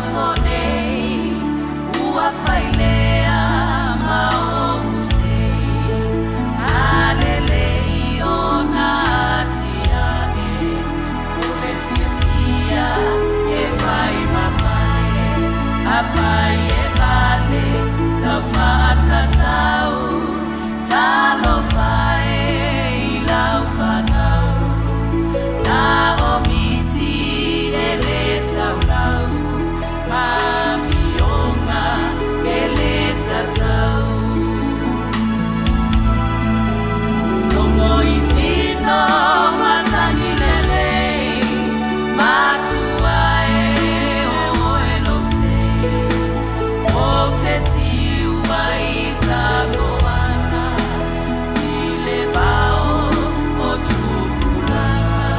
po nei, ua fai lea ma ou sei, a lelei ona atiae, o le fiafia e fai ma pale, afai e vale lau faatatau, talofa e i lau fanau. Na o miti e le taulau, ma amioga e le tatau. Logo i tino matagi lelei, matua e o oe lou sei. Ou te tiu ai sa moana, i le vao o tupulaga.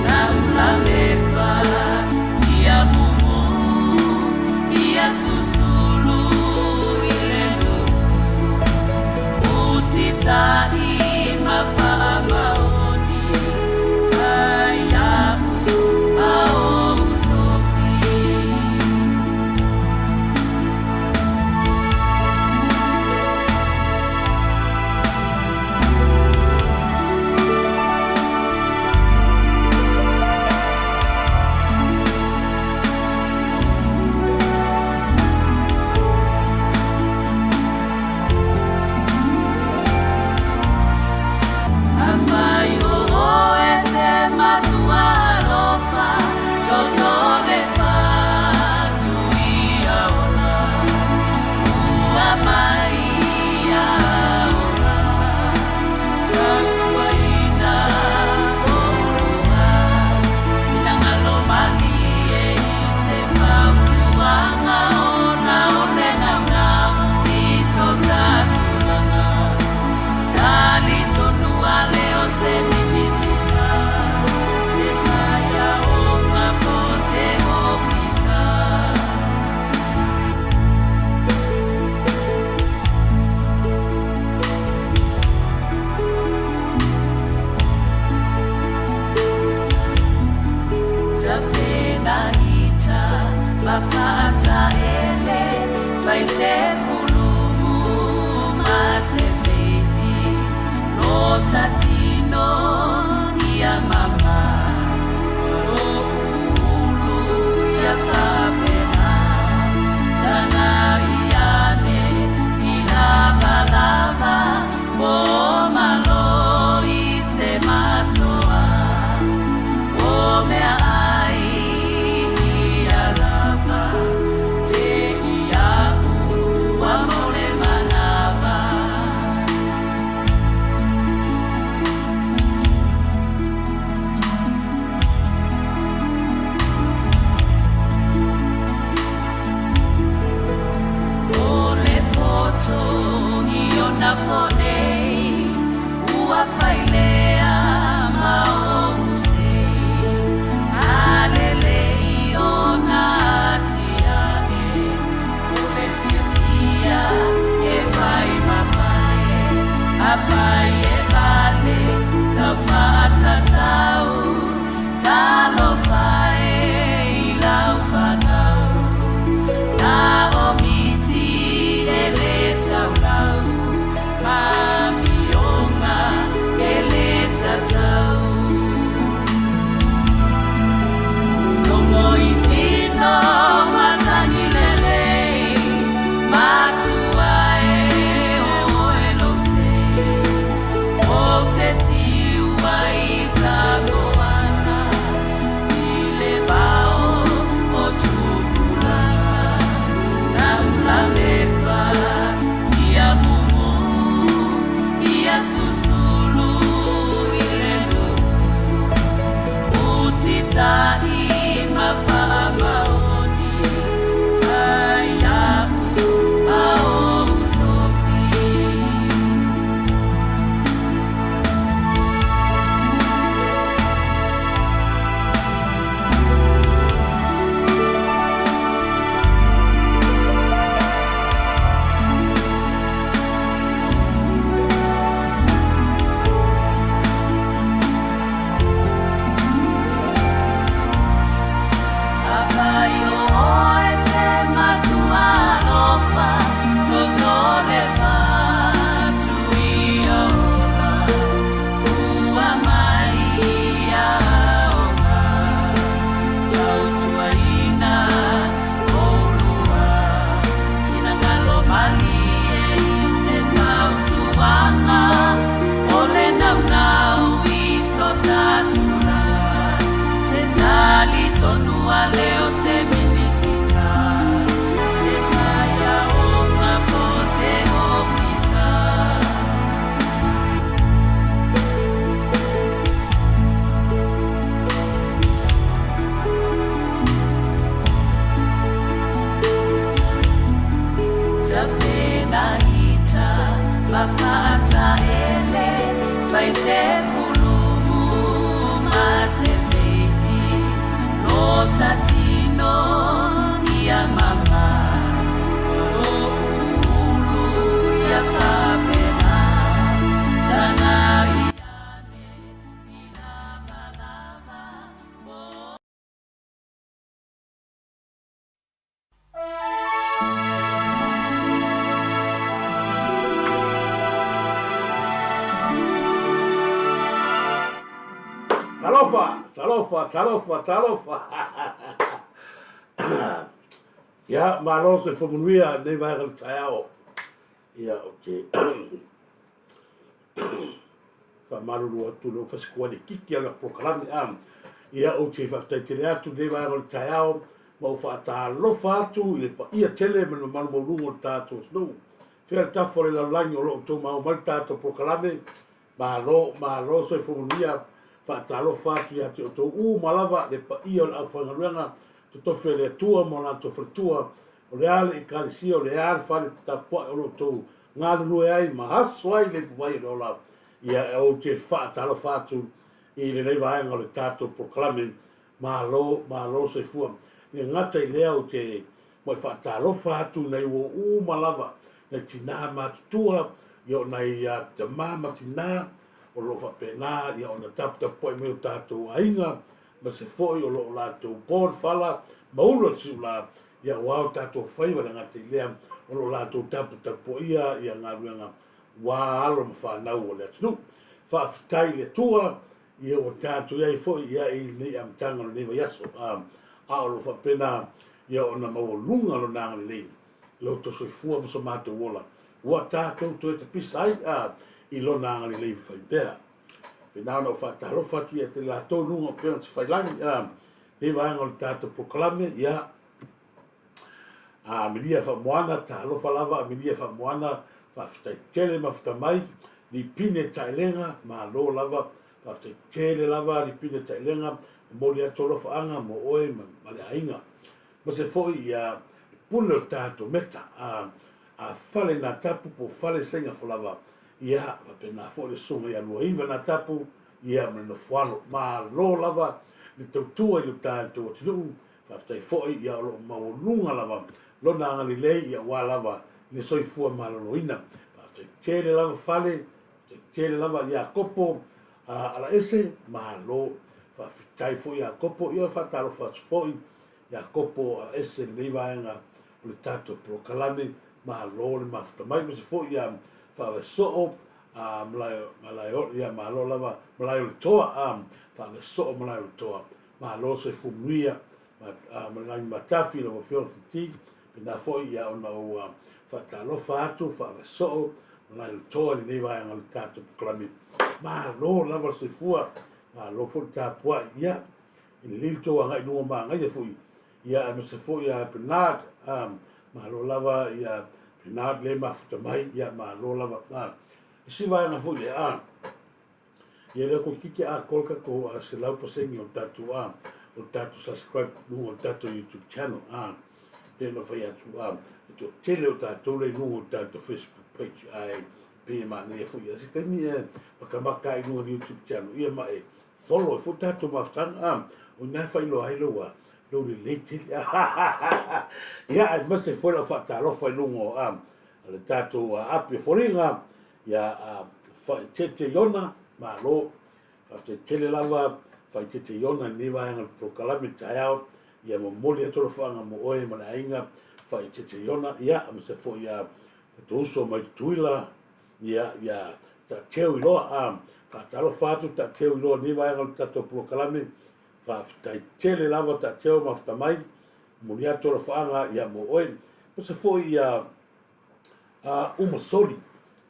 Lau lamepa ia mumu, ia susulu i le nuu. Usita'i ma faamaoni, fai a'u ma ou tofi. Afai o oe se matua alofa, toto le fatu ia ola, fua mai ia ola, tautuaina oulua, finagalo malie i se fautuaga ona o le naunau i so ta tulaga. Talitonu ale o se Minisita, se faiaoga po o se ofisa. Tapena ita ma faataele, fai se kulumu ma se feisi, lota tino ia mama, ulu ia faapena, tagai ane i lavalava, po malo i se masoa. O meaai ia lava, te i a'u Talofa, talofa, talofa, talofa. Ia, malo se fumunuia nei vaega le taeao. Ia, o te faamalulu atu lou fasikuai le kiki ala polokalame a. Ia, ou te faafetai tele atu nei vaega o le taeao ma ou faatalofa atu i le paia tele ma le mamalu maualuga o le tatou atunuu. Fea le tafa o le lalolagi o lo o outou maua mai le tatou polokalame. Malo, malo soifua manuia. Faatalofa atu ia te outou uma lava le paia o le aufaigaluega totofi a le Atua ma o latou faletua, o le a le Ekalesia, o le a le fale tapuai o lo o outou galulue ai ma aso ai le ipuvai o le ola. Ia, ou te faatalofa atu i lenei vaega o le tatou polokalame. Malo, malo soifua. E le gata i lea, ou te muai faatalofa atu i nai uo uma lava, nai tinā matutua, ia o nai tamā ma tinā o lo o faapena ia ona taputapuai mai o tatou aiga, ma se foi o lo o latou po le fala ma ula le siulā, ia aua o tatou faiva le gata i lea, o lo o latou taputapuaia ia galuega ua alo ma fanau a le atunuu. Faafetai i le Atua Ia ua tatou i ai foi ia i lenei amataga o lenei vaiaso, a, a o lo o faapena ia ona maualuga Lona agalelei i lo outou soifua ma so matou ola, ua tatou toe tapisa ai, a, i Lona agalelei faipea. Pena ona ou faatalofa atu ia te latou i luga o upega tafailagi, a, lenei vaega o le tatou polokalame, ia, A Amelia Faamoana, talofa lava Amelia Faamoana, faafetai tele mafuta mai, Lipine Taelega, malo lava, faafetai tele lava Lipine Taelega, momoli atu alofaaga mo oe ma, ma le aiga. Ma se foi ia le pule o le tatou meta, a, a Fale Natapu po Fale Saiga Folava, ia faapena foi le susuga ia Luaiva Natapu, ia ma le nofoalo. Malo lava le tautua i lo tatou atunuu, Faafetai foi ia o lo o maualuga lava Lona agalelei ia aua lava le soifua maloloina. Faafetai tele lava Fale, faafetai tele lava Iakopo Alaese, malo. Faafetai foi Iakopo, ia faatalofa atu foi Iakopo Alaese i lenei vaega o le tatou polokalame, malo le mafuta mai. Aemaise foi ia Faavasoo Malae, ia malo lava Malaeoletoa, Faavasoo Malaeoletoa. Malo soifua manuia ma le lagi matafi lau Afioga Fiti. Pena foi ia ona ou faatalofa atu, faavasoo ma lae toa i lenei vaega o le tatou polokalame. Malo lava le soifua, malo foi le tapuai. Ia, e lelei le tou agai i luga o magaia foi, ia aemaise foi ia Bernard, malo lava ia Bernard le mafuta mai, ia malo lava. Isi vaega foi lea, Ia lea toeitiiti atoa le tatou 100% o le tatou a o le tatou subscribe luga o le tatou YouTube channel a pei ona fai atu a e toatele o tatou lea i luga o le tatou Facebook page ae pei e manaia foi ia se taimi e matamata ai i luga o le YouTube channel ia ma e follow ai foi tatou mafutaga a o i ina e faailoa ai lou a lou lelei tele ia aemaise foi lau faatalofa i luga o a le tatou api o foliga Ia a Faaeteete Iona, malo, faafetai tele lava Faaeteete Iona i lenei vaega o le polokalame i le taeao, ia momoli atu alofaaga mo oe ma le aiga Faaeteete Iona, ia aemaise foi ia tatou uso mai Tutuila, ia ia Taateu Iloa, a faatalofa atu Taateu Iloa i lenei vaega o le tatou polokalame, faafetai tele lava Taateu mafuta mai, momoli atu alofaaga ia mo oe, aemaise foi ia A Umasoli,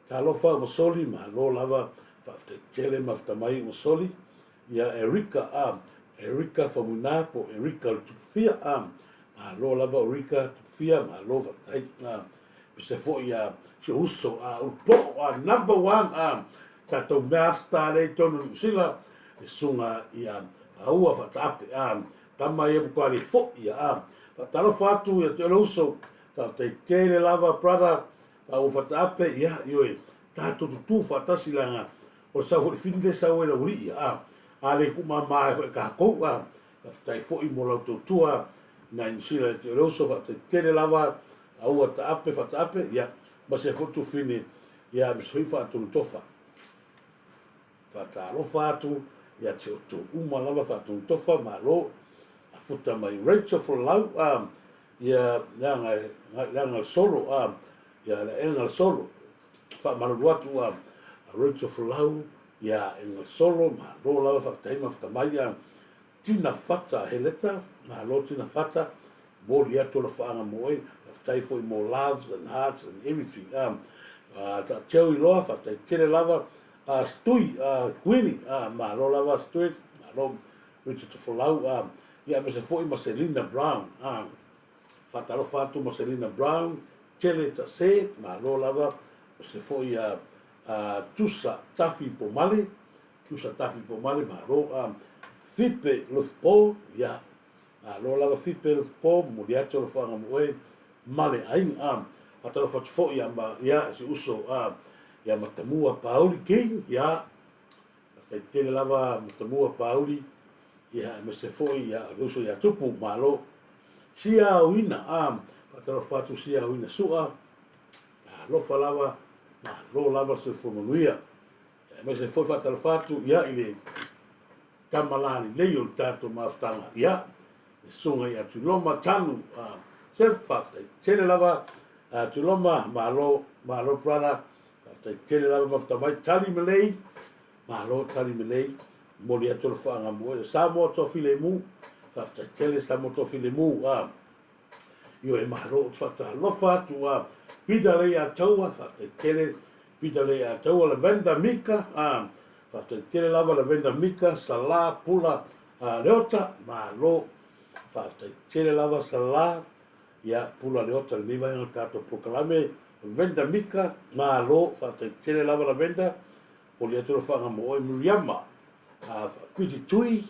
talofa Umasoli, malo lava, faafetai tele mafuta mai Umasoli. Ia Erika, a Erika Faumuina po o Erika o le Tupufia, a malo lava Erika Tupufia, malo faafetai. A pese foi ia si ou uso a Ulupo'o, a number one, a tatou master lea i totonu o Niu Sila, le susuga ia Faua Faataape, a tama ia matua le foi, ia a faatalofa atu ia te oe le uso. Faafetai tele lava brother a ua fataape ia ioe tatou tutu faatasi leaga o le sau foi fini lea sau ai lau alii a a le tuumama ai foi tatou a faafetai foi mo lau tautua na Niu Sila le uso faafetai tele lava a ua taape fataape ia ma se foi tufine ia ma se foi faatonu tofa. Faatalofa atu ia te outou uma lava faatonu tofa malo afuta mai Rachel Folau a ia leaga leaga le solo a ia le aega le solo faamalulu atu a Rachel Folau Ia Engasolo, malo lava faafetai mafuta mai. A Tina Fata Heleta, malo Tina Fata, momoli atu alofaaga mo oe, faafetai foi mo loves and hearts and everything. A Taateu Iloa, faafetai tele lava. A Stui Kuini, malo lava Stui, malo Richard Tofolau, ia aemaise foi ma Selina Brown. Faatalofa atu ma Selina Brown, tele tase, malo lava, aemaise foi a Tusa Tafi Pomale, Tusa Tafi Pomale, malo, Fipe Luthpo, ia, malo lava Fipe Luthpo, momoli atu alofaga mo oe ma le aiga. Faatalofa atu foi ia ma, ia, si uso, ia Matamua Pauli King, ia, faafetai tele lava Matamua Pauli, ia, aemaise foi ia le uso ia Tupu, malo. Sia Auina, faatalofa atu Sia Auina Sua, Talofa lava, malo lava le soifua manuia. Aemaise foi faatalofa atu ia i le tama lalelei o le tatou mafutaga, ia, le susuga ia Tuiloma Tanu. Sef, faafetai tele lava Tuiloma, malo, malo brother, faafetai tele lava mafuta mai. Tali Melei, malo Tali Melei, momoli atu alofaaga mo oe. Samoa Toafilemu, faafetai tele Samoa Toafilemu. Ioe malo ou te faatalofa atu a Peter Leiataua, faafetai tele Peter Leiataua, Lavender Mika, a faafetai tele lava Lavender Mika, Sala Pula Leota, malo faafetai tele lava Sala, ia Pula Leota lenei vaega o le tatou polokalame, Lavender Mika, malo faafetai tele lava Lavender, momoli atu alofaga mo oe Miriama, Faapiti Tui,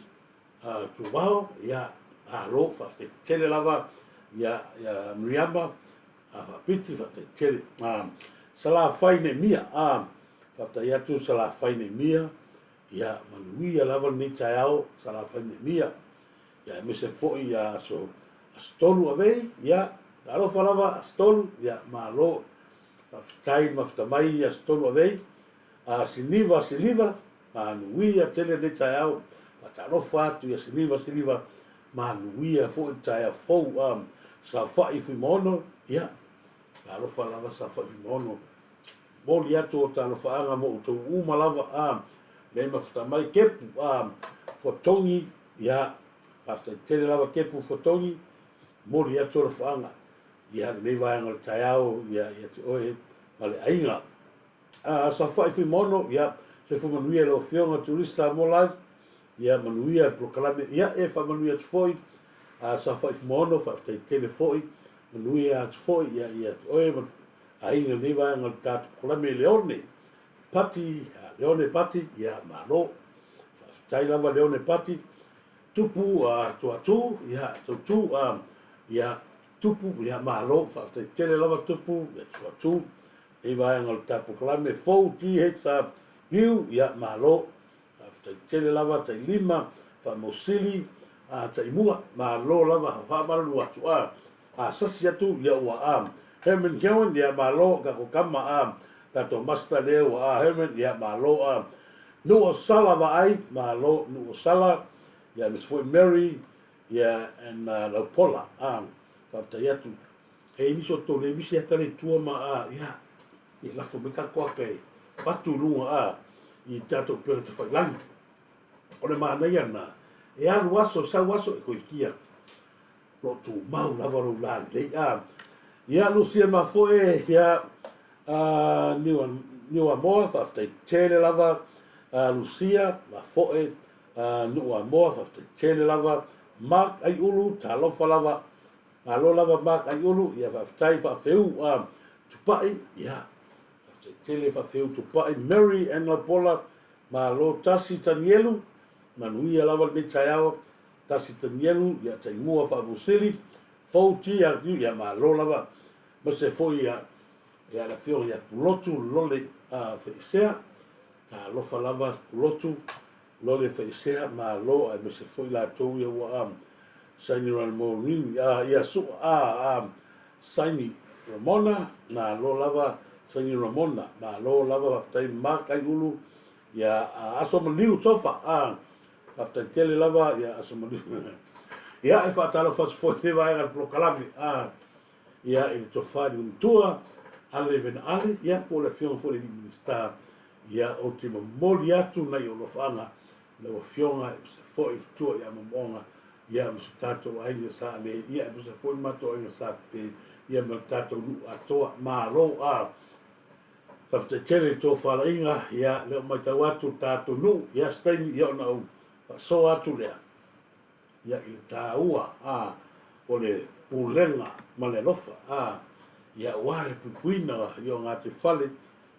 Tuuvao, ia, malo, faafetai tele lava ia ia Miriama, Faapiti, faafetai tele. Salafai Neemia, faafetai atu Salafai Neemia, ia manuia lava lenei taeao Salafai Neemia, ia aemaise foi ia aso aso 3 avei, ia, talofa lava aso 3, ia malo, faafetai mafuta mai aso 3 avei, Siniva Siliva, Manuia tele lenei taeao. Faatalofa atu ia Siliva Siliva, manuia foi le taeao fou a Saofai Fuimaono. Ia, talofa lava Saofai Fuimaono. Momoli atu o talofaaga mo outou uma lava a lei mafuta mai Kepu a Fuatogi. Ia, faafetai tele lava Kepu Fuatogi. Momoli atu alofaaga ia lenei vaega o le taeao ia ia te oe ma le aiga. Saofai Fuimaono, ia, soifua manuia i lau Afioga Turisi Samoa Live, ia, manuia le polokalame, ia, e faamanuia atu foi, Saofai Fuimaono, faafetai tele foi, manuia atu foi, ia, ia te oe ma aiga i lenei vaega o le tatou polokalame, Leone Pati, Leone Pati, ia, malo, faafetai lava Leone Pati, Tupu, Tuatu, ia, Tautu, ia, Tupu, ia, malo, faafetai tele lava Tupu, ia, Tuatu, I vaega o le ta polokalame fou THW, ia malo, faafetai tele lava, tailima, faamausili, a taimua, malo lava, faamalulu atu, a, a sasi atu, ia ua a, Herman Cohen, ia malo, kako kama, a, tatou master lea ua a, Herman, ia malo, a, Nuu o Sala vaai, malo, Nuu o Sala, ia aemaise foi Mary, ia and Laupola, a, faafetai atu. E i nisi o tou le misi ata le tua ma a ia ia lafo mai tatou ata e avatu i luga a i tatou upega tafailagi. O le manaia lena, e alu aso sau aso e toe ki atu. O lo o tumau lava lou lalelei a. Ia Lucia Mafoe ia a Niuamoa faafetai tele lava a Lucia Mafoe a Niuamoa faafetai tele lava Mark Aiulu talofa lava Malo lava Mark Aiulu, ia faafetai Faafeu a Tupai, ia faafetai tele Faafeu Tupai, Mary and Lapola, malo Tasi Tanielu, manuia lava lenei taeao, Tasi Tanielu, ia Taimua Faamusili, Fou TRQ, ia malo lava, aemaise foi ia ia le afioga ia Pulotu Lole a Feisea, talofa lava Pulotu, Lole Faisea, malo aemaise foi latou ia ua a saini Ramorini a ia sua a a saini Ramona, malo lava saini Ramona, malo lava faafetai Mark Aiulu ia a Aso Maliu Tofa a faafetai tele lava ia Aso Maliu ia e faatalofa atu foi lenei vaega i le polokalame a ia i le tofa i le matua Ale Venaale ia po o le afioga foi i le alii Minisita. Ia, ou te momoli atu nai ou alofaaga i lau Afioga aemaise foi Futua ia Momo'oga, ia ma so tatou aiga sa Ale, ia aemaise foi le matou aiga sa Pepe, ia ma le tatou nuu atoa. Malo a! Faafetai tele i le tofalaiga, ia lea ua matau atu le tatou nuu, ia se taimi ia ona ou faasoa atu lea. Ia, i le taua, a, o le pulega ma le alofa, a, ia aua le puipuiga ia o gataifale,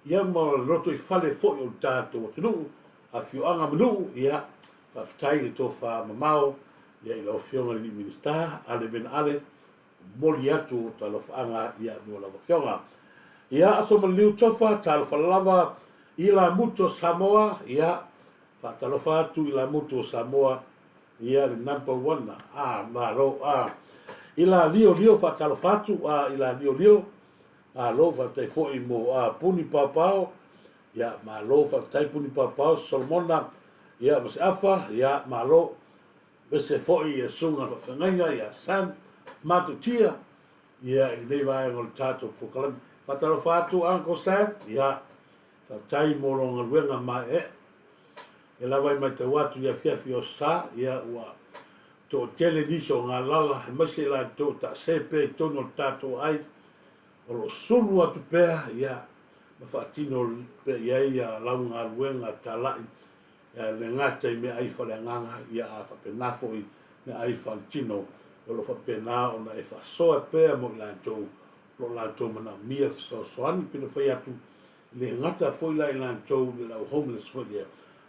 ia ma le lotoifale foi o le tatou atunuu, afioaga ma nuu, ia, faafetai i le tofa mamao, ia i lau Afioga i le Alii Minisita, Ale Vena Ale, momoli atu o ta alofaaga, ia, mo lau Afioga. Ia, Aso Maliliu Tofa, talofa lava i lamutu o Samoa, ia, faatalofa atu i lamutu o Samoa, Ia le number one a malo a i la lio lio faatalofa atu a i la lio lio malo faafetai foi mo a puni paopao ia malo faafetai puni paopao Solomona ia ma se afa ia malo aemaise foi ia susuga faafeagaiga ia Sam Matutia ia i lenei vaega o le tatou polokalame faatalofa atu Uncle Sam ia faafetai mo lou galuega maeaea E lava e matau atu i le afiafi o Sa, ia ua toatele nisi o galala aemaise i latou o taase pea i totonu o le tatou ai, o lo o sulu atu pea, ia, ma faatino pea i ai ia lau galuega talai, e le gata i meaai faaleagaga, ia a faapena foi meaai faaletino, o lo o faapena ona e faasoa pea mo i latou o lo o latou manaomia fesoasoani. Pei ona fai atu, E le gata foi la i latou i le au homeless foi lea,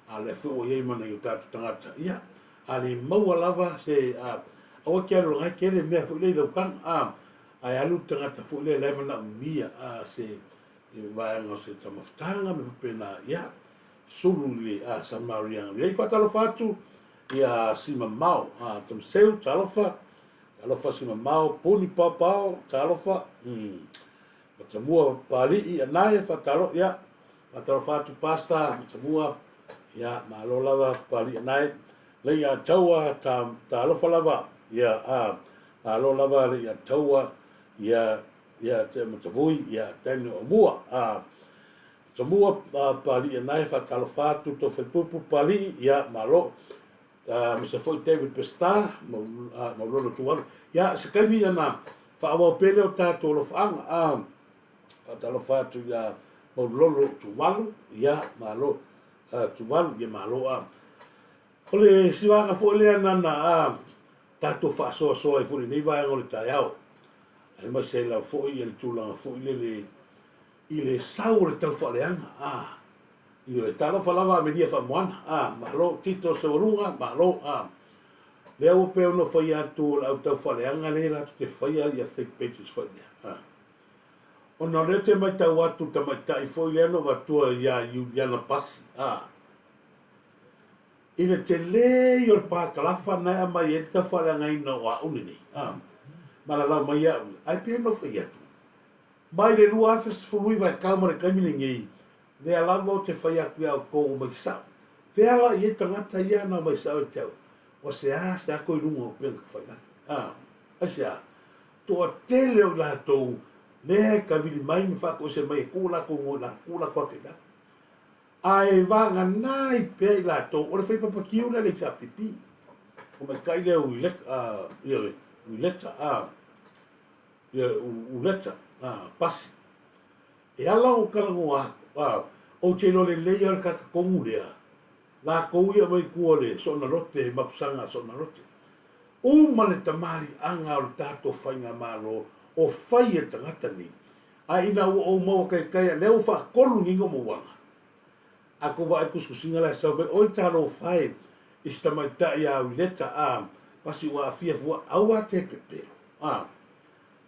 a o lea foi ua i ai ma nai o tatou tagata, ia, a le maua lava se, a, aua e te alu leaga e tele mea foi lea i lau taga, a, ae alu le tagata foi lea la e manaomia, a, se vaega o se taumafataga ma faapena, ia, sulu i le, a, Samariaga lelei. Faatalofa atu ia Simamao, a, Tamaseu, talofa, talofa Simamao, Puni Paopao, talofa, Matamua Papalii Anae faatalo ia faatalofa atu Pastor Matamua ia malo lava Papalii Anae Leia Taua ta talofa lava ia a malo lava Leia Taua ia ia te Matavui ia Daniel Aumua a Matamua Papalii Anae faatalofa atu Tofaipupu Papalii ia malo aemaise foi David Pestar, Maulolo Tualu. Ia, se taimi ona faaauau pea lea o tatou alofaaga. A, faatalofa atu ia Maulolo Tualu, ia, malo, Tualu, ia malo. A, o le isi vaega foi lea na ona a, tatou faasoasoa ai foi i lenei vaega o le taeao, aemaise ai lava foi le tulaga foi lele i le sau o le taufaaleaga. A, Ioe, talofa lava Amelia Faamoana, a, malo, Tito Seualuga, malo, a. Lea ua pei ona fai atu o le au taufaaleaga lea latou te faia ia fake pages foi lea, a. Ona o lea ou te matau atu tamaitai foi lea na ou avatua ia Iuliana Pasi, a. I le tele ia o le parakalafa na e aumai ai le taufaaleagaina o au lenei, a. Malalau mai au ia, ae pei ona ou fai atu, mai le 2019 e tau ma le taimi lenei, Lea lava ou te fai atu ia outou o mai sao. Fea la i ai tagata ia na omai sao ia te au? Ua seā seā koe i luga o upega tafailagi. A, aisea? Toatele o i latou lea e kavili mai ma faatoese mai e tuu latou igoa i lalo, tuu latou ata i lalo. Ae vagana ai pea i latou, o le fai papatiu lea a le HRPP. O maita'i lea Uileta, ioe, Uileta, a, ioe, Uleta, a, Pasi. E ala ona talanoa atu, a, ou te iloa lelei lava le tagata tonu lea, latou ia mai tua o le Soonalote, Mapusaga a Soonalote. Uma le tamaliiaga o le tatou faigamalo o fai e tagata nei, a ina ua ou maua taitai a lea ua faatolu nei ona mauaga, a tou vaai i le tusitusiga la e sau mai, oi talofa e i si tamaitai a Uileta, a, pasi ua aafia fua, aua te pepelo, a.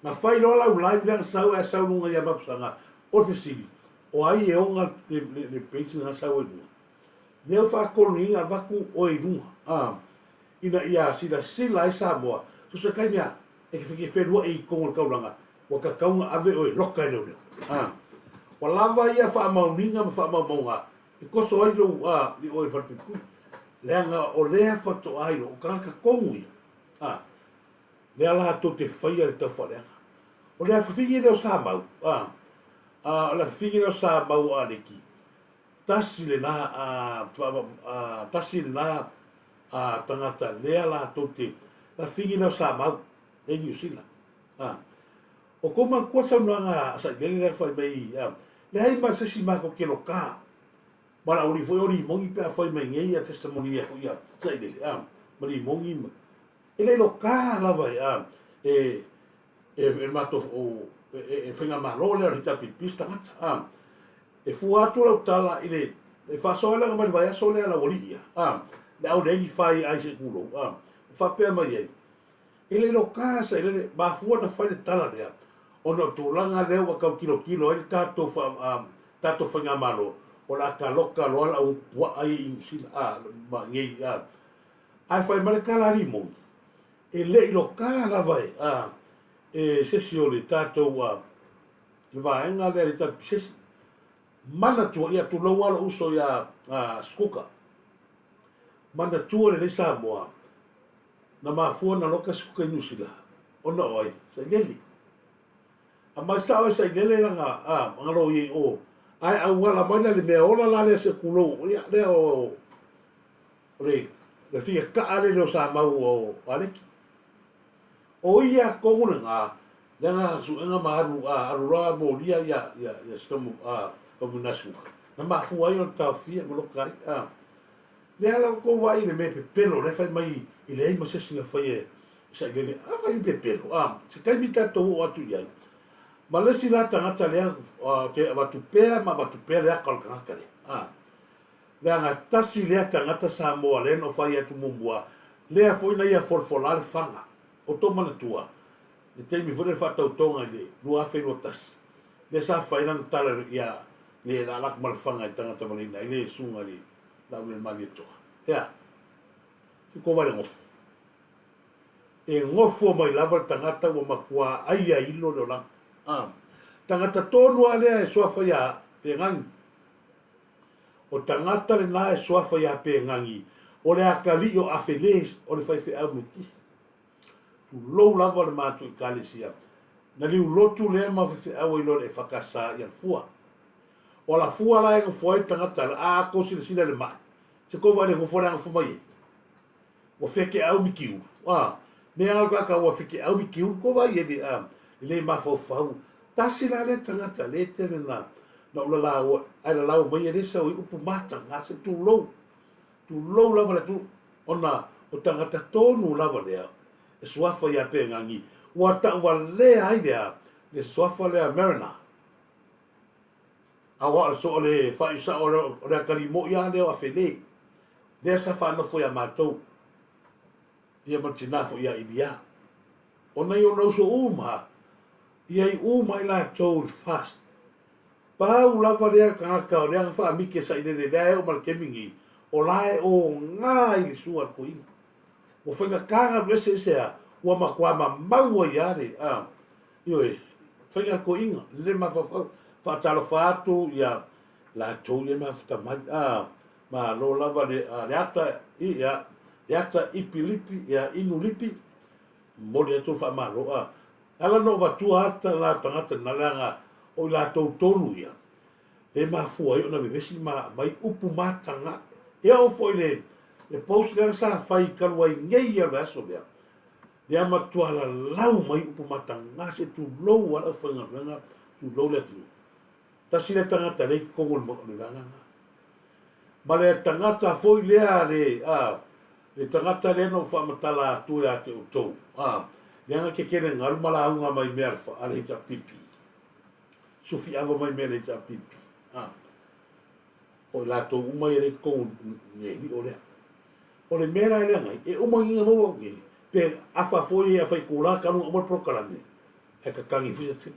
Na fai loa lau live lea na sau ae sau luga ia Mapusaga, o le fesili, o ai e ona le page lena sau ai luga? Lea ua faatoluina avatu oe i luga, a, ina ia silasila ai Samoa, so se taimi a e te feluai i totonu o le taulaga, ua tatau ona ave oe e loka e leoleo, a. Ua lava ia faamaoniga ma faamaumauga e toso ai lou, a, i oe i le falepuipui, leaga o lea faatoa iloa, o tagata tonu ia, a. Lea latou te faia le taufaaleaga. O le afafine lea o Samau, a, a, o le afafine lea o Samau o Aleki, Tasi lena a, a, tasi lena a tagata lea latou te lafigi lea o Samau lea i Niu Sila. A. O kou matua saunoaga a Sailele lea fai mai, a, leai ma se isi matou te loka. Valauli foi o Limogi pe a fai mai nei ia testimony ia foi a Sailele, a, ma Limogi ma, e le loka lava e, a, e, e, e matou, o, e, e, e faigamalo lea o le HRPP se tagata, a. E fua atu lau tala i le le faasoaelaga mai le vaiaso lea lau alii ia, a, le au leai ni fai ai se tulou, a, ua faapea mai ai, E le loka sailele, mafua na fai le tala lea, ona o tulaga lea ua tau tilotilo ai le tatou fa, a, tatou faigamalo, o le a taloka loa le au puaa ia i Niu Sila, a, ma nei, a. Ae fai mai le tala a Limoni, e le i loka lava e, a, e se isi o le tatou, a, le vaega lea le tatou pisesi. Manatua, ia tulou lava lou uso ia Sikuka. Manatua lelei Samoa, na mafua na loka Sikuka i Niu Sila, ona o ai? Sailele. Aumai sao e Sailele lana, a, lana loia i o, ae auala mai la le mea ola la lea se tulou, ia, lea o, o le, le fia kaa lele o Samau o Aleki. O ia tonu lena, leaga suega ma alu, a, alu loa molia ia, ia, ia sikamu, a, kamuinasi uka. Na mafua ai ona taofia ma loka ai, a. Lea la ua tou vaai i le mea pepelo lea fai mai i leai ma se isi na faia e sailele, a fai pepelo, a, se taimi tatou oo atu i ai. Ma le isi la tagata lea, a, te avatu pea ma avatu pea le aka o le tagata lea, a. Leaga tasi lea tagata Samoa lea na ou fai atu muamua, lea foi na ia folafola le faga. O tou manatua, le taimi foi lea le faatautoga i le 2021, lea sa fai lana tala ia le laalak ma le faga i tagata valeina ai le susuga i le Laulelmalietoa. Ea, se kou vale gofo. E gofo mai lava le tagata ua matua aia ilo le olaga. Ah, tagata tonu lava lea e suafa ia Pegani. O tagata lena e suafa ia Pegani, o le atalii o Afeles, o le faifeau Metisi. Tulou lava le matou Ekalesia, na liulotu lea ma faifeau ai loa le Efakasa i Alafua. O Alafua la e nofo ai le tagata la, a tou silasila i le mai, se tou vaai le nofo lea nofo mai ai. Ua fekeau mitiulu, a, mea a o tagata ua fekeau mitiulu, tou vaai i ai le, a, le le mafaufau. Tasi la lea tagata le tele na, na ou lalau ai, ae lalau mai e le sau ai upu mataga, se tulou, tulou lava le atunuu, ona o tagata tonu lava lea e suafa ia Pegani, ua tauvalea ai lea, le suafa lea Mariner. Aua o le so o le faaiu sao o le atalii moi lava lea o Afele, lea sa faanofo ia matou, ia ma le tina foi ia Iliā. Ona i ona uso uma, ia i uma ai latou i le fast. Pau lava lea tagata o lea na faamiti e sailele lea e oo ma le taimi nei, o la e oga i le sua a le toeaina. Ua faigata ona alu ese ese a, ua matua mamau ai lava le, a, ioe, faiga a le toeaina, le mafaufau. Faatalofa atu ia latou ia e mafuta mai, a, malo lava le, a, le ata, ia, le ata ipi lipi, ia, inu lipi, momoli atu le faamalo, a. E ala ona ou avatua ata la tagata na leaga o i latou tonu ia, le mafua ai ona vevesi ma aumai upu mataga. E oo foi le le post lea sa fai talu ai nei ia le aso lea, lea matua lalau mai upu mataga se tulou a le aufaigaluega, tulou le atunuu. Tasi lea tagata lea i totonu o le vaega lena. Ma le tagata foi lea le, a, le tagata lea na ou faamatala atu ia te outou, a, leaga ke tele galu ma lauga mai mea a le HRPP. Sufi ava mai mea a le HRPP. A, o i latou uma ia lea i totonu o le lio lea. O le mea la lea ngai, e uma ngiga maua nei, pe afa foi e afa i kula talu na uma le polokalame, ae tatagi foi se tele.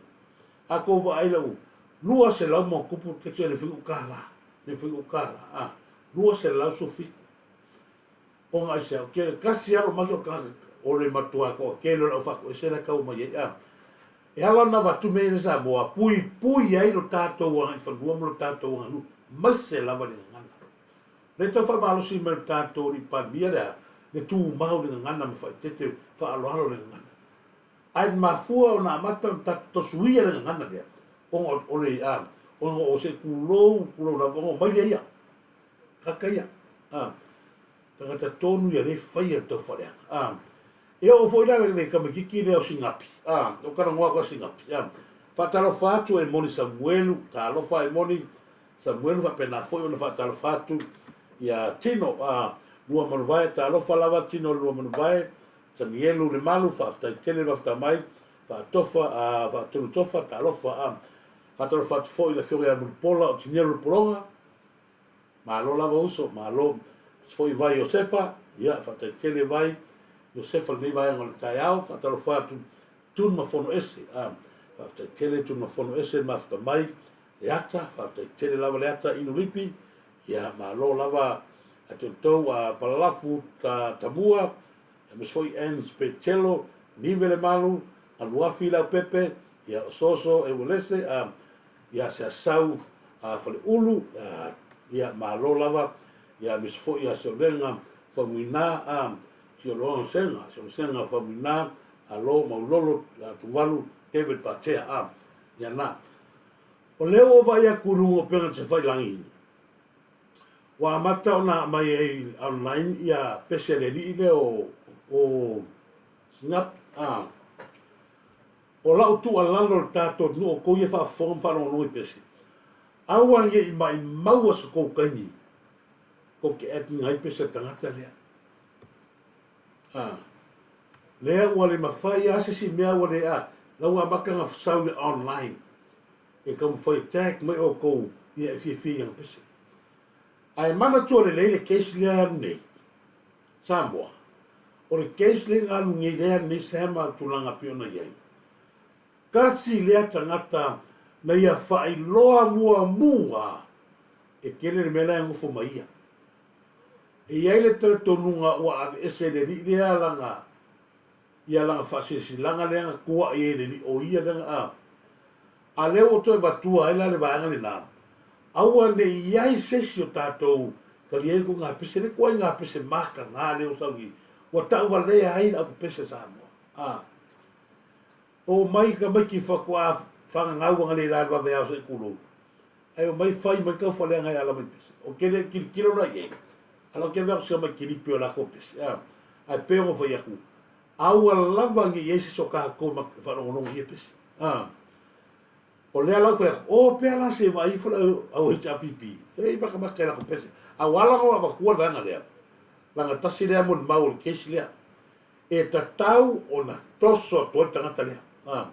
A tou vaai lau 200 ma tupu te tele foi ou kālā, le foi ou kālā, a, 217. Ona aisea, o ke tasi lava lou make o le tagata o le matua toatele o le au faatoese la e tau mai ai, a. E ala ona avatu mea ia i Samoa, puipui ai lo tatou agaifanua ma lo tatou aganuu, maise lava le gagana. O lea e tau faamalosi mai le tatou alii Palemia lea, le tumau i le gagana ma faaeteete faaaloalo le gagana. Ae mafua ona amata ona tatou tosuia le gagana lea, ona o le, a, Ona o se tulou, tulou lava, ona omai lea ia. Kaka ia. A, tagata tonu ia le faia le taufaaleaga. A, e oo foi la le tamaititi lea o Sinapi. A, o talanoa atu a Sinapi. A, faatalofa atu e moni Samuelu, talofa e moni Samuelu faapena foi ona faatalofa atu ia Tino. A, Luamanuvae, talofa lava Tino Luamanuvae, Tanielu Lemalu, faafetai tele mafta mai, faatofa, a, faatolu tofa, talofa. A, faatalofa atu foi i le Afioga ia Mulipola o Tinielu le Pologa, Malo lava uso, malo foi Vai Iosefa, ia faafetai tele Vai Iosefa lenei vaega o le taeao, faatalofa atu Tun ma Fono Ese, a faafetai tele Tun ma Fono Ese mafuta mai Leata, faafetai tele lava Leata inu lipi, ia malo lava a te outou a Palalafu ta Tamua, aemaise foi Ans Petelo, Nive Lemalu, Aluafi Leaupepe, ia Osooso Eualese, a ia Seasau a Faleulu, ia malo lava, ia aemaise foi ia Seolega Faumuina, a Sioloosega, Siolosega Faumuina, alo Maulolo Tuvalu, David Patea, a ia na. O lea ua vaai atu i luga o upega tafailagi, ua amata ona aumai ai online ia pese a le alii lea o Snap, a O lau tuualalo i le tatou atunuu o outou ia faafofoga ma faalogologo i pese, aua ne i maimaua se tou taimi tou te add ina ai pese a le tagata lea. A, lea ua le mafai lava se isi mea ua le a, la ua amata ona sau i le online e taumafai e tag mai outou ia e fiafia i ana pese. Ae manatua lelei le case lea e alu nei, Samoa, o le case lea na alu nei lea nei Sama tulaga pei ona i ai. Tasi lea tagata na ia faailoa muamua e tele le mea la e nofo ma ia. E i ai le talitonuga ua aveese e le alii lea lana ia lana faasilasilaga lea na tuuai ai e le alii o ia lea na a. A lea ua toe avatua ai la le vaega lena, aua ne i i ai se isi o tatou talia ai ituaiga pese, le ituaiga pese mataga lea ua sau nei, ua tauvalea ai le aupepese a Samoa. A omai tamaiti faatoa fagagau analeila i le vaveao se i tulou, ae omai fai mai taufaleaga e ala mai pese. Ou te le i tilotilo la i ai, a o la ou te vave atu si tamaiti lipi o latou pese, a, ae pei ona fai atu, Aua lava ne i ai se isi o tatou e faalogologo i ia pese. A, o lea la ua fai atu, o pea la se i vaai ifo le au HRPP, e matamata i latou pese. A ua ala ona avatua le vaega lea, leaga tasi lea molimau o le case lea, e tatau ona toso atu ai le tagata lea. A,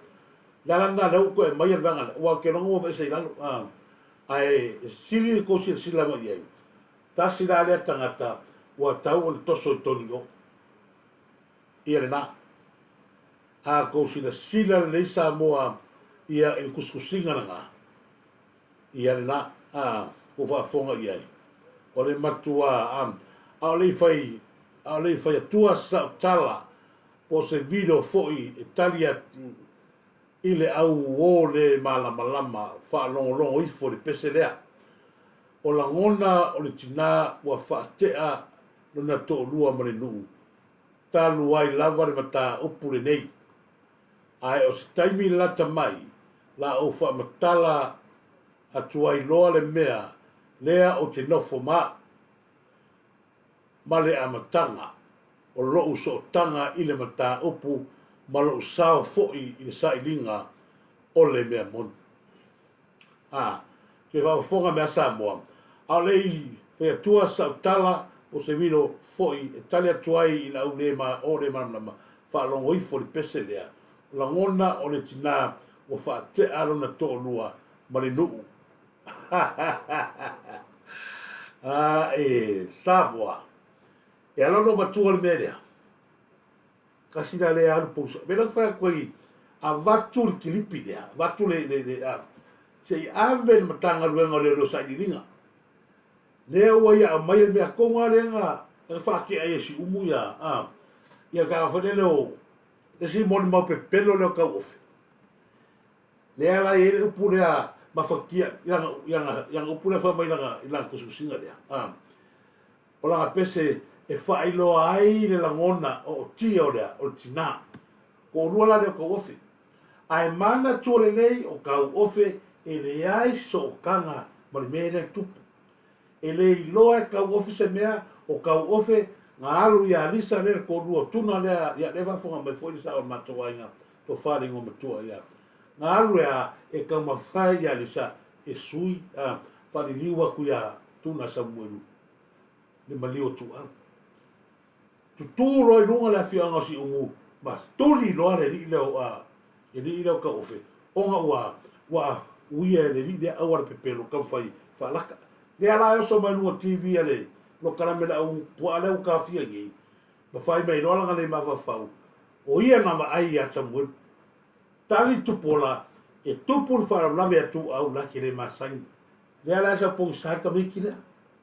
le ala lena lea ua toe aumaia le vaega lea, aua ou te iloa ua aveese i lalo. A, ae sili le tou silasila mai i ai, tasi la lea tagata ua tatau ona toso i totonu i o. Ia lena. A tou silasila lelei Samoa ia i le tusitusiga lena, ia lena, a tou faafofoga i ai, o le matua, a, a o le i fai, a o le i fai atua sau tala po o se video foi e tali atu i le au uo le malamalama faalogologo ifo i le pese lea. O lagona o le tina ua faatea lona toalua ma le nuu talu ai lava le mataupu lenei. Ae o se taimi lata mai la ou faamatala atu ai loa le mea lea ou te nofo ma au, ma le amataga o lo'u sootaga i le mataupu ma lo'u sao foi i le sailiga o le mea moni. A, toe faafofoga mea Samoa, a o le i fai atua sau tala po o se vilo foi e tali atu ai i lau le ma o le malamalama, faalogo ifo i le pese lea, o lagona o le tina ua faatea lona toalua ma le nuu. A e Samoa, e ala ona avatua le mea lea, Tasi la lea alu pousa. Mea la fai atu ai, avatu le kilipi lea, avatu le, le, le, a, se i ave le Matagaluega o Leoleo Sailiiliga. Lea ua ia aumaia le mea tonu lava lea na, na faatea ai e Siumu ia, a, ia le tagata foi lele o, le isi molimau pepelo lea o Tauofe. Lea la e i ai le upu lea mafatia i lana, i lana, i lana upu lea fai mai i lana, i lana tusitusiga lea, a. O lana pese e faailoa ai le lagona ootia o le o le tinā. Toalua la lea o Tauofe. Ae manatua lelei o Tauofe E leai se sootaga ma le mea lea e tupu. E le iloa e Kauofe se mea, o Kauofe na alu ia Lisa lea le toalua o Tuna lea, ia lea e faafofoga mai foi le sao o le matou aiga, Tofa le igoa matua ia. Na alu e a, e taumafai ia Lisa e sui, a, faaliliu atu ia Tuna Samuelu le maliu o Tuau. Tutū loa i luga le afioaga o Siumu ma tuli loa le alii lea o, a, le alii lea o Kauofe, ona ua, ua uia e le alii lea auala pepelo taumafai faalaka. Lea la e oso mai luga o TV a le lokalame le au puaa lea ua taofia nei, ma fai mai loa lana le mafaufau, o ia na vaai ia Samuelu. Tali Tupuola, e tupu le faalavelave ia Tuuau la te le masani. Lea la e sau pogisa ai le tamaiti lea.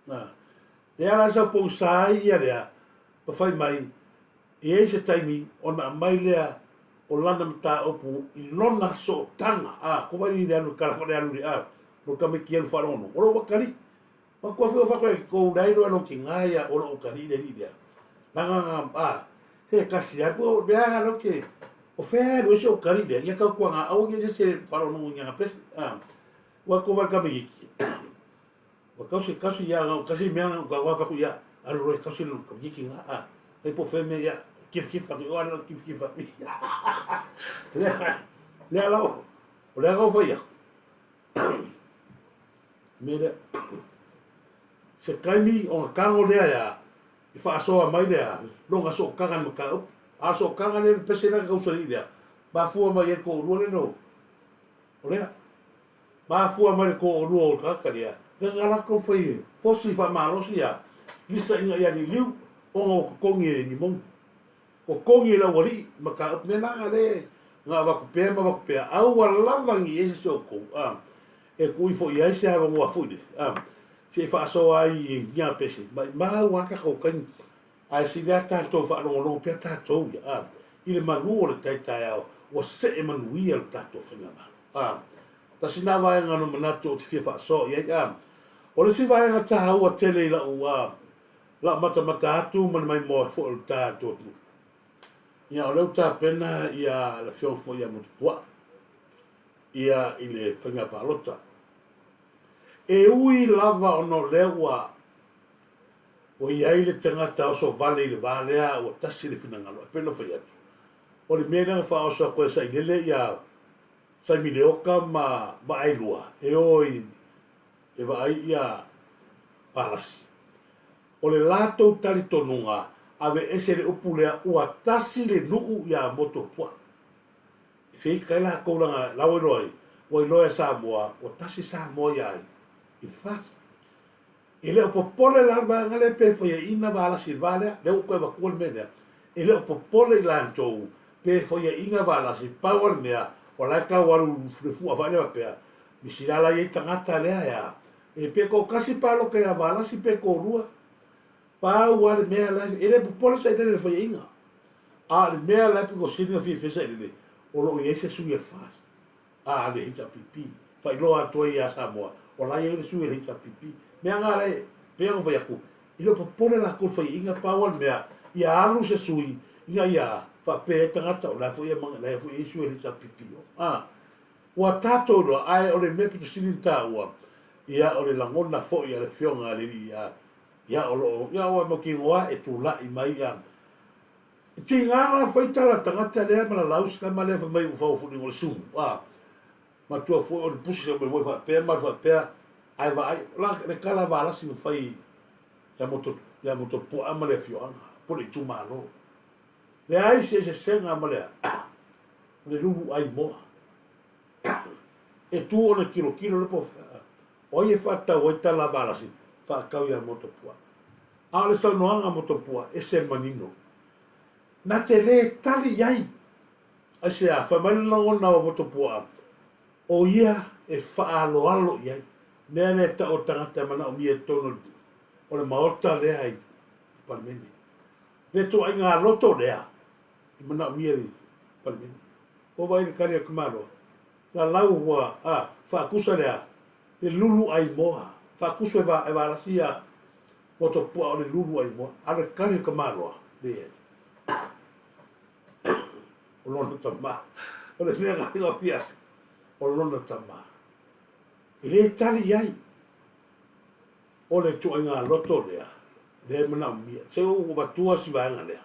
A. Lea la e sau pogisa ai ia lea, ma fai mai, e i ai se taimi ona aumai lea o lana mataupu i lona sootaga. A, ko wai le alu i kala le alu i le a, mo tamaiti alu faalogologo. O lou atalii. Matua foi o fakoe ki kou lai loa lou tina ia o lou atalii le alii lea. Langa nga, a, se kasi alu o mea nga lou ke, o fea alu ai se atalii lea, ia tautuana aua ne i se faalogologo i ni ana pese. A, ua ko wai tamaiti. Ua kausi, kausi ia, kasi mea nga uka wa faku ia, alu loa e kausi lou tamaiti nga, a, ai po fea mea ia, kifkif atu, o alu kifkif atu. Lea, lea la o, o lea kau fai aku. Mea lea, se taimi ona tago lea ia, i faasoa mai lea, lona sootaga i le mataupu. A o le sootaga lea, le pese lea na tausali lea, mafua mai ai le toalua lea no, o lea. Mafua mai le toalua o le tagata lea, lea na latou fai fosi faamalosi ia Lisa ina ia liliu ona ua totogi e ni moni. Totogi e le aualii mataupu mea na le na avatu pea ma avatu pea aua lava ni i ai se isi o outou a e tuu ifo i ai se avanoa foi lele a se i faasoa ai i ni pese maimau a tatou taimi ae sili a tatou faalogologo pea tatou ia a i le malu o le tai taeao ua see manuia le tatou faigamalo a tasi na vaega na manatu ou te fia faasoa i ai a o le isi vaega taua tele i lau a lau matamata atu ma le maimoa foi o le tatou atunuu. Ia, o lea ua tapena ia le afioga foi ia Motupuaa ia i le faiga palota. E ui lava ona o lea ua ua i ai le tagata oso vale i le va lea ua tasi le finagalo, ae pei ona fai atu, o le mea lea na faaoso atu ai e Sailele ia Saimileoka ma Vaailua e o i e vaai ia Palasi. O le latou talitonuga, aveese le upu lea ua tasi le nuu ia Motuopuaa. E feita ai latou leaga la ua iloa ai, ua iloa e Samoa ua tasi Samoa ia ai i le FAST. E le o popole la le vaega lea pe faiaina Valasi i le va lea, lea ua toe avatua le mea lea. E le o popole i latou pe faiaina Valasi, pau lava le mea, o la e tau alu le fua foi lea faapea, Misila la i ai tagata lea e a? E pe toatasi paloka ia Valasi pe toalua. Pau lava le mea la e le popole Sailele i le faiaina. A o le mea la e pito sili ona fiafia Sailele, o lo o i ai se sui a le FAST, a le HRPP. Faailoa atu ai ia Samoa, o la e i ai le sui a le HRPP. Mea na la e pei ona fai atu, e le o popole latou i le faiaina, pau lava le mea, ia alu se sui ina ia faapea ai tagata, o la foi e la foi e i ai sui a le HRPP. A. Ua tatou iloa, ae o le mea pito sili ona taua, ia o le lagona foi a le Afioga a le Alii ia, ia o lo o, ia ua mautinoa e tulai mai ia. E tiga la fai tala a le tagata lea ma lalau si tama lea fai mai ua faufuliga o le sumu, a, matua foi o le pusi sa mai faapea ma faapea, ae vaai, la le tala a Valasi na fai ia moto, ia Motuopuaa ma le afioaga, po o le itumalo. Leai se eseesega ma le, ma le lulu ai moa. E tu ona tilotilo le po o ai e faatatau ai tala a Valasi, faatatau ia Motuopuaa. A o le saunoaga a Motuopuaa, ese le manino. Na te le tali i ai. Aisea? Fai mai le lagona o Motuopuaa, o ia e faaaloalo i ai. Mea lea e tau o tagata e manaomia i totonu o le Maota lea i le Palemene. Le ituaiga loto lea e manaomia i le Palemene. Ua vaai i le tali a le tamaloa, lalau ua, a, faatusa le a? Le lulu ai moa. Faatusu e va, e Valasi ia Motuopuaa o le lulu ai moa. A o le tali a le tamaloa, leai. O lona tama. O le mea na fia atu, o lona tama. E le tali i ai. O le ituaiga loto lea, lea e manaomia. Se ua avatua si vaega lea.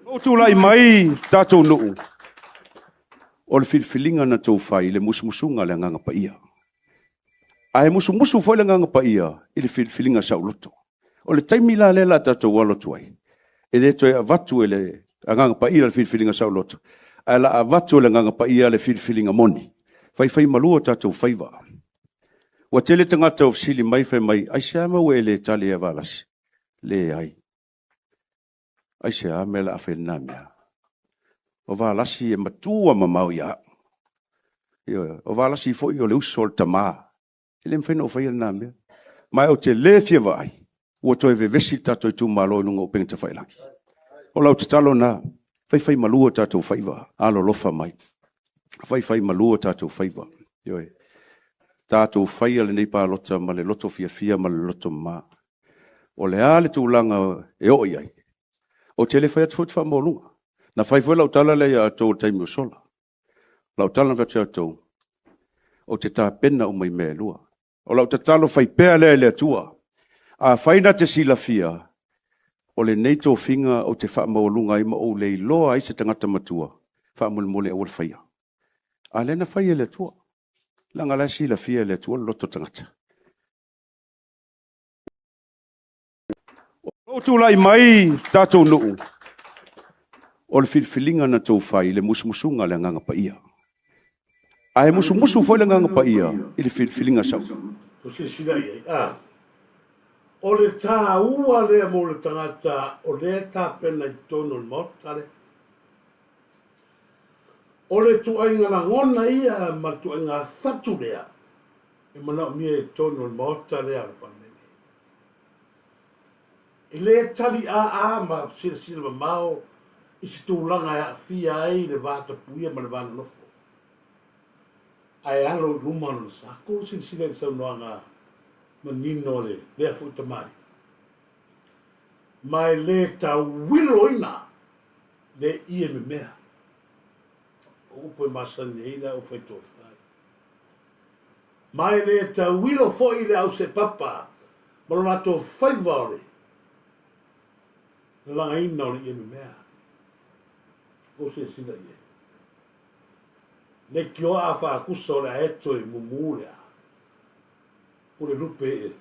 Ua tulai mai tatou nuu, o le filifiliga na tou fai i le musumusuga a le Agaga Paia. Ae musumusu foi le Agaga Paia i le filifiliga saoloto. O le taimi la lea o le a tatou alo atu ai, e le toe avatu e le Agaga Paia le filifiliga saoloto, ae o le a avatu e le Agaga Paia le filifiliga moni. Faifaimalu o tatou faiva. Ua tele tagata ua fesili mai fai mai, aisea mea ua e le tali ai ia Valasi? Leai. Aisea mea o le a fai ai lena mea? O Valasi e matua mamao ia au. Ioe, o Valasi foi o le uso a le tama. E le mafai ona ou faia lena mea. Ma ou te le fia vaai ua toe vevesi le tatou itumalo i luga o upega tafailagi. O lau tatalo lena, faifaimalu o tatou faiva, alolofa mai. Faifaimalu o tatou faiva. Ioe. Tatou faia lenei palota ma le loto fiafia ma le loto mama. O le a le tulaga e oo i ai, ou te le fai atu foi ou te faamaualuga. Na fai foi lau tala lea ia outou i le taimi ua sola. O lau tala na fai atu ia outou, ou te tapena uma i mea e lua. O lau tatalo fai pea lea i le Atua, afai na te silafia, o lenei tofiga ou te faamaualuga ai ma ou le iloa ai se tagata matua, faamolemole aua le faia. A o lea na fai e le Atua, leaga o la e silafia e le Atua le loto o le tagata. O lou tulai mai tatou nuu, o le filifiliga na tou fai i le musumusuga a le Agaga Paia. Ae musumusu foi le Agaga Paia i le filifiliga sau. Ua silasila i ai, a. O le taua lea mo le tagata o lea e tapena i totonu o le Maota lea. O le ituaiga lagona ia ma le ituaiga fatu lea e manaomia i totonu o le Maota lea o le Palemene. E le tali aa ma silasila mamao i se tulaga e aafia ai le va tapuia ma le va nonofo, ae alo i luma lona sa. Kou silasila i le saunoaga manino a lea foi tamalii, ma e le tauiloina le ie memea. O upu e masani ai le aufaitofa. Ma e le tauilo foi le ausepapa ma lo latou faiva o le lalagaina o le ie memea. Kou silasila i ai. Leitioa a faakusa o le aeto e mumu le a pule lupe e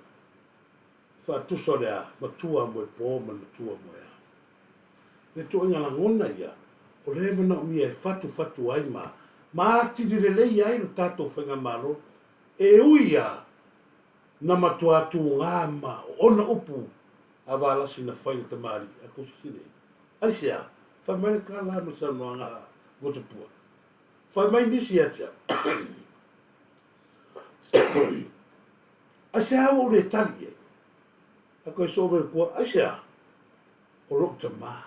faatusa o le a matua moepo ma le matua moeao. Le ituaiga lagona ia, o lea e manaomia e fatufatu ai ma ma atili lelei ai lo tatou faigamalo, e ui lava na matua tugā ma oona upu a Valasi na fai i le tamalii a Kusisili ai. Aisea? Fai mai le tala ma le saunoaga a Votepua. Fai mai nisi ia te au. Aisea ua ou le tali i ai? A koe soo mai kua, aisea? O lou tama.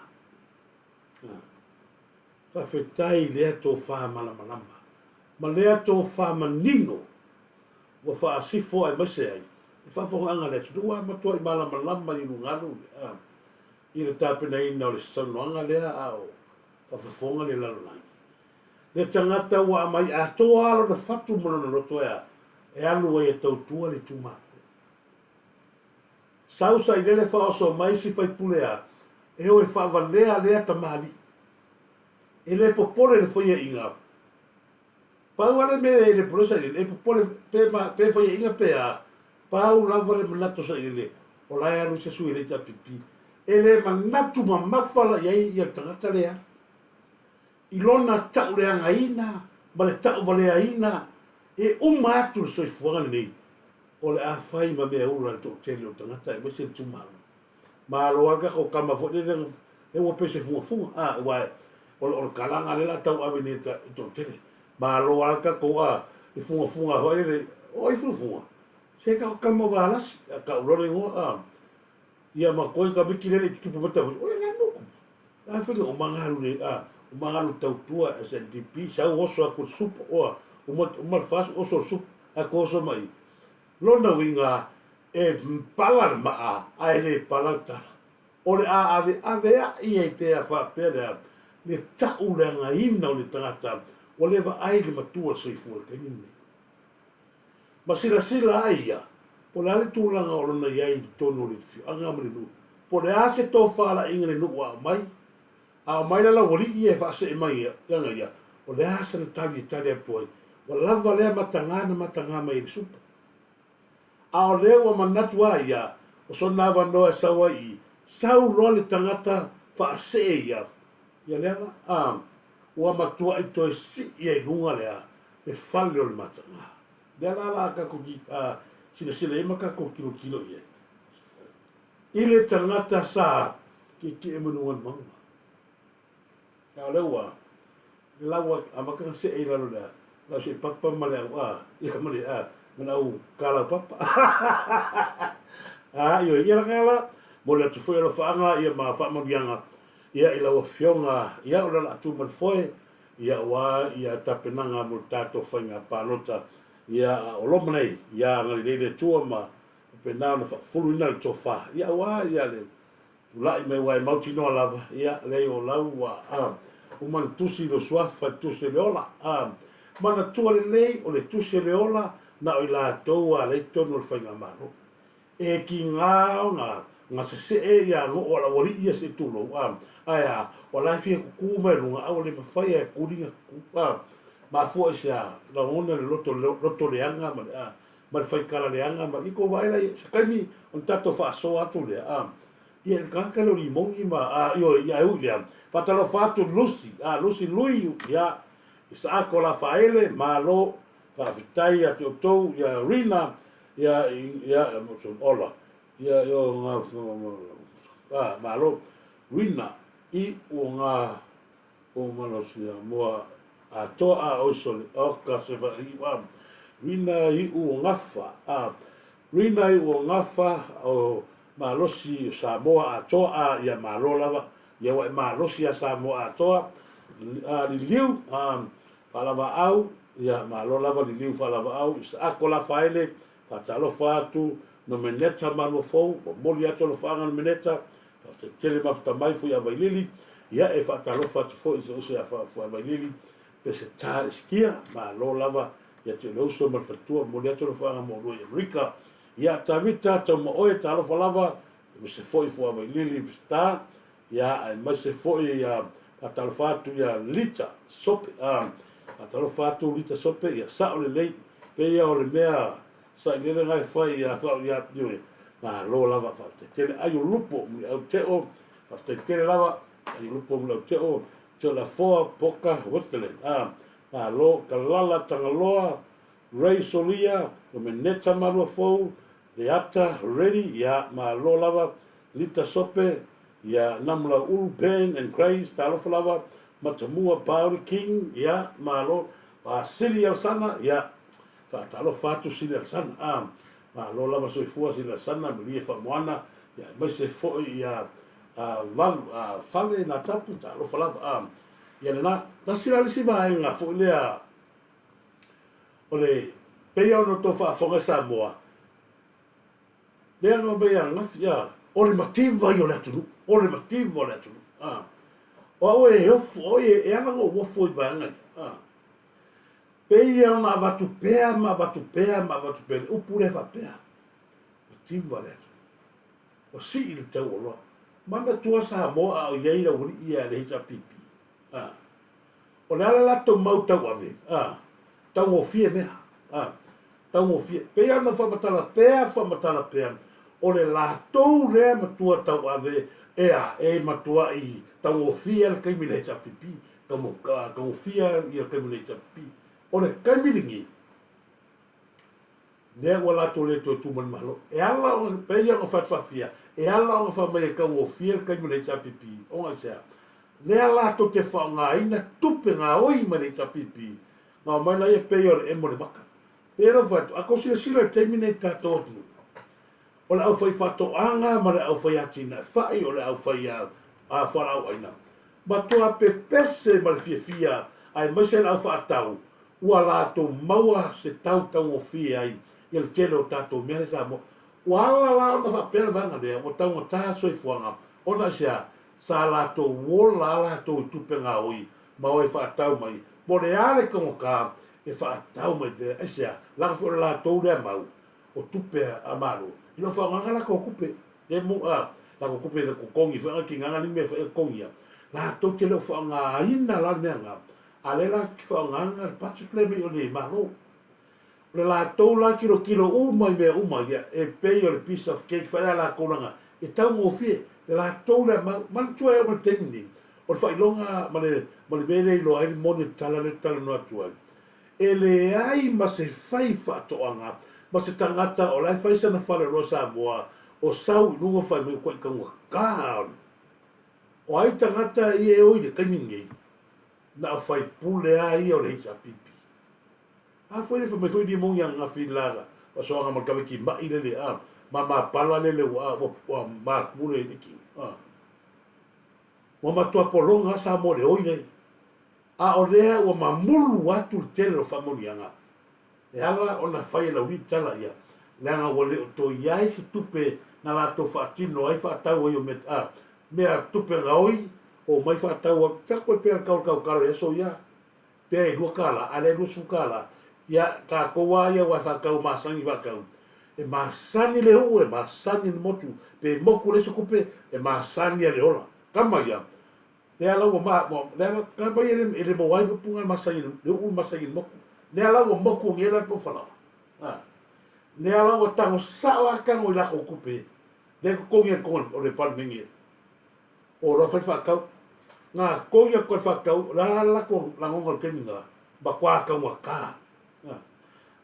Faafetai i lea tofa malamalama ma lea tofa manino ua faasifo aemaise ai le faafofogaaga a le atunuu ua matuai malamalama i ulugalu i le tapenaina o le saunoaga lea a o faafofoga le lalolagi. Le tagata ua aumai atoa lona fatu ma lona loto e alu ai e tautua le itumalo. Sau sailele faaoso mai si faipule a e o e faavalea lea tamalii. E le popole le faiainga. Pau a le mea e le popole sailele, e popole pe ma pe faiainga pe a, pau lava le manatu o sailele o la e alu se sui o le HRPP. E le manatu mamafa la i ai ia le tagata lea i lona tauleagaina ma le tauvaleaina e uma atu le soifuaga lenei. O le a fai ma mea ula le toatele o tagata aemaise le itumalo. Malo lava le tatou tama foi lele lea ua pei se fugafuga a aua o le kalaga lea o le a tauave nei e toatele. Malo lava le tatou a le fugafuga foi lele, o ai fugafuga? Se tatou tama o Valasi, a tau loa le igoa a. Ia ma koe tamaiti lea e le i tutupu mai tamaiti, o ia la nuku. A fai o magalu le a, o magalu tautua SNDP, sau oso atu le supo, oa, uma, uma le fasi, oso le supo, ae toe oso mai. Lona uiga, e pala le maa, ae le pala le tala. O le a aveaveai ai pea faapea le a, le tauleagaina o le tagata ua le vaai i le matua o le soifua i le taimi lenei. Ma silasila ai ia, po o le a le tulaga o lona i ai i totonu o le afioaga ma le nuu, po o le a se tofalaiga i le nuu a aumai, a aumai la laualii ia e faasee mai ia ia, o le a sana tali e tali atu ai, ua lava lea mataga na mataga mai ai le supo. A o lea ua manatu a ia, o sona avanoa e sau ai i i, sau loa le tagata faasee ia, ia lea la, a, ua matuai toe sii ai i luga le a, le fale o le mataga. Lea la la tatou silasila i ai ma tatou tilotilo i ai. I le tagata sa tietie mai luga o le mauga. A o lea ua, le la ua amata ona see i lalo le a, le au seipapa ma le au a, ia ma le a, ma le au kalaupapa. A, ioe, ia lana la, momoli atu foi alofaaga ia ma faamanuiaga ia i lau Afioga, ia o le ala atu ma le foe, ia aua ia tapenaga mo le tatou faiga palota, ia a o loma nei, ia agalelei le Atua ma faapena ona faafuluina le tofa, ia aua ia le tulai mai aua e mautinoa lava, ia leai o lau ua a, uma ona tusi lou suafa i le tusi o le ola, a, manatua lelei o le tusi o le ola na o i latou a lea i totonu o le faigamalo. E tiga ona gasesee ia goo a laualii ia se tulou, a, ae a, o la e fia tutu mai luga, a ua le mafai a e kuli na tutu, a, mafua i se a, lagona le loto, loto leaga ma le, a, ma le faikala leaga ma, ia tou vaai la i ai, se taimi ona tatou faasoa atu lea, a, ia le tagata lea o Limoni ma, a, ioe, ia e ui i lea, faatalofa atu Lucy, a, Lucy Lui, ia, Isaako Lafaele, malo, faafetai ia te outou, ia Rina, Ia, ia, ola, ia, ia, nga, a, malo, rina, i, o nga, o malosi a moa, a toa a oi sole, o ka se va i, a, rina i u o gafa, a, rina i u o gafa, o malosi o Samoa a toa a, ia malo lava, ia ua e malosi a Samoa a toa, a, liliu, a, Faalavaau, Ia, malo lava liliu Faalavaau, Isaako Lafaele, faatalofa atu, Nomeneta Maluafou, momoli atu alofaaga Nomeneta, faafetai tele mafuta mai Fuiavailili, ia e faatalofa atu foi i se uso ia Fuiavailili, Peseta Esikia, malo lava ia te le uso ma le faletua, momoli atu alofaaga mo oulua i Amerika, ia Tavita Taumaoe, talofa lava, aemaise foi Fuiavailili Peseta, Ia, aemaise foi ia faatalofa atu ia Lita Sope, a, faatalofa atu Lita Sope, ia sao lelei, pei o le mea sailele na e fai ia fao ia ioe, malo lava faafetai tele, ai o lupo muliau teo, faafetai tele lava, ai o lupo muliau teo, teo lafoa, poka, wetele, a, malo, kalala, tagaloa, Ray Solia, Nomeneta Maluafou, Leata, Ready, ia, malo lava, Lita Sope, ia, Namulau Ulu, Ben and Grace, talofa lava, Matamua, Bauri King, ia, malo, a Sili Alesana, ia, faatalofa atu Sili Alesana, a, malo lava soifua Sili Alesana, malie faamoana, ia, aemaise foi ia, a, Valu, a, Fale Natapu, talofa lava, a, ia lena, tasi la le isi vaega foi lea, o le, pei ona outou faafofoga e Samoa, lea na omai ananafi, a, o le mativa ia o le atunuu, o le mativa o le atunuu, a. O au e ofo, o e, e ala ona ou ofo i vaega ia, a. Pei ona avatu pea ma avatu pea ma avatu pea le upu lea faapea, mativa le atunuu. Ua sii le tau o oloa. Manatua Samoa a o i ai le aualii ia a le HRPP, a. O le a le latou mau tauave, a, taugofie mea, a, taugofie. Pei ona faamatala pea, faamatala pea, o le latou lea matua tauave e a, e matuai taugofie le taimi i le HRPP, taugofie ia le taimi i le HRPP. O le taimi lenei, mea ua latou le toe tu ma le Malo. E ala ona, pei ona fai atu faafia, e ala ona fai mai e taugofie le taimi o le HRPP, ona i se a? Lea latou te faaaogaina tupe gaoi mai le HRPP, na omai laia pei o le emo i le maka. Pei ona fai atu, a tou silasila i le taimi nei i le tatou atunuu, o le aufaifaatoaga ma le aufaiatinae fai, o le aufai fualaau aina, matua pepese ma le fiafia aemaise le aufaatau ua latou maua se tau taugofie ai i le tele o tatou mea i Samoa. Ua ala la ona faapea le vaega lea, ua taugata le soifuaga, ona i se a? Sa latou ola a latou i tupe gaoi ma o e faatau mai, po o le a le taugata, e fa'atau mai pea. Aisea? Laga foi o le latou lea mau o tupe a Malo, e le o fa'aaogaina latou tupe, le mo a latou tupe i le totogi foi na tigaga ni mea foi e totogia, latou te le o fa'aaogaina la le mea na, a lea la te fa'aaogaina le budget lea mai o le Malo. O le latou la tilotilo uma i mea uma ia, e pei o le piece of cake foi lea a latou laga e taugofie le latou lea mau. Manatua e oo mai le taimi lenei, o le faailoga ma le ma le mea lea e iloa ai le moni o le tala lea ou te talanoa atu ai, e leai ma se fai faatoaga ma se tagata o la e fai sana faleoloa Samoa o sau i luga fai mai ua taugata ona. O ai tagata ia e o i le taimi lenei? Na o faipule lava ia o le HRPP. A foi le fai mai foi limoni ananafi la fasoaga ma le tamaiti ma'i lele a ma mapala lele ua ua ua maku le tino a. Ua matua pologa a Samoa i le oi lea. A o lea ua mamulu atu le tele o faamanuiaga e ala ona fai e Laulii tala ia, leaga ua le o toe i ai se tupe na latou faatino ai faatau ai o mea a mea tupe gaoi omai faatau atu taku ai pea le tau o le tautalo i aso ia. Pea e $2, a lea e $20, ia tatou a ia aua e faatau masani faatau. E masani le uu, e masani le motu, pe motu leai se tupe, e masani a le ola. Tama ia, lea la ua ma, lea la, tama ia e le maua ai le upu na masani le uu masani le motu. Lea la ua motu nei la tou falaoa. A. Lea la ua tago sao a tago i latou tupe, lea e totogi ai totonu o le Palemene. O loa fai faatau. Na togi atu ai faatau, o le a la latou lagona o le taimi lena? Matua taugata.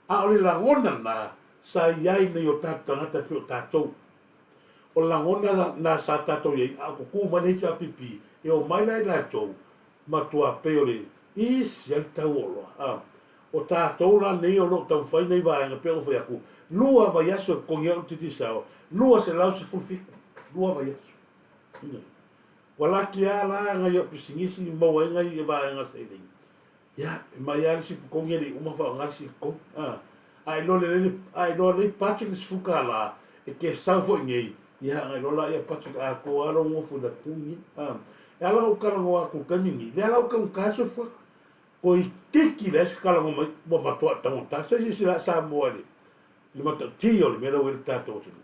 A o le lagona lena sa i ai nai o tatou tagata e pei o tatou. O le lagona lena sa tatou i ai a o tutū mai le HRPP, e omai la i latou, matua pei o le isi ai le tau o oloa. O tatou la nei o lo o taumafai nei vaega pei ona fai atu, lua vaiaso e totogi ai le Digicel, 217, lua vaiaso. Ua laki lava la nai au pisinisi i maua ai nai vaega seleni. Ia, e mai lava le isi totogi e le i uma faaaoga le isi totogi. A, a iloa lelei le, a iloa lelei budget le $10 e te sau foi nei, ia ona iloa lea budget atoa lava lou nofo i le atunuu lenei. A, e ala ona ou talanoa atu i le taimi lenei, lea la ua taugata le soifuaga. Toeitiiti leai se talanoa mai, ua matuai taugata. Se i silasila Samoa i le I le matautia o le mea la ua i ai le tatou atunuu.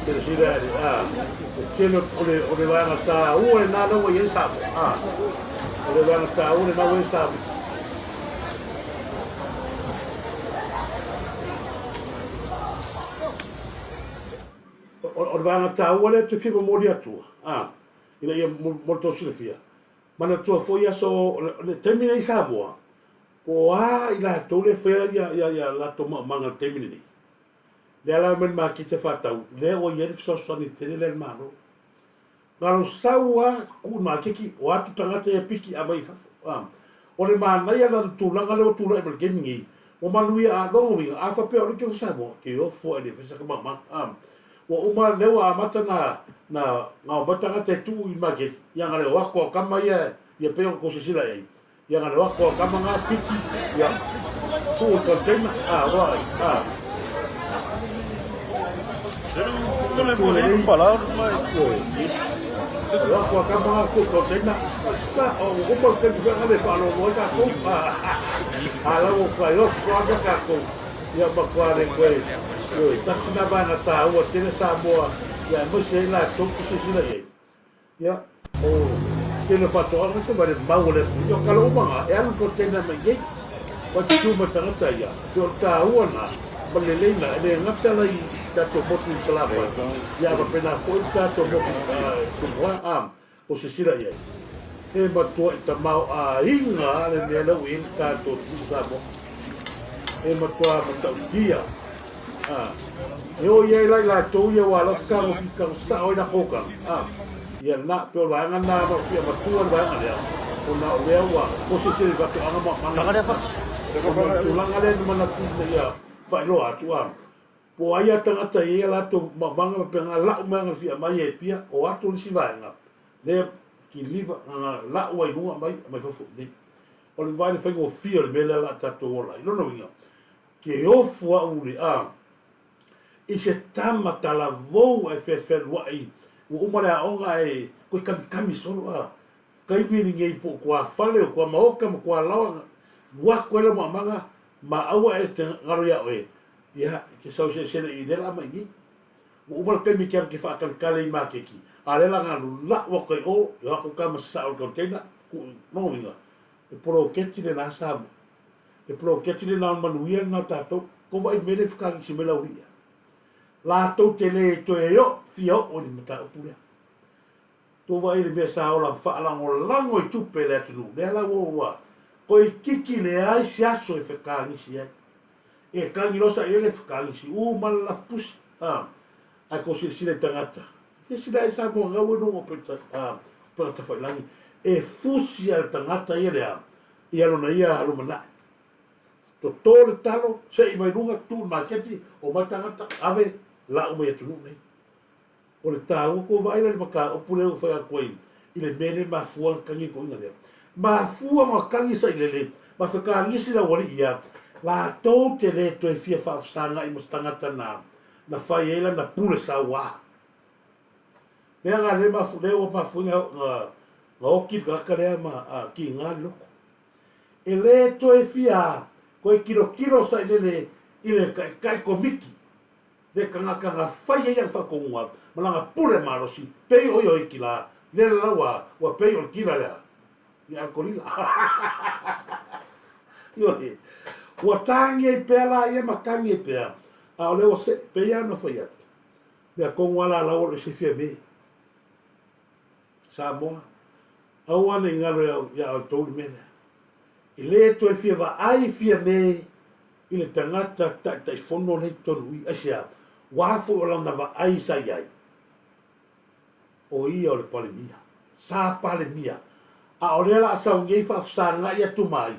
Silasila e a, le tele o le, o le vaega tāua lenā la ua i ai Samoa, a, o le vaega tāua lenā ua i ai Samoa. O le vaega tāua lea te fia momoli atu, a, ina ia mo le tou silafia, Manatua foi aso o le taimi nei i Samoa, po o a i latou lea e faia ia, ia, ia latou maumaga i le taimi lenei. Lea la e omai i le maketi e faatau, lea ua i ai le fesoasoani tele lea a le Malo. Na o sau lava tuu i le maketi, o atu tagata ia piki aumai i fafo. A. O le manaia la o le tulaga lea ua tulai mai i le taimi nei, ua manuia a lona uiga, a faapea o lea e te ofo Samoa, te ofo lava e le fai saka maumaga. A. Ua uma lea ua amata na na na omai tagata e tuu i maketi, ia na le o atu a tama ia ia pei ona tou silasila i ai, ia na le o atu a tama na piki ia tuu i container a ua ai a. O atu a tama na tuu i container sa o uma le taimi foi na le faalolo ai tatou a a la ua kai oso atu tatou. Ia matua le koe, ioe, tasi na vaega taua tele Samoa ia aemaise ai latou te silasila i ai. Ia, o tele o faatoaga se ma le mau o le atunuu, ia o tala uma na, e alu le container mai nei, ua tutu mai tagata ia, pei o le taua na ma le lelei na, e le gata la i tatou motu i Salafai, ia a faapena foi le tatou motu i Tumua, a. O sisila i ai, e matuai tamaoaiga lava le mea lea ua i ai le tatou atunuu Samoa. E matua matautia. A, e o i ai la i latou ia ua alofa tagofi tago sao ai latou tala. A, ia lena, pei o le vaega lena ma fia matua le vaega lea, ona o lea ua po se i faatoaga ma Taga lea fati. Ona o le tulaga lea na manatu ina ia faailoa atu, a po o ai a tagata e i ai a latou maumaga ma pega lau mai aga fia mai e Apia, o atu le isi vaega lea kiliva aga lau ai luga mai mai fafo i nei. O le vaai le faigofie o le mea lea la tatou ola ai. Lona uiga, ke ofu au le a i se tama talavou ae fealuai ua uma le aoga ae koe kamikami solo a taimi lenei po o tuafale o tuamaota ma tualaoa ua atu ai lau maamaga ma aua e te galo ia oe ia e te sau selesele i lea la mai nei ua uma le taimi e te alu te faataletale i maketi a lea la na lau atu ai o e o atu tama sasao i le container tuu lona uiga e poloketi lena Samoa e poloketi lena o le manuia lena o tatou kou vaai i le mea lea e fekagisi mai le aualii ia latou te le toe oo fia oo i le mataupu lea. Tou vaai i le mea sa ola faalagolago i tupe le atunuu, lea la ua ua toeitiiti leai se aso e fekagisi ai. E tagi loa sailele fekagisi uma le lafupusi, a, ae tou silasila i tagata, silasila ai Samoa gau e luga o peta, a, upega tafailagi, e fusi lava e le tagata ia le a, ia lona ia lumanai. Toto le talo, sei mai luga, tuu i le maketi, omai tagata, ave, lau mai atunuu nei. O le taua kou vaai la i le mataupu lea ua fai atu ai i le mea lea e mafua ona tagi le toeaina lea. Mafua ona tagi sailele ma fekagisi le aualii ia, latou te le toe fia faafesagai ma se tagata na na fai ai lana pule sauā. Mea na lea mafu lea ua mafua na na oti le tagata lea ma a kiga le loto. E le toe fia toe tilotilo sailele i le taitai komiti le tagata na fai ai ana faatonuga ma lana pule malosi, pei o ia o Hitila, lea la ua, ua pei o le tila lea i Alkolila. Ioe. Ua tagi ai pea la ia ma tagi ai pea, a o lea ua se, pei lava ona fai atu, mea tonu lava la lau o lo o silafia me. Samoa, aua ne i galo ia outou le mea lea. E le toe fia vaai fia me i le tagata taitaifono lea i totonu i, aisea? Ua foi o lana vaai sa i ai, o ia o le Palemia. Sa Palemia. A o lea la a sau nei faafesagai atu mai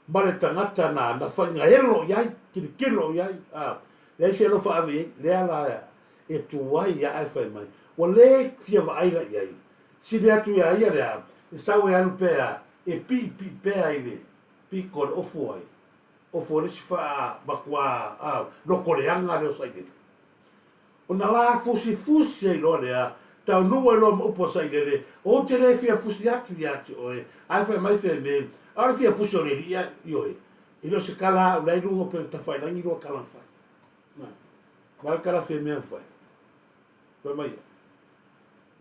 ma le tagata na na faigaelo i ai, tilotilo i ai, a, leai se alofa ave i ai, lea la e tuai ae fai mai, ua le fia vaai la i ai. Sili atu iā ia lea, e sau e alu pea, e piipii pea i le pito o le ofu ai. Ofo le isi faa matua a loko leaga lea o Sailele. Ona la fusifusi ai loa lea, taunuu ai loa ma upu a Sailele, Ou te le fia fusi atu ia te oe, ae fai mai Fiame, Aole fia fusi o le alii ai, ioe, e le o se kala a u la i luga o pena tafailagi lua kala na fai. Na, ma le kala Fiame na fai. Fai mai ia.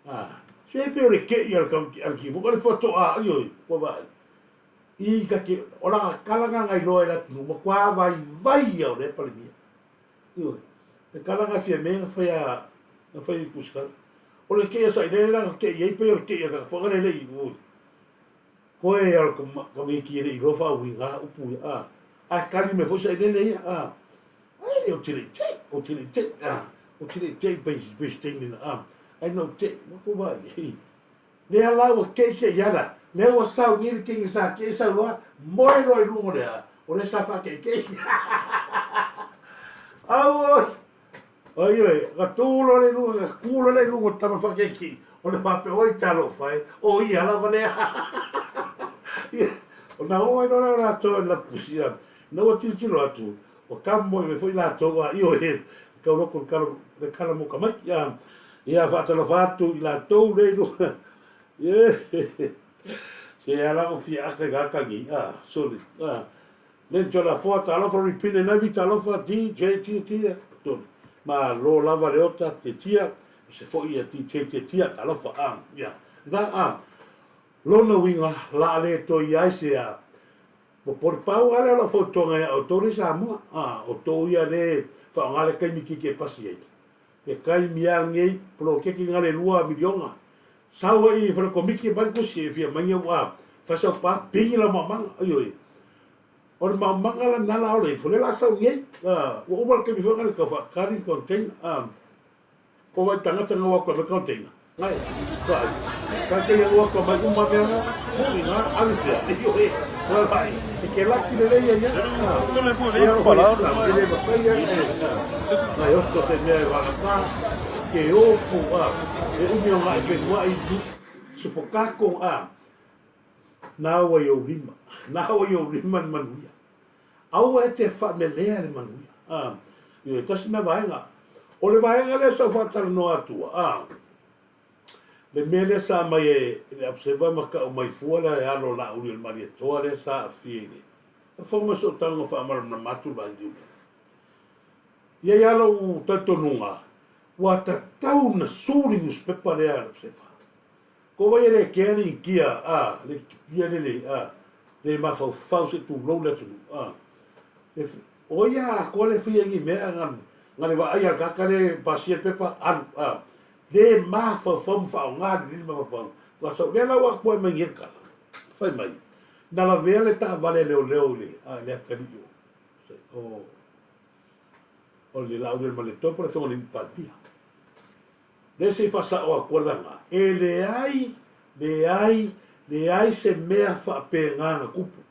Ah, se pe o le kei a le kimo, o le fatoa, ioe, kua vaai. I ka ke, o lana kalaga na iloa e le atunuu, matua vaivai ia o lea Palemia. Ioe. Le kalaga Fiame na fai a, na fai i Kusikala. O le kei a Sailele la na kei ai pei o le kei a le tagata foi le i oi. Koe a le tamaiti e le i iloa faauiga upu ia, a. Ae kali mai foi Sailele ia, a. Ai, ou te le i tei, ou te le i tei, a. Ou te le i tei pei, pei se taimi na, a. Ai na ou tei, ma ko vai. Lea la ua keikei ana, lea ua sau nei le kenge sa kei sau loa, moe loa i luga o lea, o lea sa faakeikei. Auoi! Oi oi, ka tū loa le luga, ka kū loa le luga o tama faakeikei, o le faapea, oi talofa e, o ia lava lea. Ia, ona oo ai loa lea o latou i le lapusi, ia, ina ua tilotilo atu, ua kamo mai foi latou, a ioe, tau loko le kala, le kala mo tamaiti, ia, Ia faatalofa atu i latou lea i luga. Ie. Se ala o fia aka i gaka ni. Ah, sorry. Ah. Len chola foa talofa ripine navi talofa DJ tia tia. Sorry. Ma lo lava le ota te tia. Se fo ia DJ tia tia talofa. Ah, ia. Na ah. Lona uiga la le to i ai se a. Po pori pau ale o la fautuaga ia outou le Samoa. Ah, o tou ia le whaonga le kaimi kiki e pasi ai. Ke kaimi a ngei poloketi nga le lua milionga. Sau ai i whare komiti e mai kusi e fia mainga ua fai sau pa pingi la maumanga. Oi oi. O le maumanga la nala ole ifo le la sau ngei. Ua uma le kaimi whanga le kau whakari container. Ko wai tangata nga waka me container. Ngai, kai. Ka kei a waka mai uma mea nga, hoi nga, alu fia. Oi oi. E ke laki lelei ia ia. Ia o e le mafai ia e nai oto te mea e wagata ke opu a e umi o ngai whenua i ni supokako a nā ua i ou lima nā ua i ou lima le manuia. Aua e te faamelea le manuia. A, ioe, tasi na vaega. O le vaega lea sa ou faatalanoa atua, a, le mea lea sa aumai e le Observer ma tau mai fua le alo o Laauli o le Malietoa lea sa aafia i le fafofoga mai sou tago faamalamalama atu le vailiu lea. E i ai lava lou talitonuga, ua tatau ona su le newspaper lea a le Observer. Ko wai e le kea le Initia, a, le Etiopia le le, a, le mafaufau se tulou le atunuu, a. E, o ia atoa le fia ni mea nga, nga le vaai a le tagata le pasia le pepa, alu, a. Le mafaufau ma faaaoga lelei le mafaufau. Faatoa sau, lea la ua atoa e mai nei le tala. Fai mai, na lavea le taavale a leoleo i le, a, i le atalii o, o, o le Laaulialemalietoa po o le Afioga i le Palemia. Lea se i faasao atu ai lana, e leai, leai, leai se mea faapena na tupu.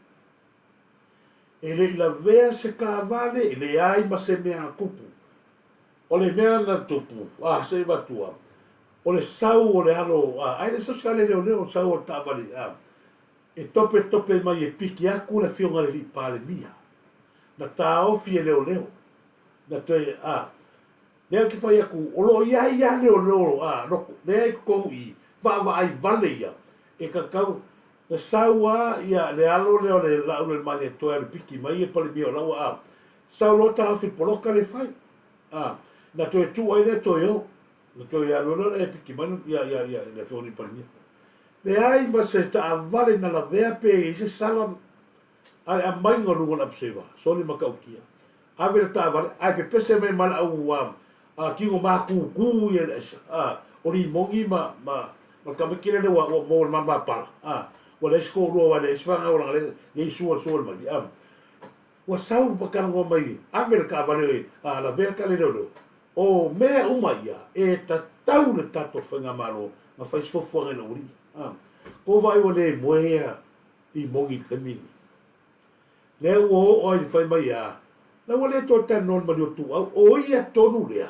E le i lavea se taavale, e leai ma se mea na tupu. O le mea na tupu, a, se i avatua, o le sau o le alo, a, ae le sau se taavale leoleo, o le sau o le taavale, a, e topetope mai e piki atu le Afioga i le Alii Palemia. Na taofi e leoleo, na toe, a, Lea ou te fai atu, o lo o i ai lava leoleo a loto, lea i totonu i i, vaavaai vale ia, e tatau, na sau a ia le alo lea o le Laaulialemalietoa e alu piki mai ia Palemia o laua a, sau loa taofi poloka le fai, a, na toe tuu ai lea toe o, na toe alu ai loa lea e piki mai ia, ia, ia, le Afioga i le Palemia. Leai ma se taavale na lavea pe i ai se sala a le aumaiga o luga o le Abseva, soli matautia, ave le taavale ae pepese mai ma le au a tino mākūkū ia le aisa, a, o limoni ma, ma, ma le tamaiti lele ua, ua maua i le mamapala, a, ua leai se toalua ua leai se fanau laga le, nei sua le sua le maili, a. Ua sau ma talanoa mai, ave le taavale, a, lavea le tale leoleo. O mea uma ia, e tatau le tatou faigamalo na fai se fuafuaga i le aualii, a. Ko vaai ua le moe ia limoni i le taimi lenei. Lea ua oo ai i le fai mai a, la ua le toe talanoa i le maliu o Tuau, o ia tonu lea,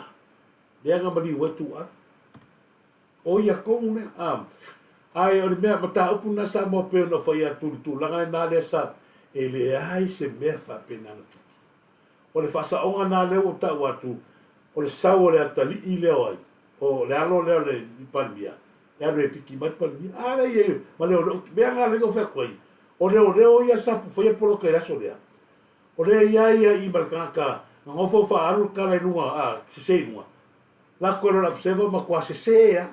lea na maliu ai Tuau. O ia tonu lea. A, ae o le mea, mataupu lena Samoa pei ona fai atu i le tulaga lena lea sa, e leai se mea faapena na tupu. O le faasaoga lena lea ua tau atu, o le sau o le atalii lea o ai, o le alo lea o le Palemia, e alu e piki mai le Palemia. A lea i ai ma leoleo, mea na lea na fai atu ai, o leoleo ia sa faia le poloka i le aso lea. O lea i ai ia i ma le tagata na nofo faaalu le tala i luga, a, sese i luga. Lako e lola observer matua sese a.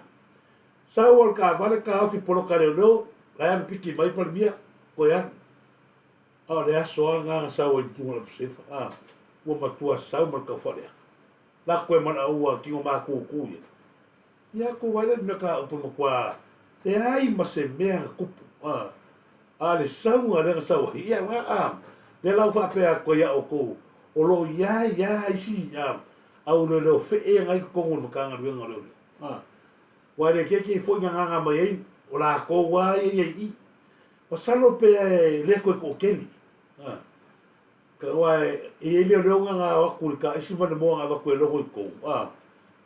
Sau o le taavale taofi poloka leoleo, la e alu piki mai le Palemia, toe alu. A o le aso lava lena na sau ai i luga o le observer, a, ua matua sau ma le taufaaleaga. Lako e ma le aua tino mākūkū ia. Ia ko wai le mea ka upu matua leai ma se mea na tupu a a le sauga lea na sau ai ia la a lea la ua faapea atu ai ia outou o lo o i ai a isi a au leoleo fee na i totonu o le Matagaluega o Leoleo a ua le keikei foi na nganga mai ai o lakou a ia ia i i masalo pea e le toe toatele a Aua e i ai leoleo na na o atu i le taisi ma le moa na avatu e logo i totonu, a,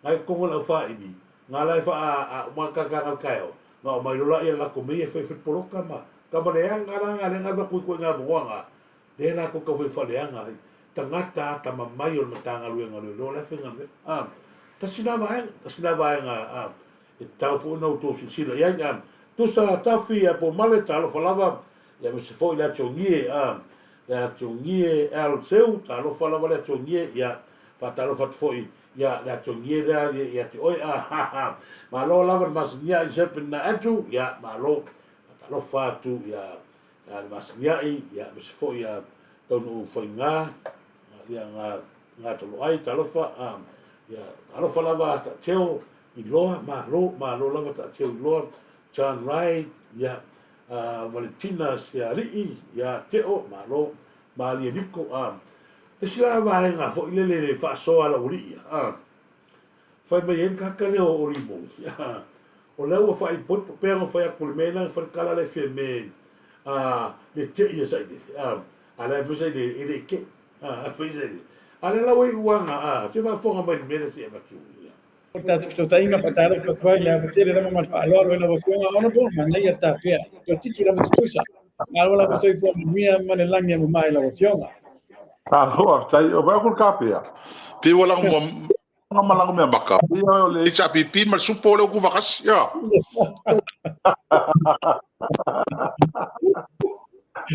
na i totonu o le aufāini, na la e faa a uma ka ka le taeao, na omai loa laia lako mea ia e fai fai poloka ma tama leaga la na lea na avatu i ituaiga moa na, lea latou tau fai faaleaga ai, tagata atamamai o le Matagaluega o Leoleo la e faigaluega, a, tasi na vaega, tasi na vaega, a, e tatau foi ona outou silasila i ai, a, tusa Tafi a Pomale talofa lava, ia aemaise foi le Atiogie, a, Le Atiogie Al Seu, talofa lava le Atiogie, ia, faatalofa atu foi ia le Atiogie lea ia te oe, a, ha, ha, malo lava le masiniai Giuseppe na Andrew, ia, malo, faatalofa atu ia, ia le masiniai, ia, aemaise foi ia Taunuu Faiga, ia, nga, nga Toloai, talofa, a, ia, talofa lava Taateo i Loa, malo, malo lava Taateo i Loa, John Wright, ia, a Valentina Sialii, ia Teo, malo, Malie Niko, a, isi la vaega foi lele le faasoa a lau alii, a, fai mai ai le tagata lea o Limoni, a, o lea ua faaipoipo, pei ona fai atu i le mea lea na fai le tala lea Fiame, a, le te'i e Sailele, a, a la e fai Sailele, e le i te'i, a, a fai Sailele. A lea la ua iu aga, a, se faafofoga mai i le mea lea se i avatu, ia. O le tatou fesootaiga faatalofa atu ai le ava tele lava ma le faaaloalo i lau Afioga Honourable, manaia le tapea, toeitiiti lava tutusa. Malo lava soifua manuia ma le lagi e mama i lau Afioga. Malo faafetai. O vaai atu le kapea. Pei ua lago mua ma lago mea maka. Pei o le HRPP ma le supo o le uku vakasi. Ya.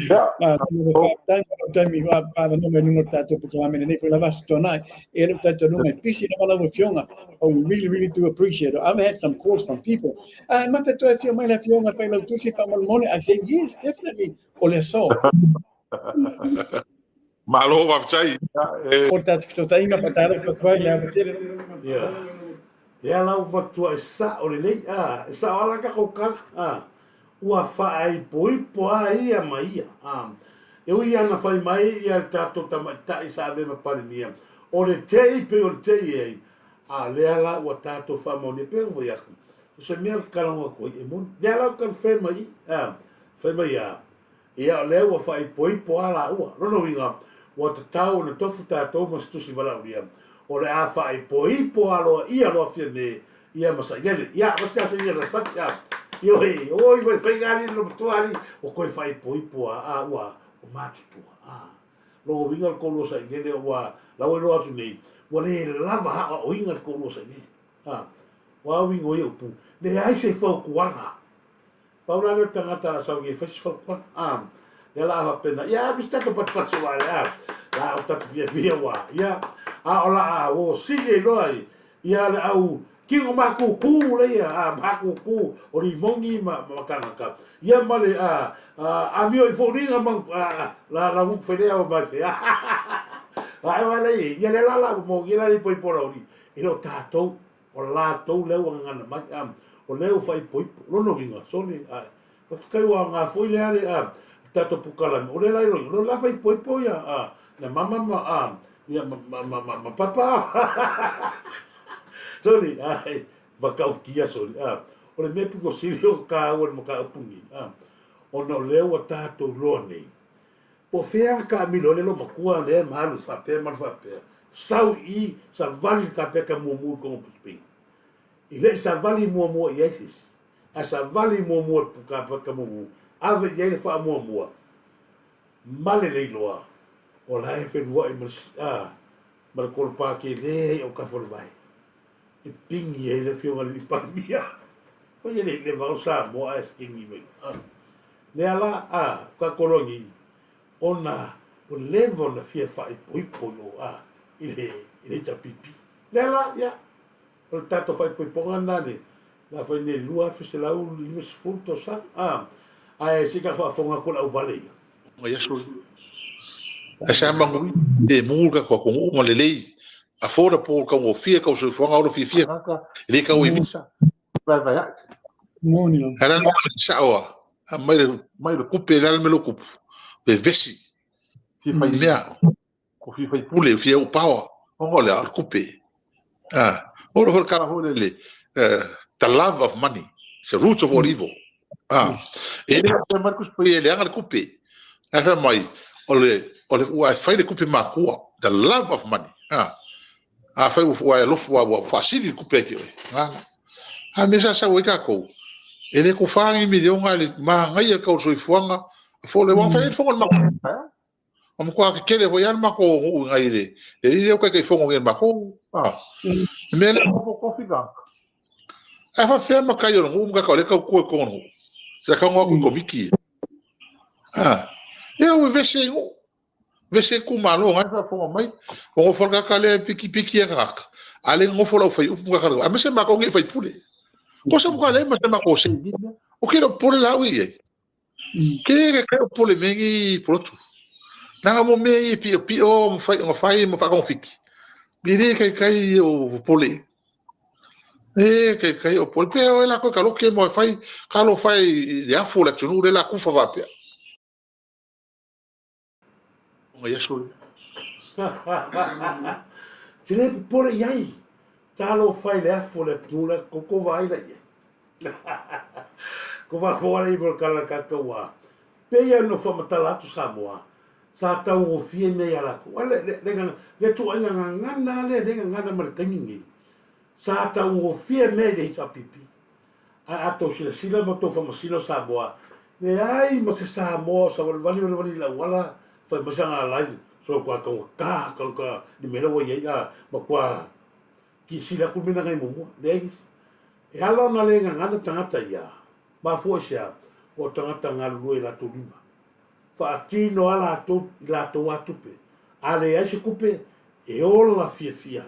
Faafetai mo lou taimi faavanoa mai luga o le tatou polokalame lenei foi lava Aso Toonai. E lou talitonuga e pisi lava lau Afioga. Oh, we really, really do appreciate it. I've had some calls from people. Ah, mata toe afio mai le Afioga i le Failautusi faamolemole. I say, yes, definitely. O le aso. Malo faafetai. O le tatou fesootaiga faatalofa atu ai le ava tele. Ia. Lea la ua matuai sao lelei, a, e sao lava la tatou tala, a, ua faaipoipo a ia ma ia, a. E ui ana fai mai ia le tatou tamaitai sa avea ma Palemia, o le tei pei o le tei e ai, a lea la ua tatou faamaonia, pei ona fai atu, o se mea ou te talanoa atu ai e moni. Lea la ou te confirm ai i, a, fai mai a, Ia, o lea ua faaipoipo a laua. Lona uiga, ua tatau ona tofu tatou ma se tusi valaaulia, o le a faaipoipo aloaia loa Fiame ia ma Sailele. Ia, ma se asa ia Lasati, a. Ioe, oi, ua faiga alii le matua alii, ua toe faaipoipo a, a, ua, ua matutua, a. Lona uiga le toalua Sailele ua, la ua iloa atu nei, ua le lava aoaoina le toalua Sailele. A, ua auigo ia upu, leai se fautuaga. Pau la lea o le tagata la sau nei e fai se fautuaga, a, lea la a faapena, ia ave se tatou patupatu aua le a, la o tatou fiafia ua, ia, a o la a ua sili ai loa i, ia le au tino matutu leia, a, matutu o limoni ma, ma tagata, ia ma le, a, a, amio i foliga ma, a, la, la uku felea o mai fe, a, a, e wala i, ia le la la, mo, ia la le ipoipo la uri, e le o tatou, O latou lea ua gagana mai, a, o lea ua faaipoipo. Lona uiga, sole, a, faafetai ua aoga foi lea le, a, le tatou pukalame, o lea la iloa, o lea la faaipoipo ia, a, ia mama ma, a, ia ma, ma, ma, ma, ma papa. Sole, a, e, matautia, sole, a, o le mea pito sili ona taua i le mataupu lenei, a, ona o lea ua tatou iloa nei, Po o fea a taamilo ai le loomatua lea ma alu faapea ma alu faapea, sau i i, savali le kapeta muamua i totonu o Brisbane. E le i savali muamua i ai se isi, ae savali muamua i le kapeta muamua, ave i ai le faamuamua ma le leiloa o la e feluai ma le, a, ma le kolopā tele ai autafa o le vae. E pigi ai le Afioga i le Alii Palemia. Fai e le i leva o Samoa ae pigi mai. A. Lea la, a, ka kologi, ona ua leva ona fia faaipoipo i o, a, i le, i le HRPP. Lea la, ia, o le tatou faaipoipoga lena le, la fai nei 2150 tausaga, a, ae se i ta faafofoga atu le auvale ia. Ngai aso ia. Ae sa manuia le mu le tatou atunuu ma lelei affordable le taugofie tau soifuaga olo fiafia tagata e le tau e visa vaevaea'i. Moni lava. Ae la le sao a aumai le mai le tupe le a le mea lea ua tupu vevesi fia fai mea ko fia fai pule fia uu power ona o le a o le tupe a o le foi le tala foi lele the love of money is the root of all evil a e le faapea mai le Tusi Paia e leaga le tupe ae fai mai o le o le ua e fai le tupe makua the love of money a afai ua e alofa ua faasili le tupe ia te oe gana a mea sa sau ai tatou e le tofa ni miliona i le manaia tau o le soifuaga fo le ua fai ai le fono a le matou Ua matua tetele foi lava le matou nuu i nai le alii lea o Taitaifono nei o le matou. Le mea lea o tofi tagata. Ae faapefea matai o le nuu ma tagata o lea e tautua i totonu o le nuu. Sa tago atu i komiti ia. Ia ua vevesi ai nuu. Vevesi ai itumalo na e faafofoga mai. Ua nofo le tagata lea e pikipiki ia tagata. A le nofo lau faiupu ma tagata. Aemaise matou nei faipule. Ko se matua leai ma se matou say i mea. O ke le popole la au i ai. Ke ke kai o pole me ngi polotu. Nanga mo me i pio pio mo fai o fai mo whakongofiki. Mi re kai kai o pole. E kai kai o pole. Pea o e la koe ka loke mo e fai ka lo fai le afu le atunu le la kufa vapea. Ngai aso ia. Te le popole i ai. Talofa i le afu o le atunuu la koko vaai la i ai. Ko faafofoga lea i mo le kala tatou a. Pei ona faamatala atu Samoa, sa taugofie mea ia latou. A le, le, le, le tuuaiga gagana lava lea, lea e gagana mai le taimi lenei. Sa taugofie mea i le HRPP. Ae a tou silasila ma tou faamasino Samoa, leai ma se Samoa o savalivali valivali i le auala fai mai sana alai, so matua taugata, taugata i le mea la ua i ai, a matua kisila atu le mea na nai muamua. Leai nisi. E ala ona le gagana tagata ia, mafua i se a? Ua o tagata galulue i latou lima. Faatino a latou i latou a tupe. A leai se tupe, e ola fiafia.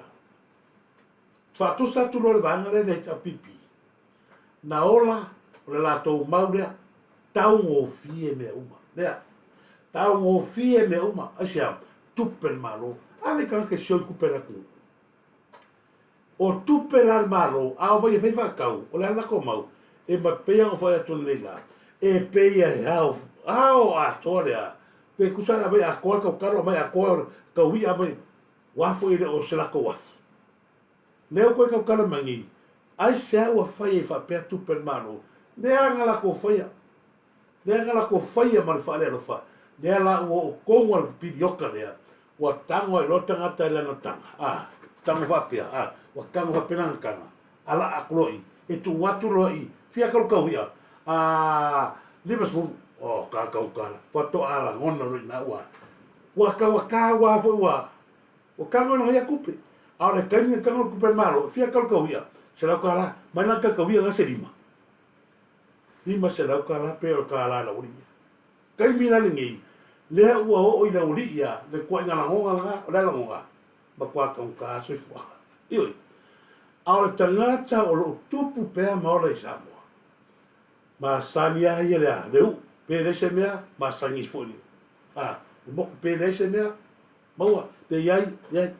Faatusa atu loa le vaega lea i le HRPP, na ola o le latou mau lea, taugofie mea uma. Lea, taugofie mea uma. Aisea? Tupe a le Malo. Ave i tagata e sioi tupe a le atunuu. O tupe la a le Malo, a omai e fai faatau, o le a le latou mau? E pei lava ona fai atu nei la, e pei e ao, ao atoa lea, pe tusa le aumai atoa le tautalo, aumai atoa le taui'a, aumai, ua foi e le o se latou afu. Lea ua toe tautala mai nei, aisea ua fai ai faapea tupe a le Malo? Lea na latou faia, lea na latou faia ma le faalealofa, lea la ua oo tonu lava i le piliota lea, Ua tago ai loa le tagata i lana taga, a, tago faapea, a, ua tago faapea lana taga, ala aku loa i, e tuu atu loa i, fia kalu kau i'a, a, 50, oh, ka kau kala, faatoa lagona loa i ina ua, ua taugata ua foi ua, ua tago i lana ia tupe. A o le taimi e tago i le tupe a le Malo, e fia kalu kau i'a, $100, mai lana kau kau i'a na se lima. $500 pe o le kālā i lau alii ia. Taimi la lenei, lea ua oo i le aualii ia le tuaiga lagona lena, o le a lagona? Matua taugata soifuaga. Ioe. A o le tagata o lo o tupu pea ma ola i Samoa, masani lava ia le a? Le uu, pe leai se mea, masani foi le, a, le moku pe leai se mea, Maua, pe i ai, leai.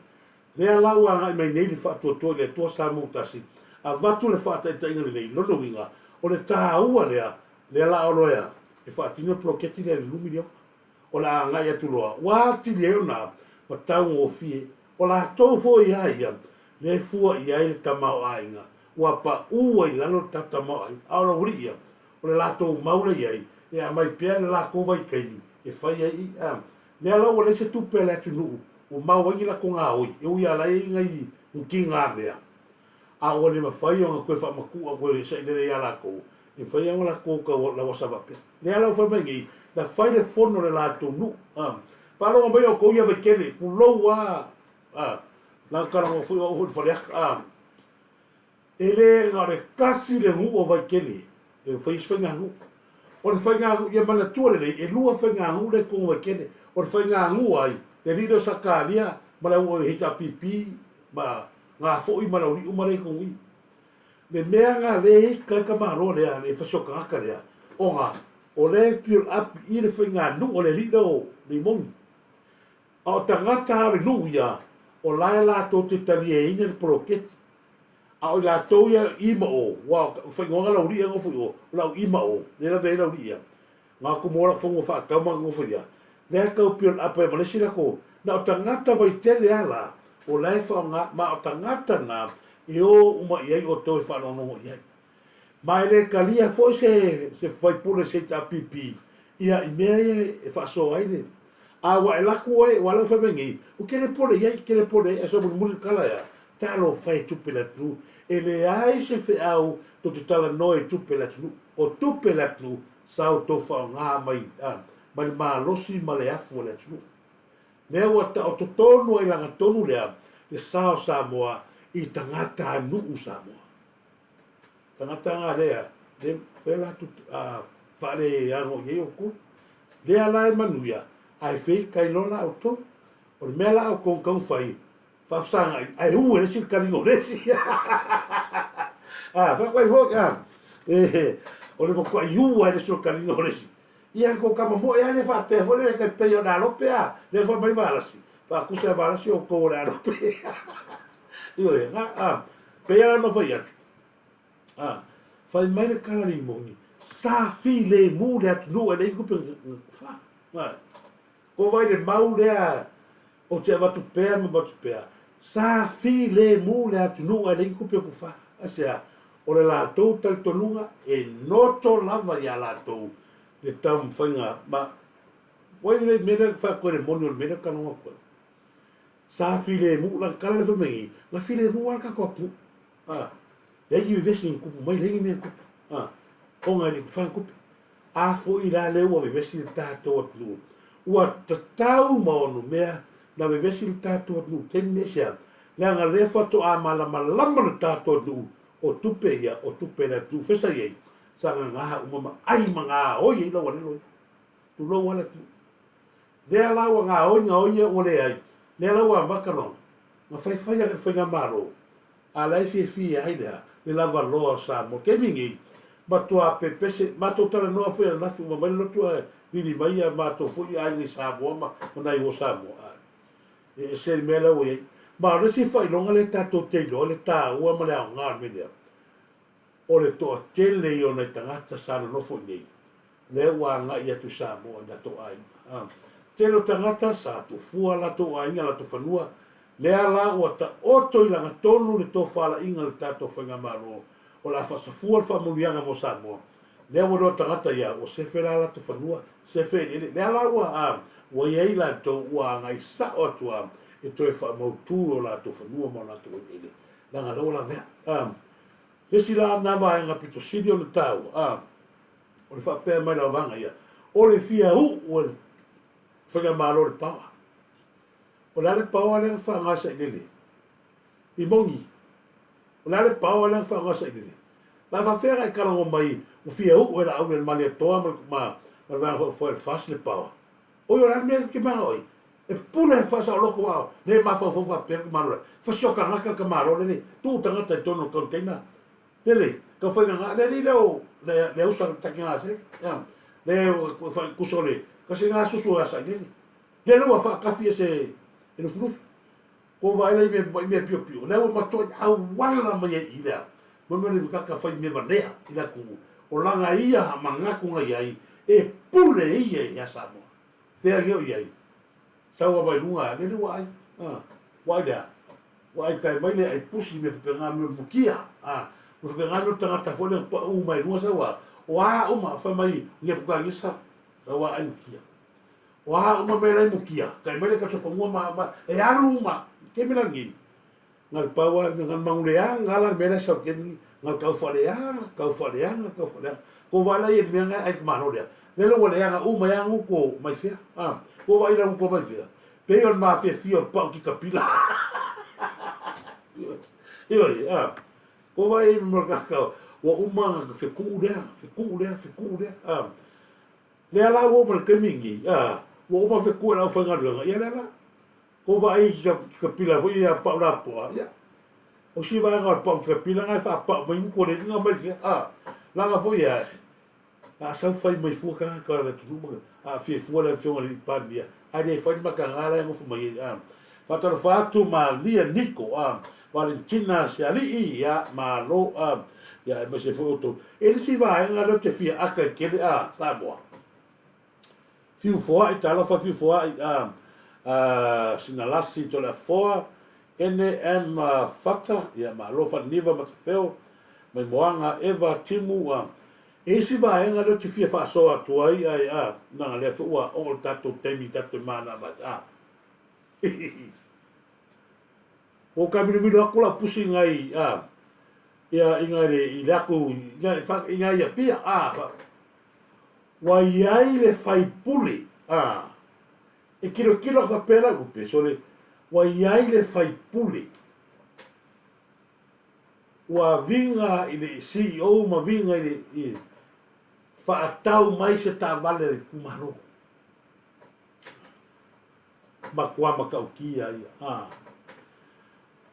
Lea la ua agai mai nei le faatuatua i le Atua Samoa Tasi, avatu le faataitaiga lelei, lona uiga, o le taua lea, lea la o loa e faatino le poloketi lea i le lu miliona. O le a agai atu loa, ua atili ai ona mataugofie, o latou foi a ia, lea e fua i ai le tamaoaiga, ua pau ai i lalo le ta tamaoaiga, a o le aualii ia, o le latou mau la i ai, e aumai pea le latou vaitaimi e fai ai i, a, Mea la ua leai se tupe a le atunuu ua mau ai ni latou gaoi, e ui lava la e i ai nai mutigamea, a ua le mafai ona toe faamatuu atu e sailele ia latou, e mafai lava ona latou tau lauasa faapea. Lea la ua fai mai nei, na fai le fono a le latou nuu, a, faalogo mai outou ia Vaitele, tulou a, a, na talanoa foi o au foi i le Faleata, a, E le na o le tasi le nuu o Vaitele e fai ai se faiganuu. O le faiganuu, ia manatua lelei, e lua faiganuu lea i totonu o Vaitele. O le faiganuu ai, le alii lea o Sakalia ma le au HRPP ma Gafoi ma le aualii uma lea i totonu i i. Le mea lena lea e ita ai tamaloa lea, le fasi o tagata lea, ona o lea e build up i i le faiganuu a le alii lea o Limoni. A o tagata o le nuu ia, o la e latou te taliaina le poloketi. A o i latou ia i ma o, ua o faaigoaga lau alii e nofo i o, o le au i ma o, lea e lavea ai le aualii ia. Na atu mo lau fanua faatau ma nofo ia. Lea e tau build up ai ma le isi latou, na o tagata vaitele lava la, o la e faaaoga, ma o tagata na e o uma i ai outou e faalogologo i ai. Ma e le talia foi se se faipule se HRPP ia i mea ia e faasoa ai le A ua e laku oe, ua lau fai mai nei, ou te le pole i ai, te le pole i ai, ae sau mulimuli le tala ea, talofa e tupe le atunuu, e leai se feau tou te talanoa i tupe le atunuu, o tupe le atunuu sa outou faaaoga mai, a, mai le malosi ma le afu o le atunuu. Lea ua taoto tonu ai lagatonu lea le sa o Samoa i tagata nuu Samoa. Tagata nga lea, le fai la tu a faale ano i ai outou. Lea la e manuia, ae fei kai loa la outou. O le mea la outou tau fai, faafesagai, ae u e le isi le kaliga o le isi. A, fai foi, a, e, o le matuai u lava e le isi o le kaliga o le isi. Ia, tou tama moe lava lea faapea foi lea tai pei o le alope a, lea fai mai Valasi, faatusa e Valasi outou o le alope. Ioe, na, a, pei lava ona fai atu, a, fai mai le tala limoni, sa filemu le atunuu e leai ni tupe fa. A, ko vai le mau lea ou te avatu pea ma avatu pea, sa filemu le atunuu ae leai ni tupe kufa. Aisea? O le latou talitonuga e noto lava ia latou. Le taumafaiga ma wai le mea lea faatoe le moni o le mea lea talanoa atu ai. Sa filemu la kala le fai na filemu lava le tatou atunuu. A, leai ni vevesi na tupu mai, leai ni mea na tupu. A, ona e le i tufa ni tupe. A foi la lea ua vevesi le tatou atunuu, ua tatau ma onomea na vevesi le tatou atunuu i taimi ese a, leaga lea faatoa malamalama le tatou atunuu o tupe ia, o tupe a le atunuu. Fesa i ai, sa gagā uma ma ai ma gaoi ai laualelo ia. Tulou lava le atunuu. Lea la ua gaoi gaoi ia ua leai, lea la ua amata lona na faifai ane le faigamalo, a la e fiafia ai le a? Le lavaloa o Samoa. Taimi nei, matua pepese, matou talanoa foi ananafi uma mai le lotu ae vili mai ia matou foi aiga i Samoa ma nai uo Samoa. Ae e ese le mea la ua i ai. Ma o le isi faailoga lea tatou te iloa le taua ma le aoga o le mea lea, o le toatele ia o nai tagata sa nonofo i inei, lea ua agai atu i Samoa i latou aiga. Tele o tagata sa tufua latou aiga, latou fanua, lea la ua taoto i lagatonu le tofalaiga a le tatou Faigamalo o le a faasafua le faamanuiaga mo Samoa. Lea ua iloa tagata ia ua sefe la latou fanua, sefe eleele, lea la ua ua i ai latou ua agai sao atu a e toe faamautu i o latou fanua ma o latou eleele, leaga lea ua lavea. Le isi la na vaega pito sili ona taua, a, o le faapea mai lau vaga ia, o le fia uu e le Faigamalo le paoa. O le a le paoa lea na faaaoga e Sailele? I moni, o le a le paoa lea na faaaoga e Sailele? La faafefea na e kalago mai ua fia uu e Laauli Malietoa ma, ma, ma le Vaega Faaupufai o le FAST le paoa? Oi, o le a le mea e te manao ai? E pule faasaoloko a le mafaufau faapea le tamaloa. Fasioka tagata le tamaloa lele, tuu tagata i totonu o le container. Lele, tau fai nga le alii lea o le le ausa taki nga se. Ia, le o fa kuso le, kasi nga susu a sai lele. Lele ua faakafi e se e lufilufi. Ko vaai la i mea i mea piopio. Lea ua matuai auala mai ai i lea. Mo mea le kaka fai mea valea i la ku. O langa ia manatu nga iai e pule ia ia Samoa. Fea ia o iai. Sau a mai luga lele ua ai. Ua ai lea. Ua ai kai mai le ai pusi me faapena me mukia. Me faapena me tagata foi le pa u mai luga sau a. O a uma fai mai nge puka nge sa. Sau a ai mukia. O a uma me lai mukia. Kai mai le kaso fanua ma ma e alu uma. Ke me langi. Ngal paua ngal manguleanga la me la sau ke ngal kau faleanga, kau faleanga, kau faleanga. Ko vai la i le mea ngai ai te malo lea. Lele ua leaga uma i a nguko mai fea. Ah, ko vai la nguko mai fea. Pei o le mafiafia o le pau ki kapila. Ioi, ah. Ko vai i mo kakao. Ua uma nga fekuu lea, fekuu lea, fekuu lea. Ah. Lea la ua uma le taimi lenei, ah, ua uma fekuu e le aufaigaluega, ia lea la. Ko vai ki kapila foi ia pau lapoa, ia. O si vaega o le pau ki kapila ngai faapau mai nguko le inga mai fea, ah. Langa foi ia, a sau fai mai fua tagata o le atunuu ma aafia fua le Afioga i le Alii Palemia, ae le fai ni matagā la e nofo mai ai, a. Faatalofa atu Malia Niko, a. Valentina Sealii, ia, malo, a. Ia, aemaise foi outou. E le isi vaega lea ou te fia aka i tele, a, Samoa. Fiu foai, talofa fiu foai, a, a, Sinalasi Toleafoa, NM Fata, ia, malo Faaniva Matafeo, Maimoaga Eva Timu, a. E isi vaega lea ou te fia faasoa atu ai, ae, a, leaga lea foi ua oo le tatou taimi tatou te manava ai, a. Ua ou taamilomilo atu lau pusi i ngai, a, ia, i ngai le, i le atu, i ngai, i ngai i Apia, a, ua i ai le faipule, a, e kilokilo atu faapea lau lupe, sole, ua i ai le faipule, Ua viga i le CEO ma viga i le i faatau mai se taavale a le itumalo. Matua matautia ia. A.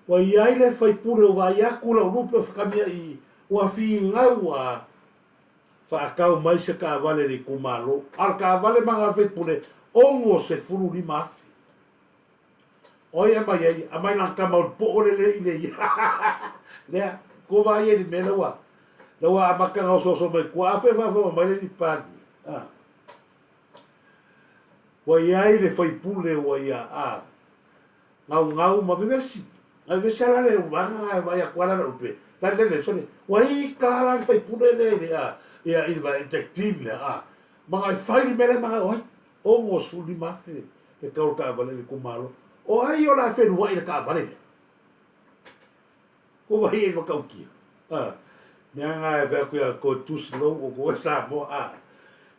Ua i ai le faipule ua vaai atu lau lupe o whakamia i ua finau a faatau mai se taavale a le itumalo. A o le taavale ma ngā faipule, 65,000. O ai e aumai ai? Aumai lana tama o le poo le le i le ia. Lea, ko vai e le mea laua. Laua amata na osooso mai kua afe whawhawa mai le lipani. Ah. Ua iai le faipule ua ia a ngau ngau ma vevesi. Ngau vevesi ala le uvanga ngai vai aku ala le upe. La le le sole. Ua i ka ala le faipule le le a ia i vai tech team le a. Manga e fai le mea la e manga o ai. 65,000 le tau o le taavale i le itumalo. O ai o le a feluai i le taavale lea? Ko wai e matautia. A, mea nga e fai atu ia koe tusi lou o koe Samoa. A,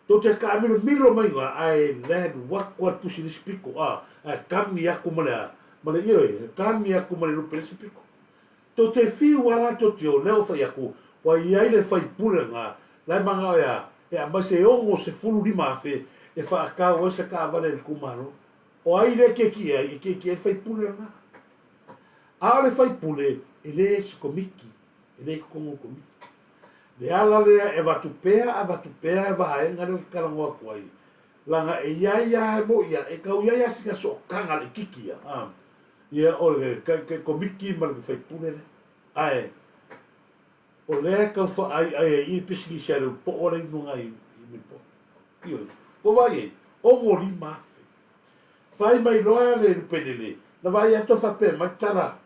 tou te taamilomilo mai iga ae la e alu atu a le tusi i le isi pito. A, ae kami atu ma le a, ma le ioe, kami atu ma le lupe i le isi pito. Tou te fiu a la tou te o lea ua fai atu, ua iai le faipule lena, la e manao e a, e aumai se 65,000 e faatau ai se taavale a le itumalo. O ai lea e kiekie ai? E kiekie ai le faipule lena. A o le faipule, e le se komiti, e le i totonu o le komiti. Le ala lea e avatu pea, avatu pea le vaega lea ou te talanoa atu ai, leaga e iai lava, e moi lava, e tau iai lava sina sootaga laitiiti ia, a, ia o le kai komiti ma le faipule lea. Ae o lea e tau faaaiai ai i le pisinisi a le upoo lea i luga i Melbourne. Ioe, ua vaai ai, 65,000. Fai mai loa le lupelele, na vaai atu a faapea mai tala,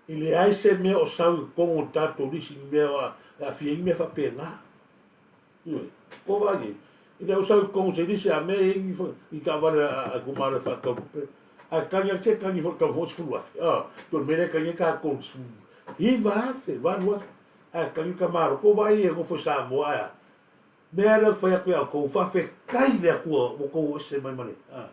e leai se mea o sau i totonu o le tatou lisi ni mea e aafia ai ni mea faapena. Ioe, ua vaai ai, e le o sau i totonu o se lisi a mea e i ai ni taavale a itumalo e faatau tupe. Ae tagi atu se tagi foi i le tau 60,000, a, pei o le mea lea e tagi ai tatou i le 19,000, 8,000, ae tagi le tamaloa. Tou vaai ai e nofo i Samoa ae a? Mea lea ou te fai atu ia outou, faafetai i le Atua ua outou o ese mai ma le, a,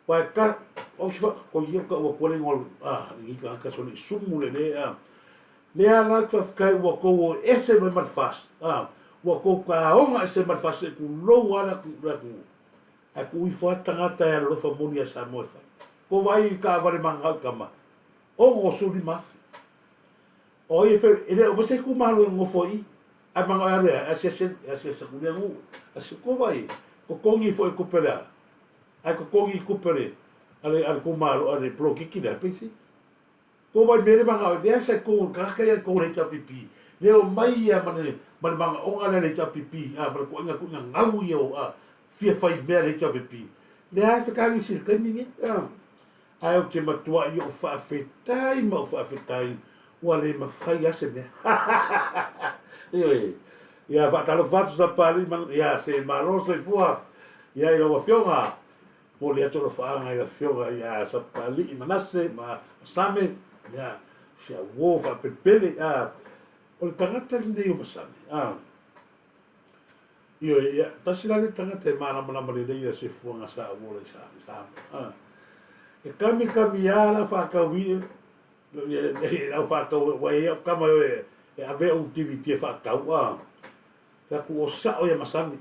Wae ka, ou te whakakoia o ka ua kore ngol, a, lenei tagata sole i sumu le le, a, lea la te faafetai ua tou o ese mai ma le FAST, a, ua tou taoga ese mai le FAST e tulou a le atu, le atunuu. Ae tuu ifo lava le tagata e alolofa moni ia Samoa e fai. Ko vai i taavale mangau i tama, 65,000. O ai e fai, e le o se itumalo e nofo ai i, ae manao e alu e asiasi, e asiasi atu i lea nuu. Asi, ko vai, totogi foi tupe lea, ae totogi i tupe a le, a le, a le itumalo, a le polokiki lea, peisi. Ko vai mea le manao, lea sa tou, tagata ia tou le HRPP, le omai ia ma le, ma le manaoga lea le HRPP, a, ma le toaiga tuiga gau ia o, a, fia fai mea le HRPP. Lea e fekagisi i le taimi nei, a. Ae ou te matuai ou faafetai ma ou faafetai ua le mafai lava se mea. Ioe. Ia faatalofa atu Sapalii ma ia se malo soifua ia i lau Afioga. Momoli atu alofaaga i le Afioga ia Sapalii Manase ma Masame, ia si au uo faapelepele. O le tagata lenei o Masame, Ioe, ia, tasi la lea tagata e malamalama lelei i le sefuaga sa ou ola i sa, i Samoa. E kamikami lava lau faatau i, lau faatau, ua i ai au tama e, e ave ou DVD e faatau, a. Fai atu, o sao ia masani.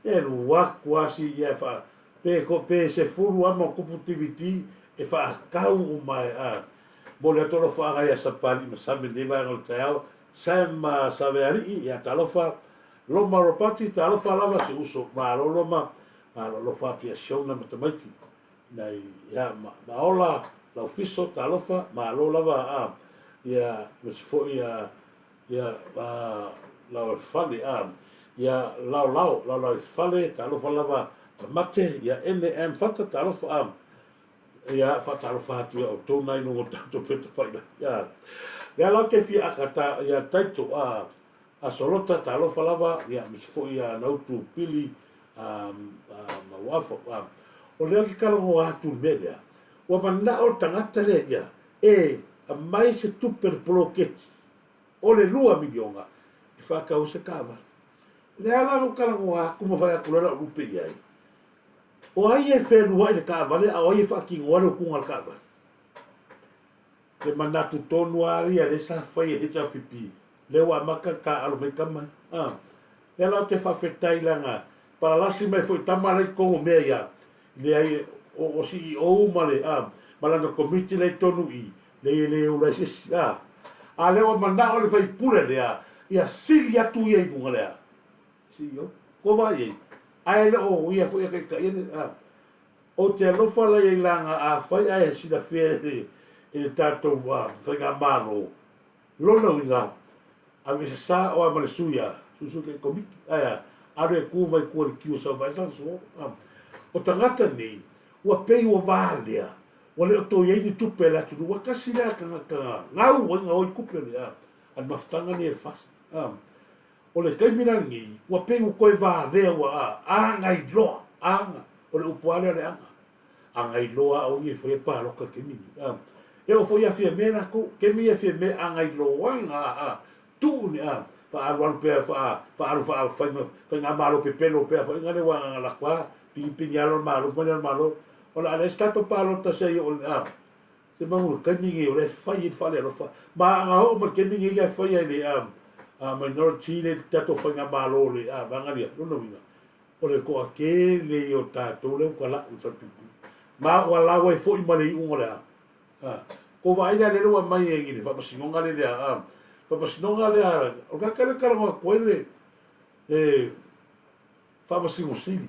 E alu atu lava si ia e faa, pe, pe sefulu lava ma tupu DVD e faatau uma e, a. Momoli atu alofaaga ia Sapali ma Same i lenei vaega o le taeao. Sam Savealii, ia talofa. Loma Ropati, talofa lava si uso. Malo Loma, malo alofa atu ia Siona ma tamaiti. Nai, ia, ma, Maola, Laufiso, talofa, malo lava, a, ia, aemaise foi ia, ia, a, Laoifale, a, ia, Laolao, Laolaoifale, talofa lava, Tamate, ia, NM Fata, talofa, a, Ia, faatalofa atu ia outou na i luga o tatou peta faila. Ia, lea la ou te fia aka ia Taito, a, a Solota, talofa lava, ia, aemaise foi ia Nautu Pili, a, a, ma Uafa. A, o lea ou te talanoa atu i le mea lea, ua manao le tagata lea ia e aumai se tupe i le poloketi o le $2 miliona e faatau ai se taavale. O lea la na ou talanoa atu ma fai atu loa lau lupe i ai, O ai e feluai le taavale a o ai e faatinoa le utuga o le taavale? Le manatu tonu lava ia lea sa fai e HRPP, lea ua amata ona taaalo mai tama ia. A, lea la ou te faafetai leaga palalasi mai foi tama la i totonu o mea ia, leai o, o CEO ma le, a, ma lana komiti la i totonu i i, leai e le ola ai se isi, a. A lea ua manao le faipule lea, ia sili atu ia i luga lea. CEO, Kua vaai ai, ae le o ia foi e taitaia le, a, ou te alofa la i ai laga afai ae silafia e le, e le tatou a, faigamalo, lona uiga, ave sasa oa ma le sui a, susu ke komiti, ae a, alu e ku mai kua le kiu sau mai sa suo, a, o tagata nei, ua pei ua valea, ua le o toe i ai ni tupe a le atunuu, ua tasi lea tagata gau ai gaoi tupe le, a, a le mafutaga nei a le FAST, a. O le taimi la lenei, ua pei ua toe valea ua agailoa, aga, o le upu lava lea o le aga. Agailoa au ia e faia le palota i le taimi lenei. E oo foi ia Fiame latou, taimi ia Fiame agailoaga a, tuu ni a, faaalualu pea, faaalu faigamalo pepelo pea foi lea ua agaga lako lava, pigipigi alo le Malo, fai mai le Malo, o le a leai se tatou palota se i oo i le a, Se manu le taimi nei o lea e fai ai le faalealofa. Ma a oo mai le taimi nei e fai ai le minority le tatou faigamalo le vaega lea, lona uiga, o le toatele ia o tatou lea ua tala'u i le falepuipui. Ma ua laua ai foi ma le iuga o le a? Kou vaai la lea ua aumai ai i le faamasinoga lea a, faamasinoga lea, o le tagata lea e talanoa atu ai le le Faamasino Sili,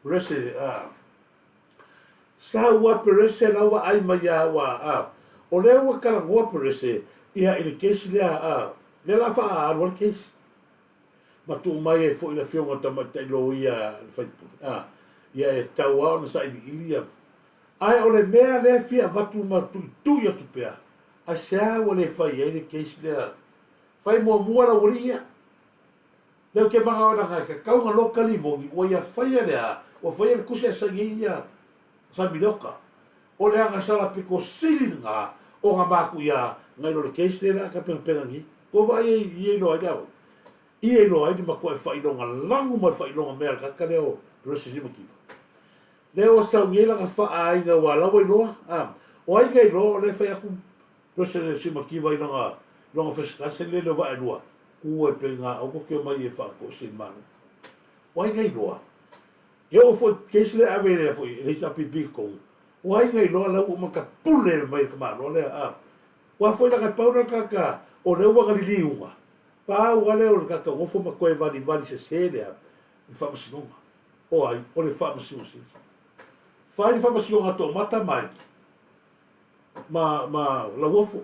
Perese a. Sa ua Perese la ua ai mai ia ua a. O lea ua talanoa Perese ia i le case lea a, lea la faaalu ai le case. Ma tuu mai ai foi le afioga tamaitai loia le faipule a, ia e tatau a ona sailiili ia. Ae o le mea lea e fia avatu ma tuitui atu pea, aisea ua le fai ai le case lea. Fai muamua le aualii ia. Lea ou te manao leaga e tatau ona loka limoni ua ia faia le a ua faia le tusi ae saini ai ia Samilioka. O le agasala pito sili lena ona matuia nai lo le case lea la ka penapena nei. Ua vaai ai i e iloa ai le awa. I e iloa ai le matua e faailoga lanu ma le faailoga mea a le tagata lea o Peresi Limakiva. Lea ua sau nei lana faaaiga ua laua iloa a o ai ka iloa o lea e fai atu Peresi Limakiva i lona lona fesekase lele o vaelua Ku ai pe nga au koke mai e faatoese i Malo. O ai nga iloa? E oo foi case lea ave lea foi e le HRPP tonu. O ai nga iloa la ua uma ka pule mai ka Malo lea a. Ua foi langa pau la kaka o lea ua liliuga. Pau a lea o le kaka gofo ma toe vali vali sese lea i faamasinoga. O ai? O le faamasino sili. Fai le faamasinoga toamata mai ma ma lauofo.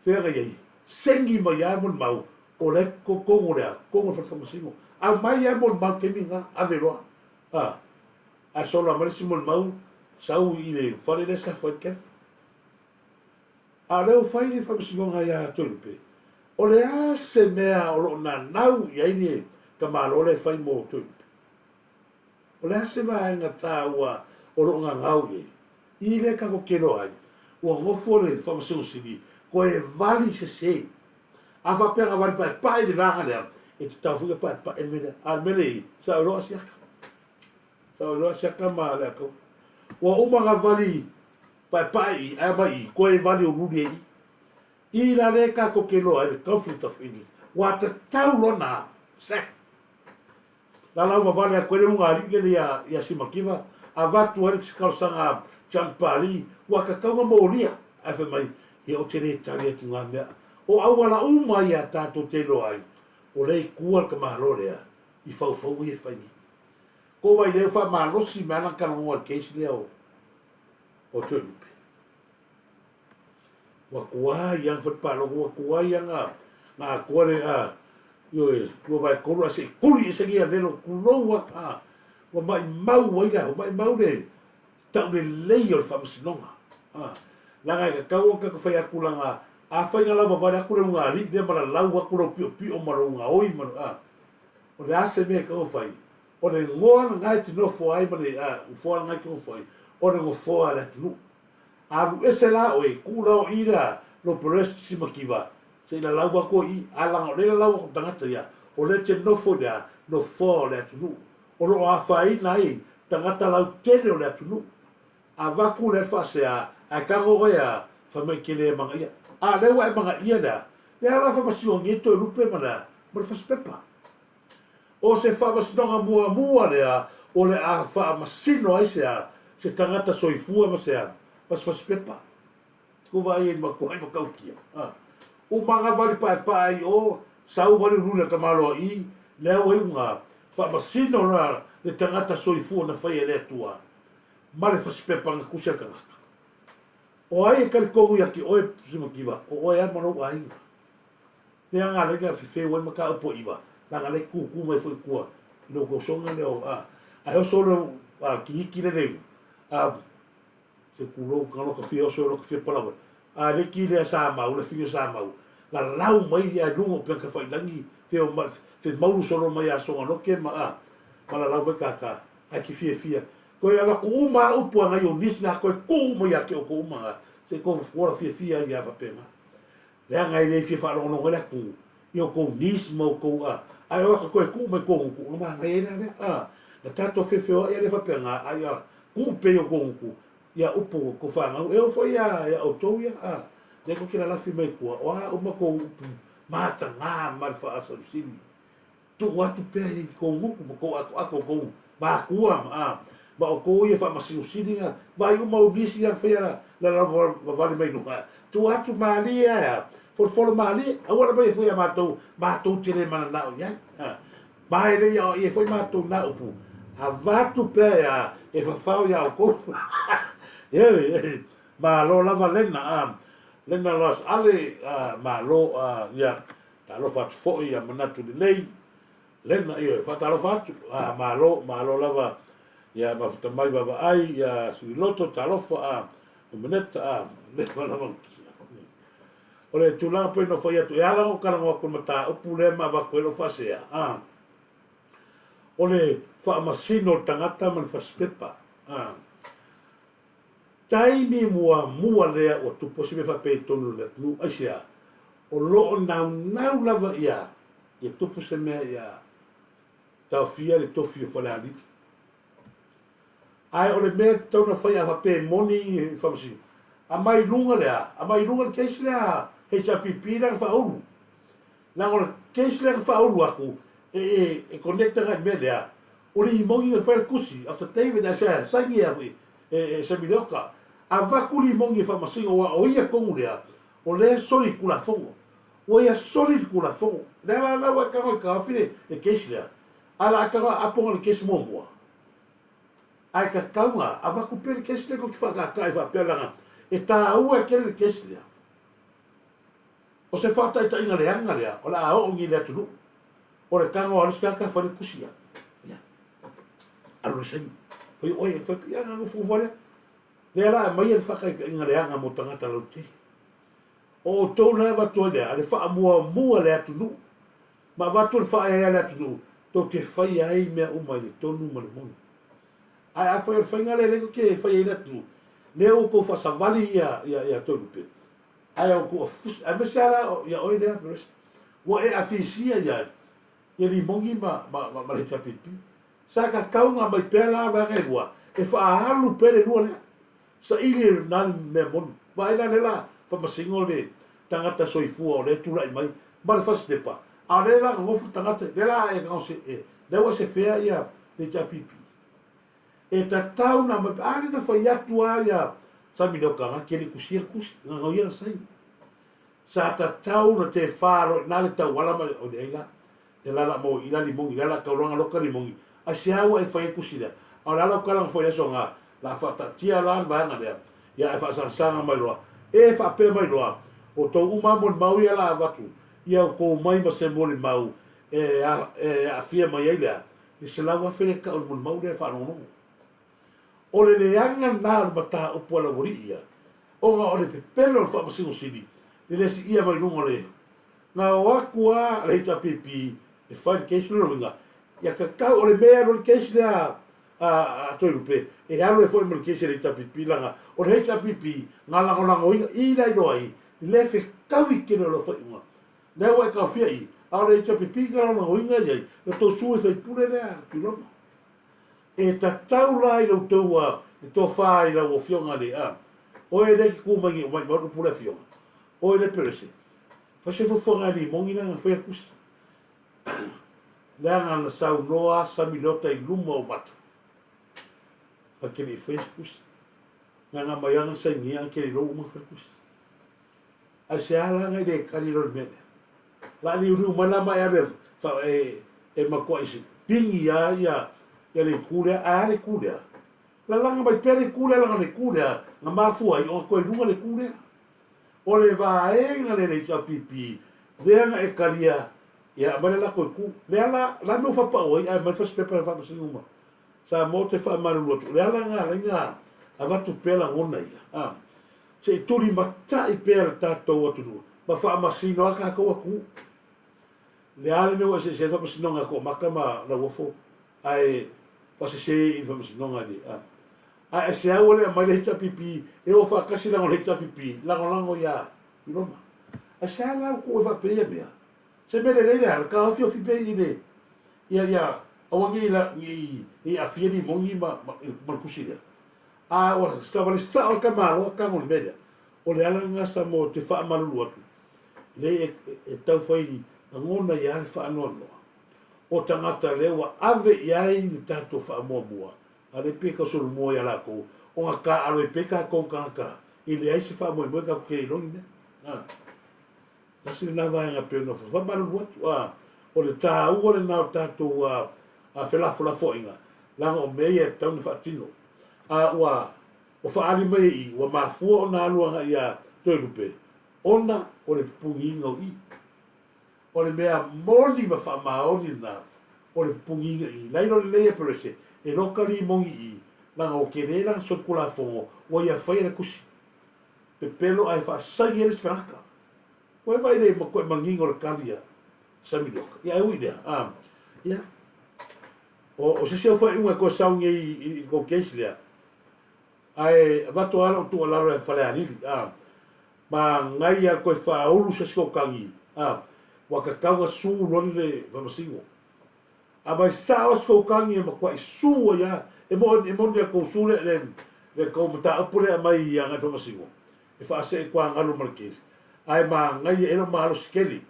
Feagai ai, sengi mai a molimau o le kogo lea, kogo le fale faamasino. Aumai a molimau taimi lena, ave loa. A, ae sola mai le isi molimau, sau i le fale lea sa fai le camp. A o lea ua fai le faamasinoga ia Toelupe, o le a se mea o lo o nanau i ai le tamaloa lea e fai mo Toelupe? O le a se vaega taua o lo o gagau i ai? I lea tatou te iloa ai, ua nofo le Faamasino Sili toe vali sese. A faapea na vali paepae i le vaega lea, e tatau foi ona paepae le mea lea. A o le mea lea e i ai, sa o iloa Asiata. Sa o iloa Asiata ma Leatou. Ua uma ona vali paepae i i, ae aumai i i, toe vali uluuli ai i i. I la lea tatou te iloa ai le conflict of interest, ua tatau loa ona sack. Lalau vavale atu ai le ulugalii lele ia ia Simakiva, avatu ai le talosaga a John Pali, ua tatau ona molia. Ae fai mai, ia ou te le tali atu nga mea. O auala uma ia tatou te iloa ai, o lea i tua le tamaloa lea i faufauga ia e fai nei. Ko wai lea ua faamalosi mai lana talanoa i le case lea o o Toelupe. Ua tuai lava fai palota, ua tuai lava na atoa le a, ioe, 2/3 ae se i tuli ese nei alelo, tulou lava, a, ua maimau ai le a, ua maimau le taulelei o le faamasinoga, a, leaga e tatau ona tatou fai atu leaga afai na lavavale atu le ulugalii lea ma lalau atu lou piopio ma lou gaoi ma, a, o le a se mea e tatau ona fai? O le goa lena e te nofo ai ma le, a, nofoa lena e te nofo ai, o le nofoa a le atunuu. Alu ese la oe, tuu la o i la lo Perez Simakiva, se i lalau atu i, a laga o lea e lalau atu tagata ia, o lea te nofo i le a, nofoa o le atunuu. O lo o afaina ai tagata lautele o le atunuu. Avatu lea le faasea, ae tago oe a, fai mai te le manaia. A lea ua e manaia le a, lea la faamasinogia Toelupe ma le a, ma le fasipepa. O se faamasinoga muamua lea o le a faamasino ai se a, se tagata soifua ma se a, ma se fasipepa. Ku vaai ai matua ai matautia. A. Uma nga vali paepae i o, sau vali uluuli a tamaloa i, lea ua iu nga, faamasino la le tagata soifua na faia e le Atua ma le fasipepa na tusi a le tagata. O ai e talitonu ia te oe, Simakiva, o oe a ma lou aiga. Mea nga lea fefeu ai mataupu a iva, langa lea tutu mai foi tua i lou tausoga lea o a ae oso leu a kiliki le leu a se tulou ka loka fia oso loka fia palawe a le ki lea sa mau le fia sa mau. Lalau mai ia i luga o upega tafailagi, femaulu solo mai ia Soganoke ma a, ma lalau mai kākā, ae ki fiafia. Koe avatu uma a upu a ngai o nisi na koe tuu uma ia te outou uma nga, se i kou ola fiafia ai ia faapena. Leaga e le fia faalogologo ai le atunuu i outou nisi ma outou a, ae o aka koe tuu mai kou gutu, ona manaia ai la lea, a. Na tatou feofeoai a le faapena, a ia tuu pea i outou gutu, ia upu o kou fanau, e oo foi ia ia outou ia, a. Lea tou te lalafi mai tua, o a uma kou upu mataga ma le faasausili, Tuu atu pea i kou gutu ma kou atoato o kou matua ma a ma outou ia faamasinosili na vaai uma ou nisi ia faia la la vavale mai luga. Tuu atu malie ae a folofolo malie aua la mai foi ia matou matou te le mananao i ai. A ma e le ia ia foi matou na upu avatu pea ia e fafao ia outou. Ioe, malo lava lena a lena loas ale a malo a ia Talofa atu foi ia manatu lelei lena ioe faatalofa atu a malo malo lava ia mafuta mai vaavaai ia Suiloto talofa a Nomeneta a leva lava o le tulaga pei ona fai atu e ala ona ou talanoa atu i le mataupu lea ma avatu ai lou faasea a o le faamasino o le tagata ma le fasipepa a Taimi muamua lea ua tupu ai se mea faapea i totonu o le atunuu, aisea? O lo o naunau lava ia ia tupu se mea ia taofia le tofi o Falealili. Ae o le mea e tatau ona fai a faapea e moni i Faamasino, aumai i luga le a? Aumai i luga le case lea a HRPP lea na faaulu. Leaga o le case lea na faaulu atu e, e, e connect agai i le mea lea, o le imogi na fai le tusi affidavit ae sa saini ai foi e, e Samilioka. Avatu le imogi e faamasino aua o ia tonu lea, o lea e soli i le Tulafono. Ua ia soli le Tulafono. Lea la la ua e tago e taofi le, le case lea, ae o le a tago a apoga le case muamua. Ae tatau na avatu pea le case lea tou te faataataa faapea leaga e taua tele le case lea. O se faataitaiga leaga lea o le a oo nei i le atunuu. O le tago a le isi tagata fai le tusi ia. Ia. Alu le saini. Fai oe, fai ia na nofo nofo lea. Lea la aumai le faataitaiga leaga mo tagata lautele. O outou la e avatu ai lea, le faamuamua le atunuu. Ma avatu le faaeaea le atunuu, tou te faia ai mea uma i le tonu ma le moni. Ae afai o le faiga lea lea tou te faia ai le atunuu, lea ua outou faasavali ia, ia, ia Toelupe, ae outou afusi, aemaise lava la ia oe lea Peresi, ua e afisia ia ia Limogi ma, ma, ma, ma le HRPP. Sa tatau ona aumai pea la vaega e lua, e faaalu pea le lua lea. Saili e lena le mea moni. Vaai la lea la faamasino le tagata soifua o lea e tulai mai ma le fasipepa, a o lea la nonofo le tagata, lea la e gaosi, e, lea ua e sefea ia le HRPP. E tatau ona aumai pea, a lea na fai atu lava ia Sami Leoka, na te le tusia le tusi, na gau ia na saini. Sa tatau na te wha loa ina le tauala ma o leai la. Le la la mo i la limogi, le la taulaga loka limogi. A se a ua e fai ai tusi lea. A o le ala o tala na fai aso nga, la faataatia la le vaega lea, ia ae faasagasaga mai loa. E faapea mai loa, o tou uma lava molimau ia la avatu, ia outou mai ma se molimau e, e aafia mai ai lea, le 100,000 lea tau i le molimau lea e faalogologo. O le leaga lena o le mataupu a le aualii ia, ona o le pepelo o le Faamasino Sili, le le siia mai luga o le Na o atu a le HRPP e fai le case lona uiga, ia tatau, o le mea e alu ai le case lea a a Toelupe, e alu ai foi ma le case a le HRPP leaga o le HRPP na lagolagoina i la iloa ai le fetaui tele o lau faaiuga. Lea ua e taofia i i, a o le HRPP na lagolagoina i ai lo tou sui faipule lea Tuilauma. E tatau la i lo outou a le tofa i lau afioga le a oe lea e te tu mai nei o maimau le upu le afioga oe le Perese fai se fuafuaga e limogi lea na fai a tusi leaga na saunoa Sami Leota i luma o mata na te le i faia se tusi na na mai ana sainia na te le i lou uma na fai tusi Ai se a la ngai le kali lo le mea lea. La liuliu mai la ma e alu e, e, e matuai se pigi a ia, ia le itu lea, ae a le itu lea. Lalaga mai pea le itu lea, laga le itu lea, na mafua ai ona toe luga le itu lea. O le vaega lea le HRPP, lea na e talia, ia aumai le latou itu. Lea la, la mea ua faapau ai, ae aumai le fasipepa e faamasino uma. Samoa ou te faamalulu atu, o le ala lena ala ai na avatu pea lagona ia. A. Se i tulimatai pea le tatou atunuu. Ma faamasino lava tatou atunuu. Le a le mea ua eseese ai le faamasinoga a Toomata ma Lauofo ae faasese i le faamasinoga i le a. Ae aisea ua le aumai le HRPP e o faatasi leaga o le HRPP lagolago ia Tuiloma. Aisea la ua tuu ai faapea ia mea? Se mea lelei le ala, taofiofi pea i le ia ia aua ne i ne i aafia limoni ma ma le tusi lea. A ua savali sao le tamaloa tago i le mea lea. O le ala lena Samoa ou te faamalulu atu, leai e tau fai lagona ia le faanoanoa o tagata lea ua ave i ai le tatou faamuamua, a o lea pei e tau solomua ia latou ona taaalo ai pea tatou tagata e leai se faamoemoe tatou te le iloa ni mea. A, tasi lena vaega pei ona faamalulu atu, a, o le taua lena o tatou a, felafolafoaiga, leaga o mea ia e tatau ona faatino. A ua Ua faaali mai e i, ua mafua ona alu agai iā Toelupe, ona o le pupugiga o i. O le mea moni ma faamaoni lena, o le pupugiga i. Lailo lelei e Perese, e loka limoni i, laga ua tele lana solitulafono ua ia faia le tusi. Pepelo ae faasaini ai le isi tagata. Ua e vaai le matuai manino le tali a Samilioka. Ia ae ui i lea, a, ia, o, o se isi au faaiuga e toe sau nei i, i, i tou case lea, Ae avatu lava lau tuualalo ia Falealili, a, manaia le toe faaulu se isi taukaga, a, ua tatau ona su loa le faamasino. Aumai sao se taukaga e matuai su ai lava, e moni, e moni a tou su le, le, le tou mataupu lea e aumai agai i le faamasino, e faasee i tuagalu ma le case, ae manaia, e le o malosi tele.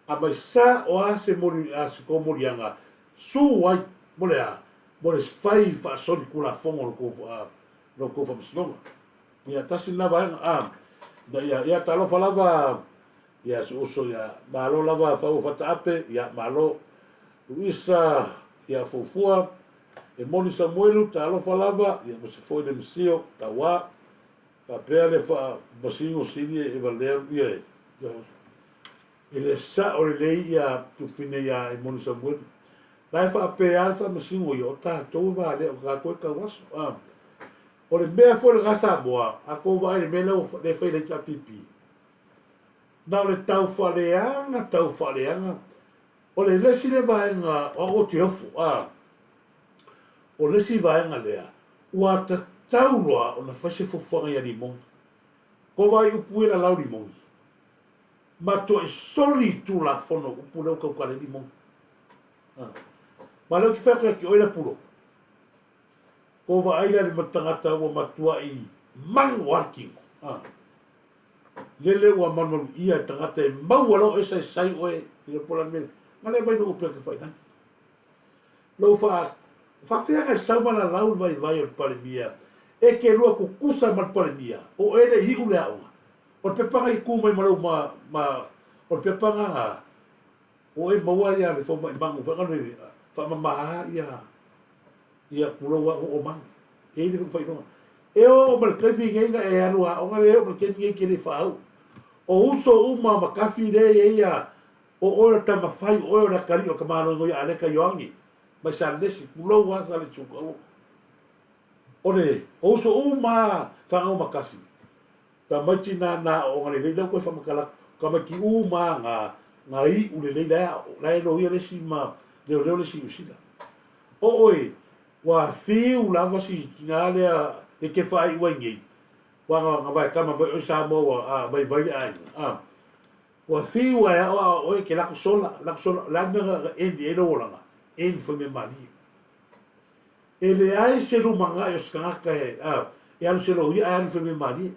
Aumai sao lava se moli, a, se tou moliaga, su ai, mo le a? Mo le fai faasoli tulafono o lo outou faamasinoga. Ia, tasi lena vaega, a, ina ia, ia, talofa lava ia si uso ia, malo lava Faua Fataape, ia, malo. Luisa, ia, Fuafua, e moni Samuelu, talofa lava, ia, ma se foi le Masio, tauā, faapea le faamasino sili e valea, ia, ia, E le sao lelei ia tufine ia Emoni Samuelu. La e faapea le faamasino ia, o tatou e valea, o tatou e tauaso. A. O le mea foi lena Samoa, a tou vaai i le mea lea ua lea e fai e le HRPP, na o le tau faaleaga, tau faaleaga. O le le isi lea vaega, o au ou te ofo, a. O le isi vaega lea, ua tatau loa ona fai se fuafuaga ia Limoni. Ko vaai upu ia lalau Limoni. Ma toe soli tulafono upu lea ua tautala ai Limoni. A. Ma lea ou te fai atu ia te oe Lepulo, ko vaai la i le tagata ua matuai manu lava le tino. A. Lele ua malumalu ʻia e tagata e maua loa oe saisai oe i le po la le mea na le mai lou peke failagi. Lou fa faafeaga e sau ma lalau le vaivai o le Palemia e te lua tutusa ma le Palemia o oe le iu le aoga. O le pepa na i tu mai ma lou ma, ma, o le pepa na na, o e maua ia le fomai manu foi na le faamama ia, ia pulou a o manu. E i le failoga. E o ma le taimi nei na e alu aoga le o ma le taimi nei ke le faau. O uso uma ma kafi le e ia o oe o tama fai o oe o le atalii o ka maloigo ia Aleka Ioangi mai Salesi, pulou a Salesi o ka O le, o uso uma whangau ma kafi. Tamaiti na na aooga lelei lea ua toe faamatala atu, tamaiti uma a nga iu lelei la e la e loia le isi ma leoleo le isi i Niu Sila. O oe, ua fiu lava si tina lea e te faaiu ai nei, ua na na vaekama mai oe Samoa ua a vaivai le aiga, a. Ua fiu ae ao a oe ke lako sola, lako sola, o le a le mea na end i ai lou olaga? End foi mea malie. E leai se lumanai o se tagata e, a, e alu se loia ae alu i faimea-malie.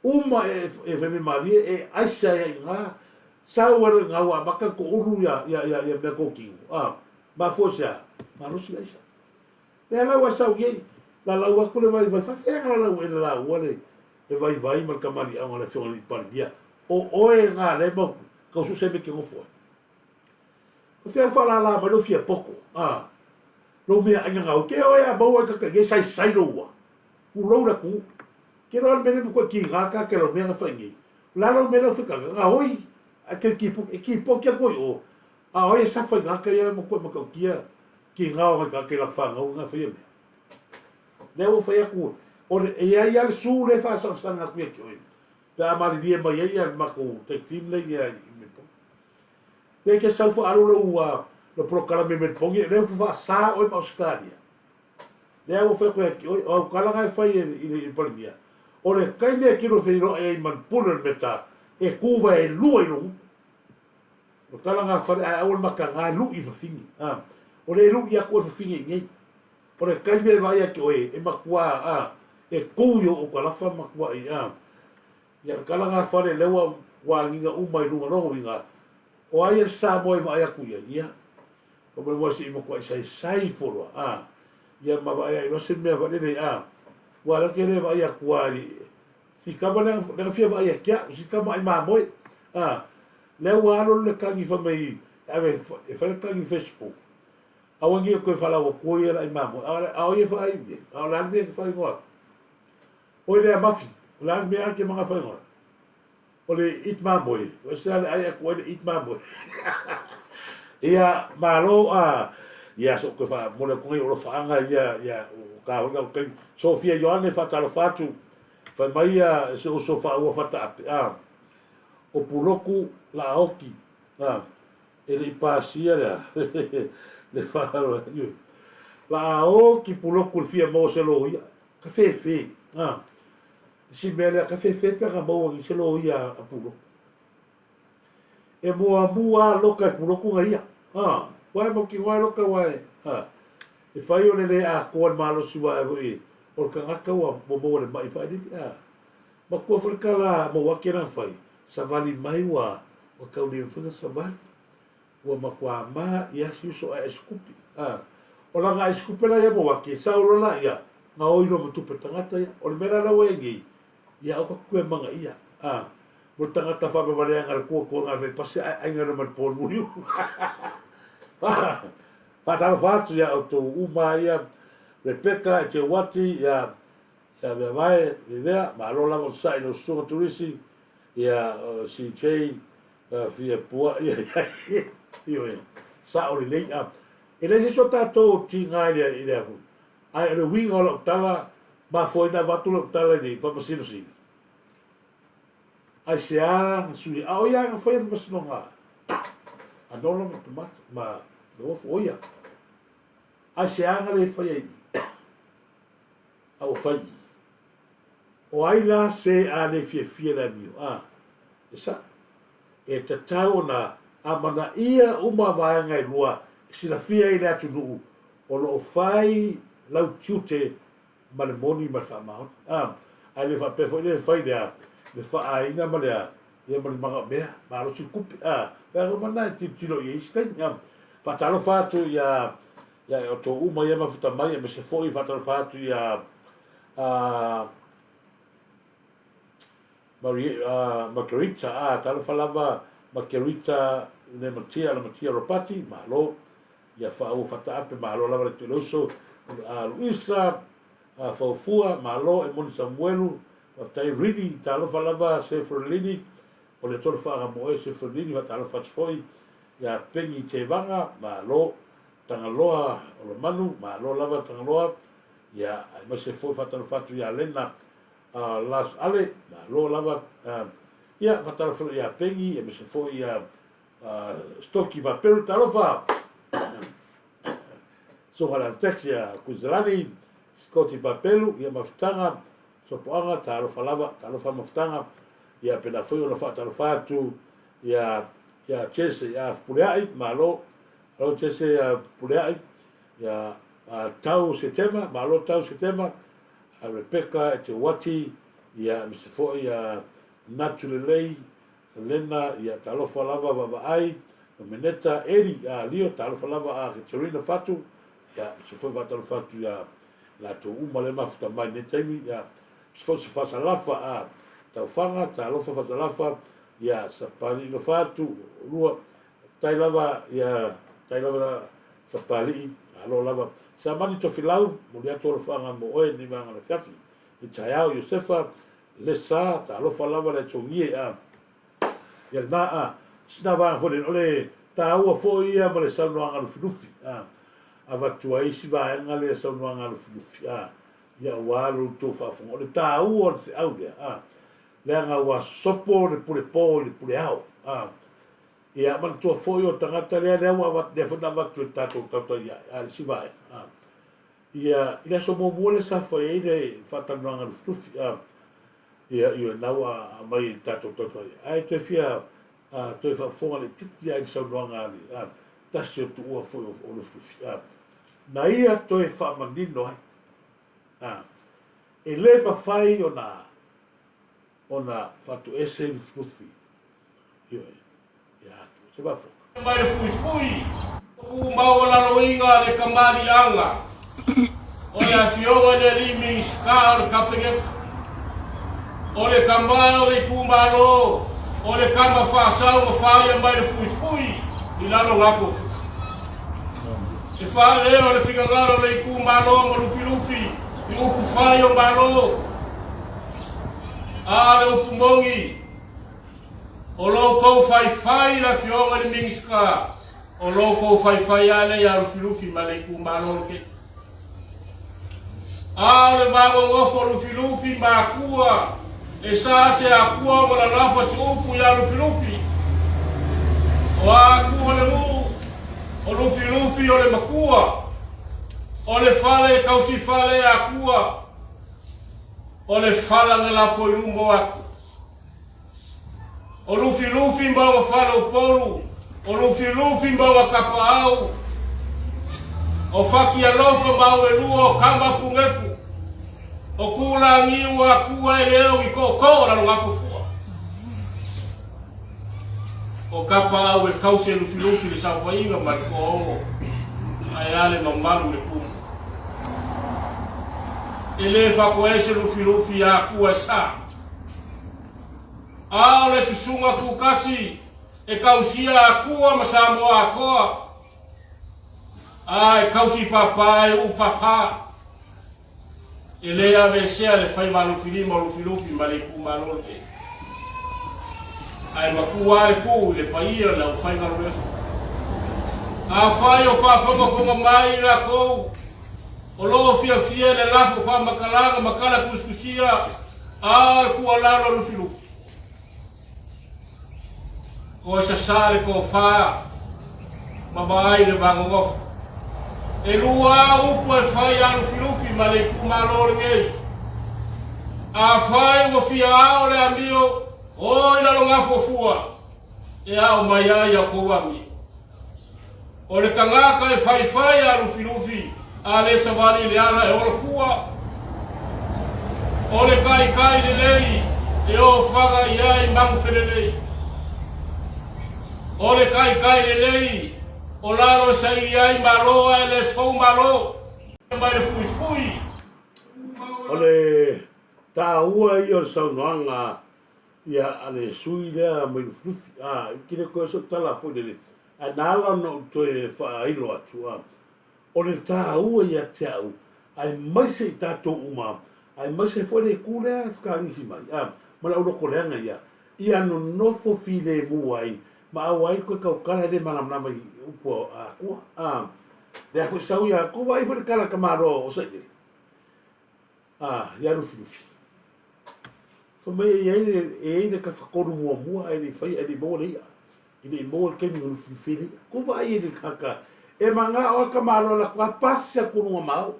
Uma e, e faimea-malie, e aisa ai i ina, sau ai loa i ina ua amata ona toulu ia, ia, ia, ia mea tou tino. A, mafua i se a? Malosi le aisa. Lea la ua sau nei, lalau atu le vaivai, faafefea na lalau ai le laua le, le vaivai ma le kamaliʻauga a le Afioga i le Alii Palemia. O oe na lea e mau, tau sue se mea e te nofo ai. Ko fea whaalālā mai lou fia poko, a, lou mea aina ngau, ke oe a maua i kaka i e saisai lou ua, ku lou la ku, ke loa le mele mo koe ki ngā ka ke lau mea nga whai nei, la lau mele o whekanga, nga hoi, a ke ki po, e ki po kia koi o, a oi e sawha i ngā kai a mo koe makau kia, ki ngā o ngai ka ke la whangau nga whai e mea. Lea ua whai aku, o le, e ia ia le su le whaasangasanga aku ia ki oi. Pe a malilie mai ai ia le matou tag team lea i Melbourne. Pe ke sau faaalu lou lou polokalame i Melbourne, lea ua faasa oe ma Ausetalia. Lea ua fai atu ia te oe, o au tala na e fai i le Palemia, o le taimi e tino feiloai ai ma le pule o le meta, e tu vaelua i lou gutu. O tala na fale ae aua le mataga e lui i fafine. A, o le lui atu oe fafine i nei. O le taimi e vaai ake oe, e matua, a, e tu i ou autalafa matua i, a. Ia, o tala na fale lea ua ua agiga uma i luga lona uiga, o ai e Samoa e vaai atu i ai? Ia, faamoemoe se i matuai saisai ifo loa, a, ia ma vaai ai loa se mea valele, a, ua lea ou te le vaai atu a i, si tama lea na fia vaai ia te au, si tama ai mamoe, a, lea ua alu le tagi fai mai e ave e fai le tagi i Facebook, aua nei toe faalaua atu ia le ai mamoe, a o ia e faaiu i ai, a o le a le mea e te faaigoa atu? Oi lea mafi, o le a le mea e te manga faaigoa? O le eat mamoe, o ese a le ai atu ai le eat mamoe. Ia, malo a, ia so koe wha mole atu nei o lofaaga ia, ia, o ka hoi o taimi. Sofia Ioane whaatalofa atu, whai mai ia se uso wha ua whataape, a, o Puloku la aoki, a, e le i pasia lea, le whaalo, la aoki Puloku le fia maua se loia, ka whewhe, a, Si mea lea, ka whewhe pea ka maua ki se loia a Puloku. E muamua a loka e Puloku nga ia. A, wae mau ki wae loka wae. A, e whai o le le atoa le malosi wae hoi o le tangata ua ua maua le mai whaelili. A, matua foi le tala mau ake na whai, savali mai ua ua tau le mawhai na savali. Ua matua ma ia si uso a aisikupi. A, o lana aisikupi la ia mau ake, sau loa la ia, gaoi loa ma tupe tagata ia. O le mea la lea ua i ai nei, ia aua ka kue manga ia. A, mo le tagata faamavaleaga le kuakuaga e fai pasi ae aiga loa ma le po muliu. Faatalofa atu ia outou uma ia, Rebecca e te uati, ia, ia Veavae, Vivea, malo lava o te sa'i i lau susuga Turisi, ia CJ, Fia pua'i ai ai. Ioe, sa'o lelei a. E leai se isi o tatou tiga i le afu. Ae o le uiga o lau tala, mafua ai ona avatu lau tala i le Faamasino Sili. Aisea na sui ai? A o ia na faia faamasinoga a Nola ma Tomata ma Lauofo, o ia. Aisea na le faia i i? A ua fai i i. O ai la se a le fiafia le amio? A, e sa'o. E tatau ona amanaia uma vaega e lua e silafia ai le atunuu o lo o fai lau tiute ma le moni ma le faamaoni. A, ae le faapea foi lea e fai le a, le faaaiga ma le a, ia ma le manaomea, malosi le tupe. A, vaega uma na e tilotilo i ai isi taimi. A, faatalofa atu ia, ia outou uma ia mafuta mai, aemaise foi faatalofa atu ia, a, Marie, a, Margarita, a, talofa lava Margarita Lematia, Lematia Ropati, malo. Ia whaaua whataape, malo lava le tuilauso, a Luisa, a Faufua, malo, e moni Samuelu, faafetai Rini, talofa lava Sefrelini, o le tolu whaanga mo oe Sefrelini, faatalofa atu foi, ia Pengi Tevaga, malo, Tagaloa Olomanu, malo lava Tagaloa, ia aemaise foi faatalofa atu ia Lena a Lars Ale, malo lava, ia faatalofa foi ia Pengi, aemaise foi ia Stoki Paperu, talofa! Susuga le Architect ia Kuizelani, Scotty Papelu, ia Mafutaga, Sopoaga, talofa lava, talofa Mafutaga, ia pena foi ona faatalofa atu ia ia Jesse ia Puleai, malo, alo Jesse ia Puleai, ia Tau Setema, malo Tau Setema, a Rebecca e te Wati, ia aemaise foi ia Natu Lelei, Lena, ia talofa lava Vaavaai, Meneta, Eli, a Lio, talofa lava a Katerina Fatu, ia se foi faatalofa atu ia latou uma lea mafuta mai nei taimi, ia se foi se Fasalafa a Taufaga, talofa Fasalafa, ia Sapali'i Lofatu, lua, tai lava, ia tai lava Sapali'i, malo lava. Samani Tofilau, momoli atu alofaga mo oe nei vaega o le afiafi. I taeao Iosefa, Lesa, talofa lava le Togie a ia lena a sina vaega foi lele o le taua foi ia ma le saunoaga lufilufi a avatu ai isi vaega lea saunoaga lufilufi a ia aua lo outou faafofoga o le taua o le feau lea a. Leaga ua sopo le pule po i le pule ao. A, ia, manatua foi o tagata lea, lea ua avatu, lea foi na avatu e le tatou tautai ae, a le isi vaega. A, ia, i le aso muamua lea sa fai ai le faatalanoaga lufilufi, a, ia, ioe, na ua aumai e le tatou tautai ae. Ae toe fia, a, toe faafofoga laitiiti lava i le saunoaga a le, a, tasi o tuua foi o, o Lufilufi, a, na ia toe faamanino ai, a, e le mafai ona ona faatoese Lufilufi, ioe, ia atu. Se faafofoga. Mai le fuifui, tu maualaloina le kamaliaga o le Afioga i le Alii Minisita o le Kapeneta, o le tama o le itumalo, o le tama faasau na faia mai le fuifui i lalo gafuafua. E faaleo le finagalo o le itumalo ma Lufilufi i upu fai o Malo. A o le upu moni, o lo outou faifai i le Afioga i le Minisita, o lo outou faifai lava lea ia Lufilufi ma le itumalo lenei. A o le vanonofo Lufilufi ma Akua, e sa se Akua ona lalafa se upu ia Lufilufi. O Akua le nuu, o Lufilufi o le makua, o le fale e tausifale e Akua, O le fala na lafo i luma o aku. O Lufilufi ma ona fale o Upolu, o Lufilufi ma ona tapaau, o Fatialofa ma Auelua o Tama Punefu, o Tulagiu Akua e leo i tootoo o Lalogafofua. O Tapaau e tausi e Lufilufi le saofaiga ma le toaono, ae a le mamalu i le tumu. E le fatoese Lufilufi ia Atua e sa. A o le susuga tutasi e tausia Atua ma Samoa atoa, a e tausi papa e uu papa. E le aveesea le faiva alofilima o Lufilufi ma le itumalo lenei. Ae matua lava le tuu i le paia o le aufaigaluega. Afai o faafogafoga mai i latou o lo o fiafia i le lafo faamatalaga ma tala tusitusia a le tuualalo a Lufilufi, Toe sasa le tofa ma vaai le vanonofo. E lua upu e fai a Lufilufi ma le itumalo lenei. Afai ua fia ao le amio, o i Lalogafuafua, e ao mai ai a outou amio. O le tagata e faifai a Lufilufi a le savali i le ala e ola fua. O le taitai lelei e ofaga i ai manufelelei. O le taitai lelei o lalo e saili ai Malo ae le fou Malo. Mai le fuifui. O le taua ia o le saunoaga ia a le sui lea mai Lufilufi. A, i le koe so tala foi lele. Ae na ala ona ou toe faailo atu, a, o le taua ia te au, aemaise i tatou uma, aemaise foi le itu lea e whakaagisi mai, a, ma le auloko leaga ia, ia nonofo filemu ai, ma aua ai koe tautala e le malamalama i upu a Atua. A, lea foi sau ia atu, vaai foi le tala a le tamaloa o Sailele. A, ia Lufilufi. Fai mai e i ai le, e i ai le tafatolu muamua ae le i faia, ae le i maua le i'a. E le i maua le taimi na lufilufi ai le i'a. Kou vaai i le tagata e manao lava le tamaloa e alu atu a pasi atu i luga ma au.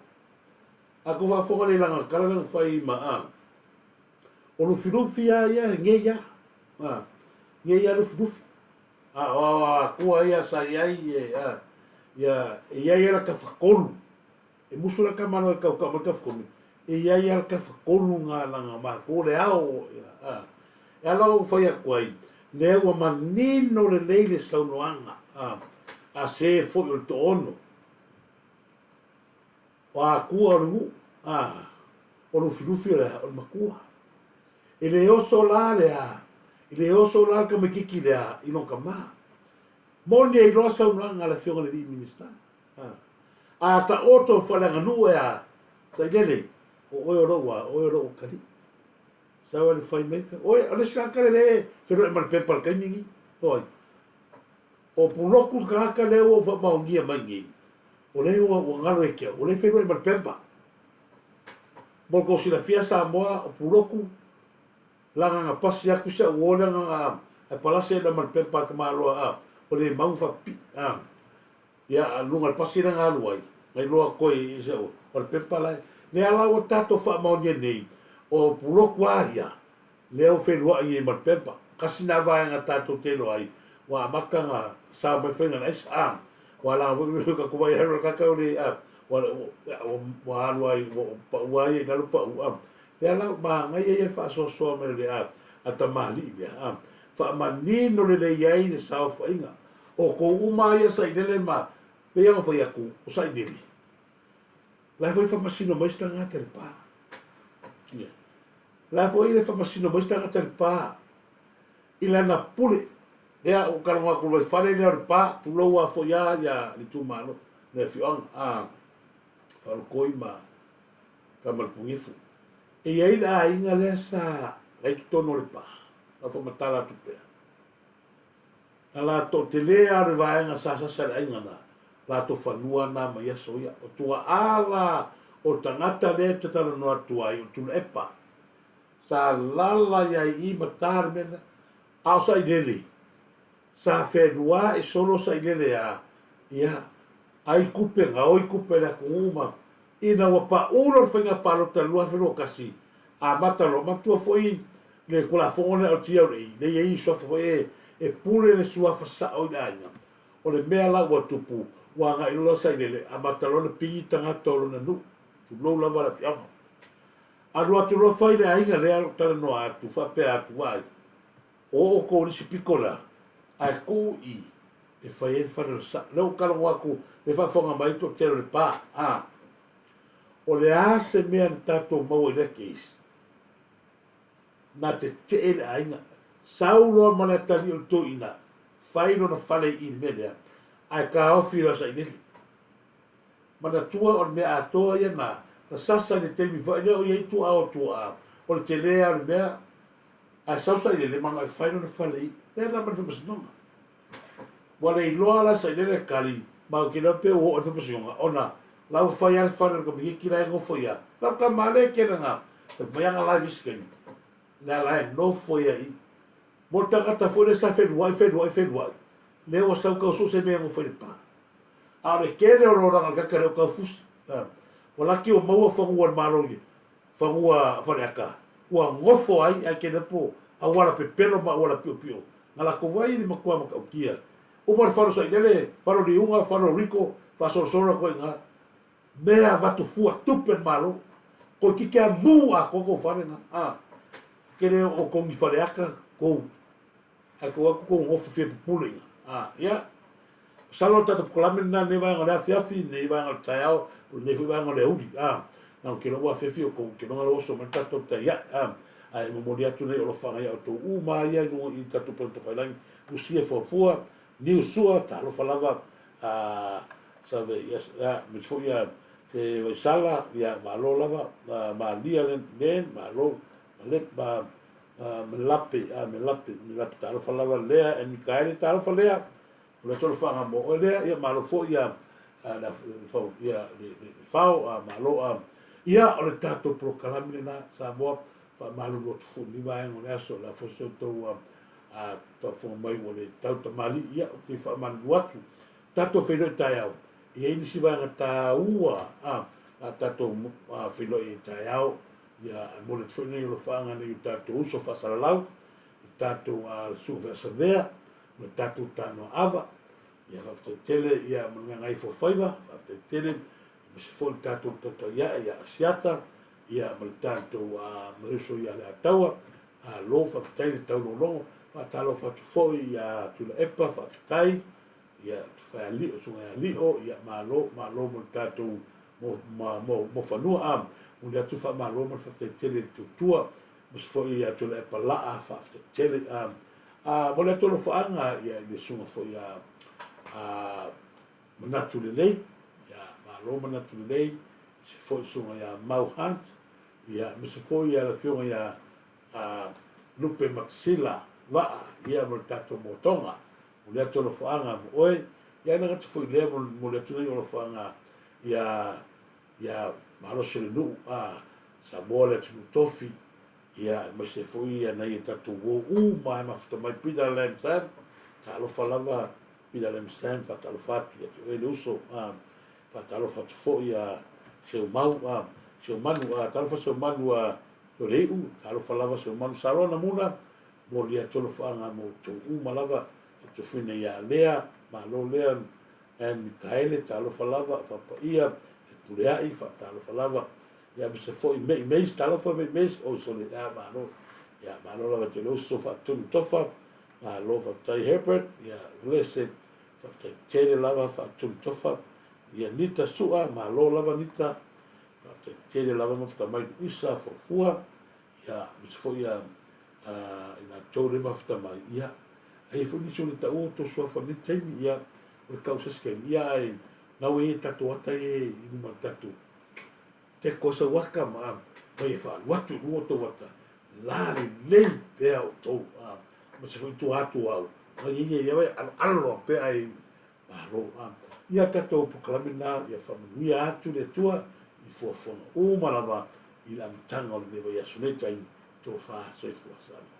A tou faafofoga lelei i lana tala lea na fai ma a. O Lufilufi a ia e nei a. A, nei a Lufilufi. A, o Atua ia sa i ai e, a, ia, e i ai a la tafatolu. E musu la tamaloa e tautau mai tafatolu, e i ai lava le tafatolu na lana matou le ao, a. E ala ou fai atu ai, lea ua manino lelei le saunoaga a, a se foi o le toono. O Atua o le nuu, a, o Lufilufi o le a, o le matua. E le oso la le a, e le oso la le tamaititi le a i lona tama. Moni ai loa saunoaga a le Afioga i le Alii Minisita. A taoto faaleaganuu e a, Sailele, o oe o lou a, o oe o lou atalii. Sau ai le fai mai, oe, o le isi tagata lea e feiloai ma le pepa i le taimi lenei, o ai? O Puloku le tagata lea ua ou faamaonia mai nei, o lea ua, ua galo ia te au, o lea e feiloai ma le pepa. Mo le tou silafia Samoa, o Puloku, Lagaga pasi atu si au uo lea gaga ae palasi ai ma le pepa a le tamaloa a o le mau faapipii a. Ia a luga o le pasi lea na alu ai, na iloa atu ai i si au o le pepa la e. Lea la ua tatou faamaonia nei, o puloku a ia, lea ua feluai nei ma le pepa. Tasi na vaega tatou te iloa ai, ua amata na sao mai faiga o le aisa a. Ua laga foi ua tatou vaai alu le tata o le a ua ua alu ai ua pau a ia i lalo pau a. Lea la ua manaia ia le faasoasoa mai o le a a tamalii lea a. Faamanino lelei ai le saofaiga. O tou uma a ia sailele ma pei ona fai atu o sailele. La e foi faamasino mai se tagata i le pa. Ia. La e foi le faamasino mai se tagata i le pa i lana pule. Lea ua talanoa atu loa i fale lea o le pa, tulou a foi a ia le itumalo, le afioaga a Faalokoi ma Tamalepunefu. E i ai le aiga lea sa i totonu o le pa, tau faamatala atu pea. Na latou tele lava o le vaega sa sasa i le aiga na latou fanua na mai aso ia. O tuaa la o tagata lea ou te talanoa atu ai o Tuilaepa. Sa lala i ai i ma ta le mea lea. A o Sailele, sa felua'i solo Sailele a, ia, ai tupe, gaoi tupe a le atunuu ma, ina ua pa'u loa le faiga palota i le 2021, amata loa, manatua foi le Tulafono lea o le TLA, lea e i ai suafa foi e, e pule le suafa sa'o i le aiga. O le mea la ua tupu, ua agai loa la Sailele, amata loa ona pigi tagata o lona nuu, tulou lava le afioaga. Alu atu loa fai le aiga lea ou talanoa atu faapea atu, Vaai, o outou i le isi pito la, ae tuu i e fai ai le fale o le sao. Lea ua ou talanoa atu, le faafofoga mai le toatele o le pa, a. O le a se mea na tatou maua i lea case? Na tetee le aiga. Sau loa ma le atalii o le toeaina, fai lona fale i i le mea lea, ae taofi loa sailele. Manatua o le mea atoa ia na na sasa i le taimi foi lea o i ai tuaa o tuaa, o le tele lava o le mea, ae sau sailele ma agai fai lona fale i lea na ma le faamasinoga. Ua le iloa la sailele kali, ma ou te iloa pe ua oo i le faamasinoga, ona la ua fai lava le fale o le tamaitiiti la e nofo ia, lau tama lea e tele na fai mai ana live i isi taimi, lea la e nofo ia i mo le tagata foi lea sa feluai, feluai, feluai, lea ua sau tau sue se mea e nofo ai i le pa. A o le tele o le olaga o le tagata lea o tau fusi. Ua laki ua maua fanua a le Malo i fanua Faleata, ua nofo ai ae tele po auala pepelo ma auala piopio na latou ai le matua matautia. Uma le falo sailele, falo liuga, falo riko, faasolosolo atu ai i ina. Mea avatu fua tupe le Malo. Toeitiiti a mu atoa tou fale na. A. Tele o outou ni Faleata tou Ae tou atu tou nofo fia pupule ina. A, ia. Masalo o le tatou polokalame lena i lenei vaega o le afiafi, lenei vaega o le taeao, po o lenei foi vaega o le aoauli. A, na ou te iloa ua afiafi outou, ou te iloa na ua oso mai le tatou tai ae. A, ae momoli atu nei alofaga ia outou uma ia i luga i le tatou upega tafailagi, Lusia Fuafua, Niu Sua, talofa lava, a, save, ia, ia, aemaise foi ia se Vaisala, ia, malo lava, a, Malia Len, malo, Malep, ma, Melape, a Melape, Melape talofa lava lea, e Mikaele talofa lea, o le tolofaga mo oe lea, ia malo foi ia le fao, ia le fao, a malo a, ia o le tatou polokalame lena, Samoa, faamalulu atu foi ni vaega o le aso, la foi se outou a faafofoga mai ua le tau tamalii, ia ou te faamalulu atu, tatou feiloai taeao, e i ai nisi vaega taua a, a tatou feiloai taeao, Ia, e momoli atu foi nei alofaaga i nai o tatou uso faasalalau, i tatou susuga feasavea, ma le tatou tanoa ava. Ia, faafetai tele ia ma le Gagaifofaiva, faafetai tele, aemaise foi le tatou Tautai ae ia Asiata, ia ma le tatou ma le uso ia Alataua. Malo, faafetai le taulogologo. Faatalofa atu foi ia Tuilaepa, faafetai. Ia, Tufaealio, Susuga ia Alio, ia malo, malo mo le tatou mo, ma, mo, mo fanua. A, momoli atu le faamalo ma le faafetai tele i le tautua, aemaise foi ia Tuilaepa Laa, faafetai tele. A, a, momoli atu alofaaga ia i le susuga foi ia a, Manatu Lelei, ia malo Manatu Lelei, aemaise foi le susuga ia Mau Hunt, ia aemaise foi ia le afioga ia a, Lupe Matasila Vaa, ia mo le tatou motoga. Momoli atu alofaaga mo oe, ia e le gata foi i lea, momoli atu nei alofaaga ia ia malosi o le nuu a Samoa le atunuu tofi. Ia, aemaise foi ia nai a tatou uo uma e mafuta mai Peter Lam Sam, talofa lava Peter Lam Sam, faatalofa atu ia te oe le uso, a, faatalofa atu foi ia Seumau, a, Seumanu, a, talofa Seumanu a Tolei'u, talofa lava Seumanu Sarona Muna, momoli atu alofaaga mo outou uma lava, Tofina ia Lea, malo lea Ann Mikaele, talofa lava, faapaia, Fepuleai, faatalofa lava, ia aemaise foi Mei Meis, talofa Mei Meis, oi sole, ia malo, ia malo lava te le uso faatonu tofa, malo faafetai Herbert, ia Uelese, faafetai tele lava faatonu tofa, ia Nita Sua, malo lava Nita, faafetai tele lava mafuta mai Luisa Fuafua, ia aemaise foi ia i latou le mafuta mai, ia ai foi nisi o le taua o tou suafa i lenei taimi, ia o le tau se isi taimi, ia ae nau e i ai tatou ata ia i luma o le tatou teko ai sau ata ma mai e faaalu atu i luga o tou ata, la lelei pea outou, aemaise foi tua atu o au, mai ia ia ia aloalo loa pea ai malo. Ia tatou polokalame lena, ia faamanuia atu le Atua i fuafuaga uma lava i le amataga o lenei vaiaso nei taimi, tofa soifua Samoa.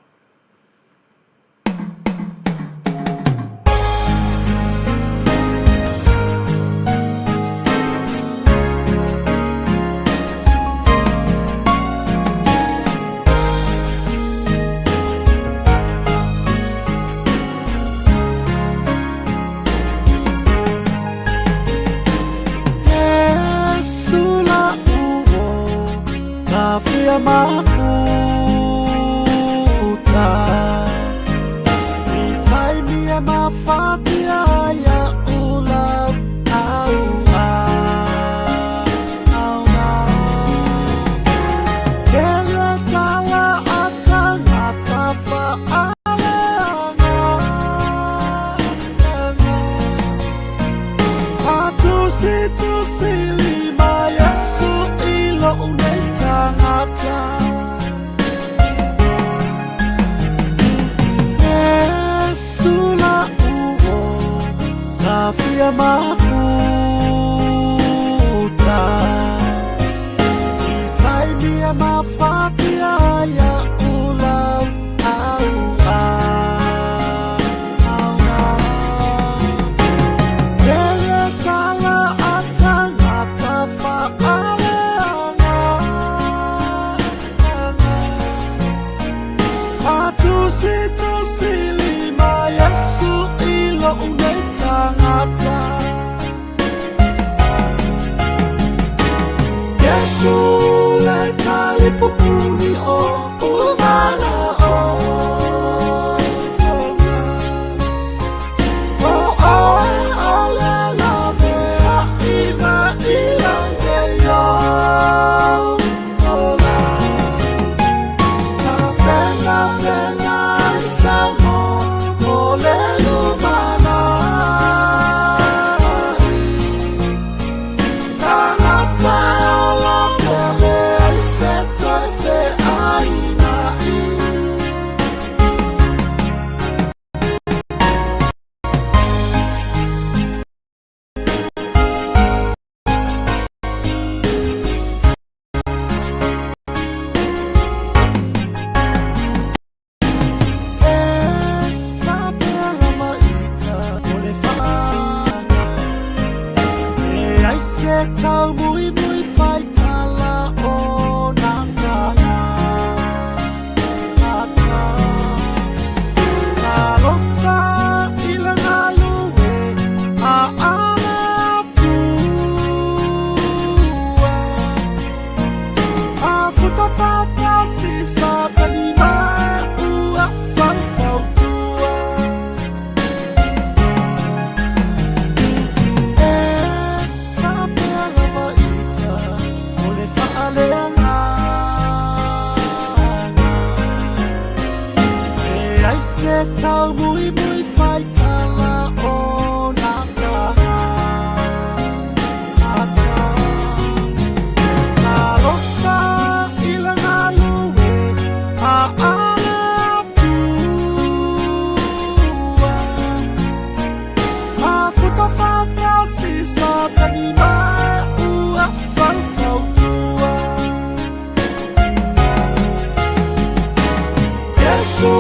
Iesu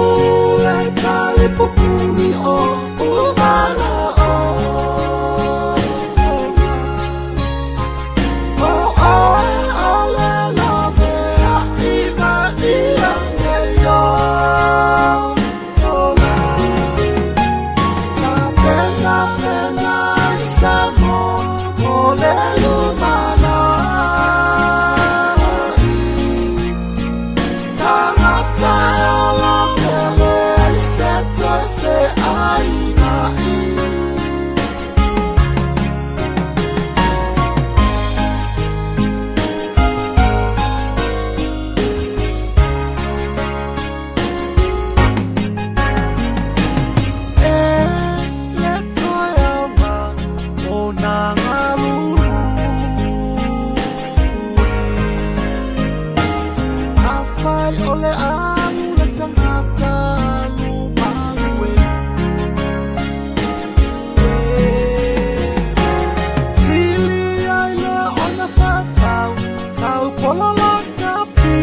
le talipupuni o umana o O oe o le lavea i ka ilange yo Ola Ka pena pena sa mo mo le lumana Tagata e ola pele se toe feaina i. E le toe aoga o nā galulue. Afai o le alu le tagata alu malue. E sili ai le ona whatau, sau pola la kapi.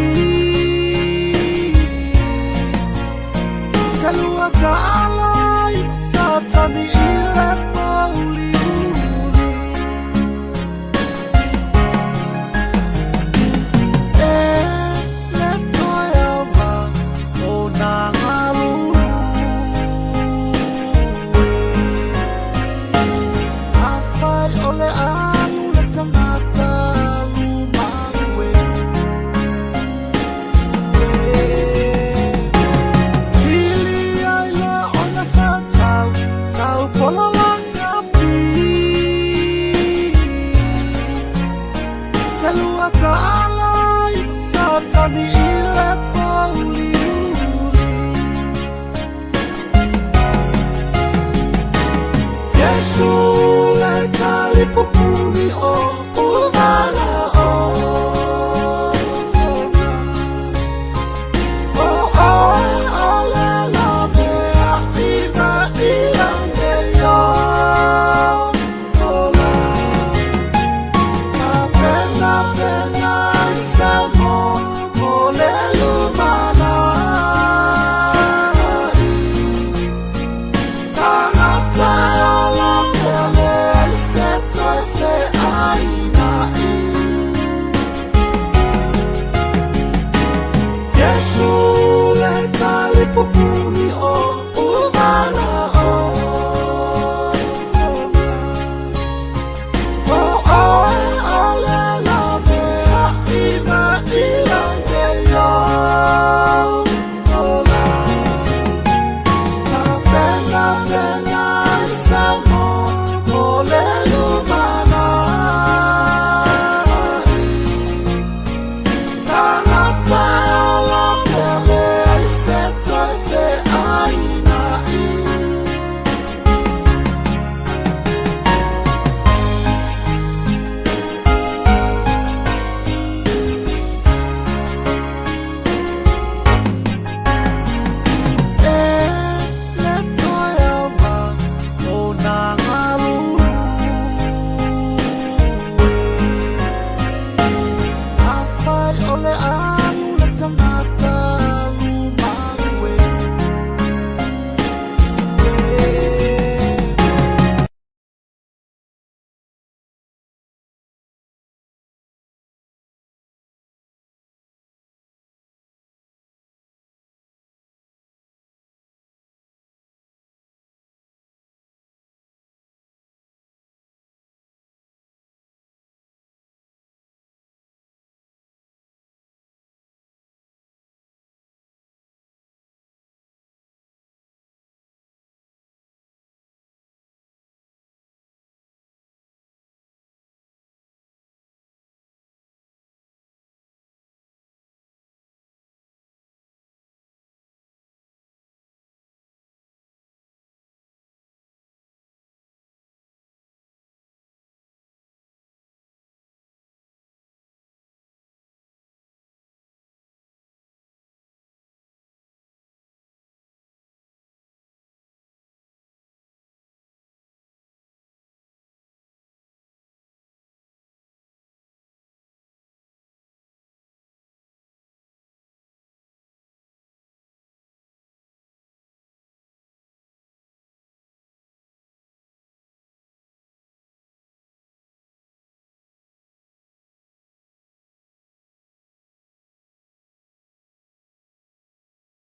Te lua ta'ala i satani i le mauli uli. E le toe aoga o nā galulue. Afai o le alu le tagata alu malue. E sili ai le ona whatau, sau pola la kapi. Te lua ta'ala i satani i le mauli uli. Iesu le talipupuni o umana o O oe o le lavea i ka ilange yo Ola Ka pena pena sa mo mo le lumana Tagata e ola pele se toe feaina i. Iesu le talipupuni.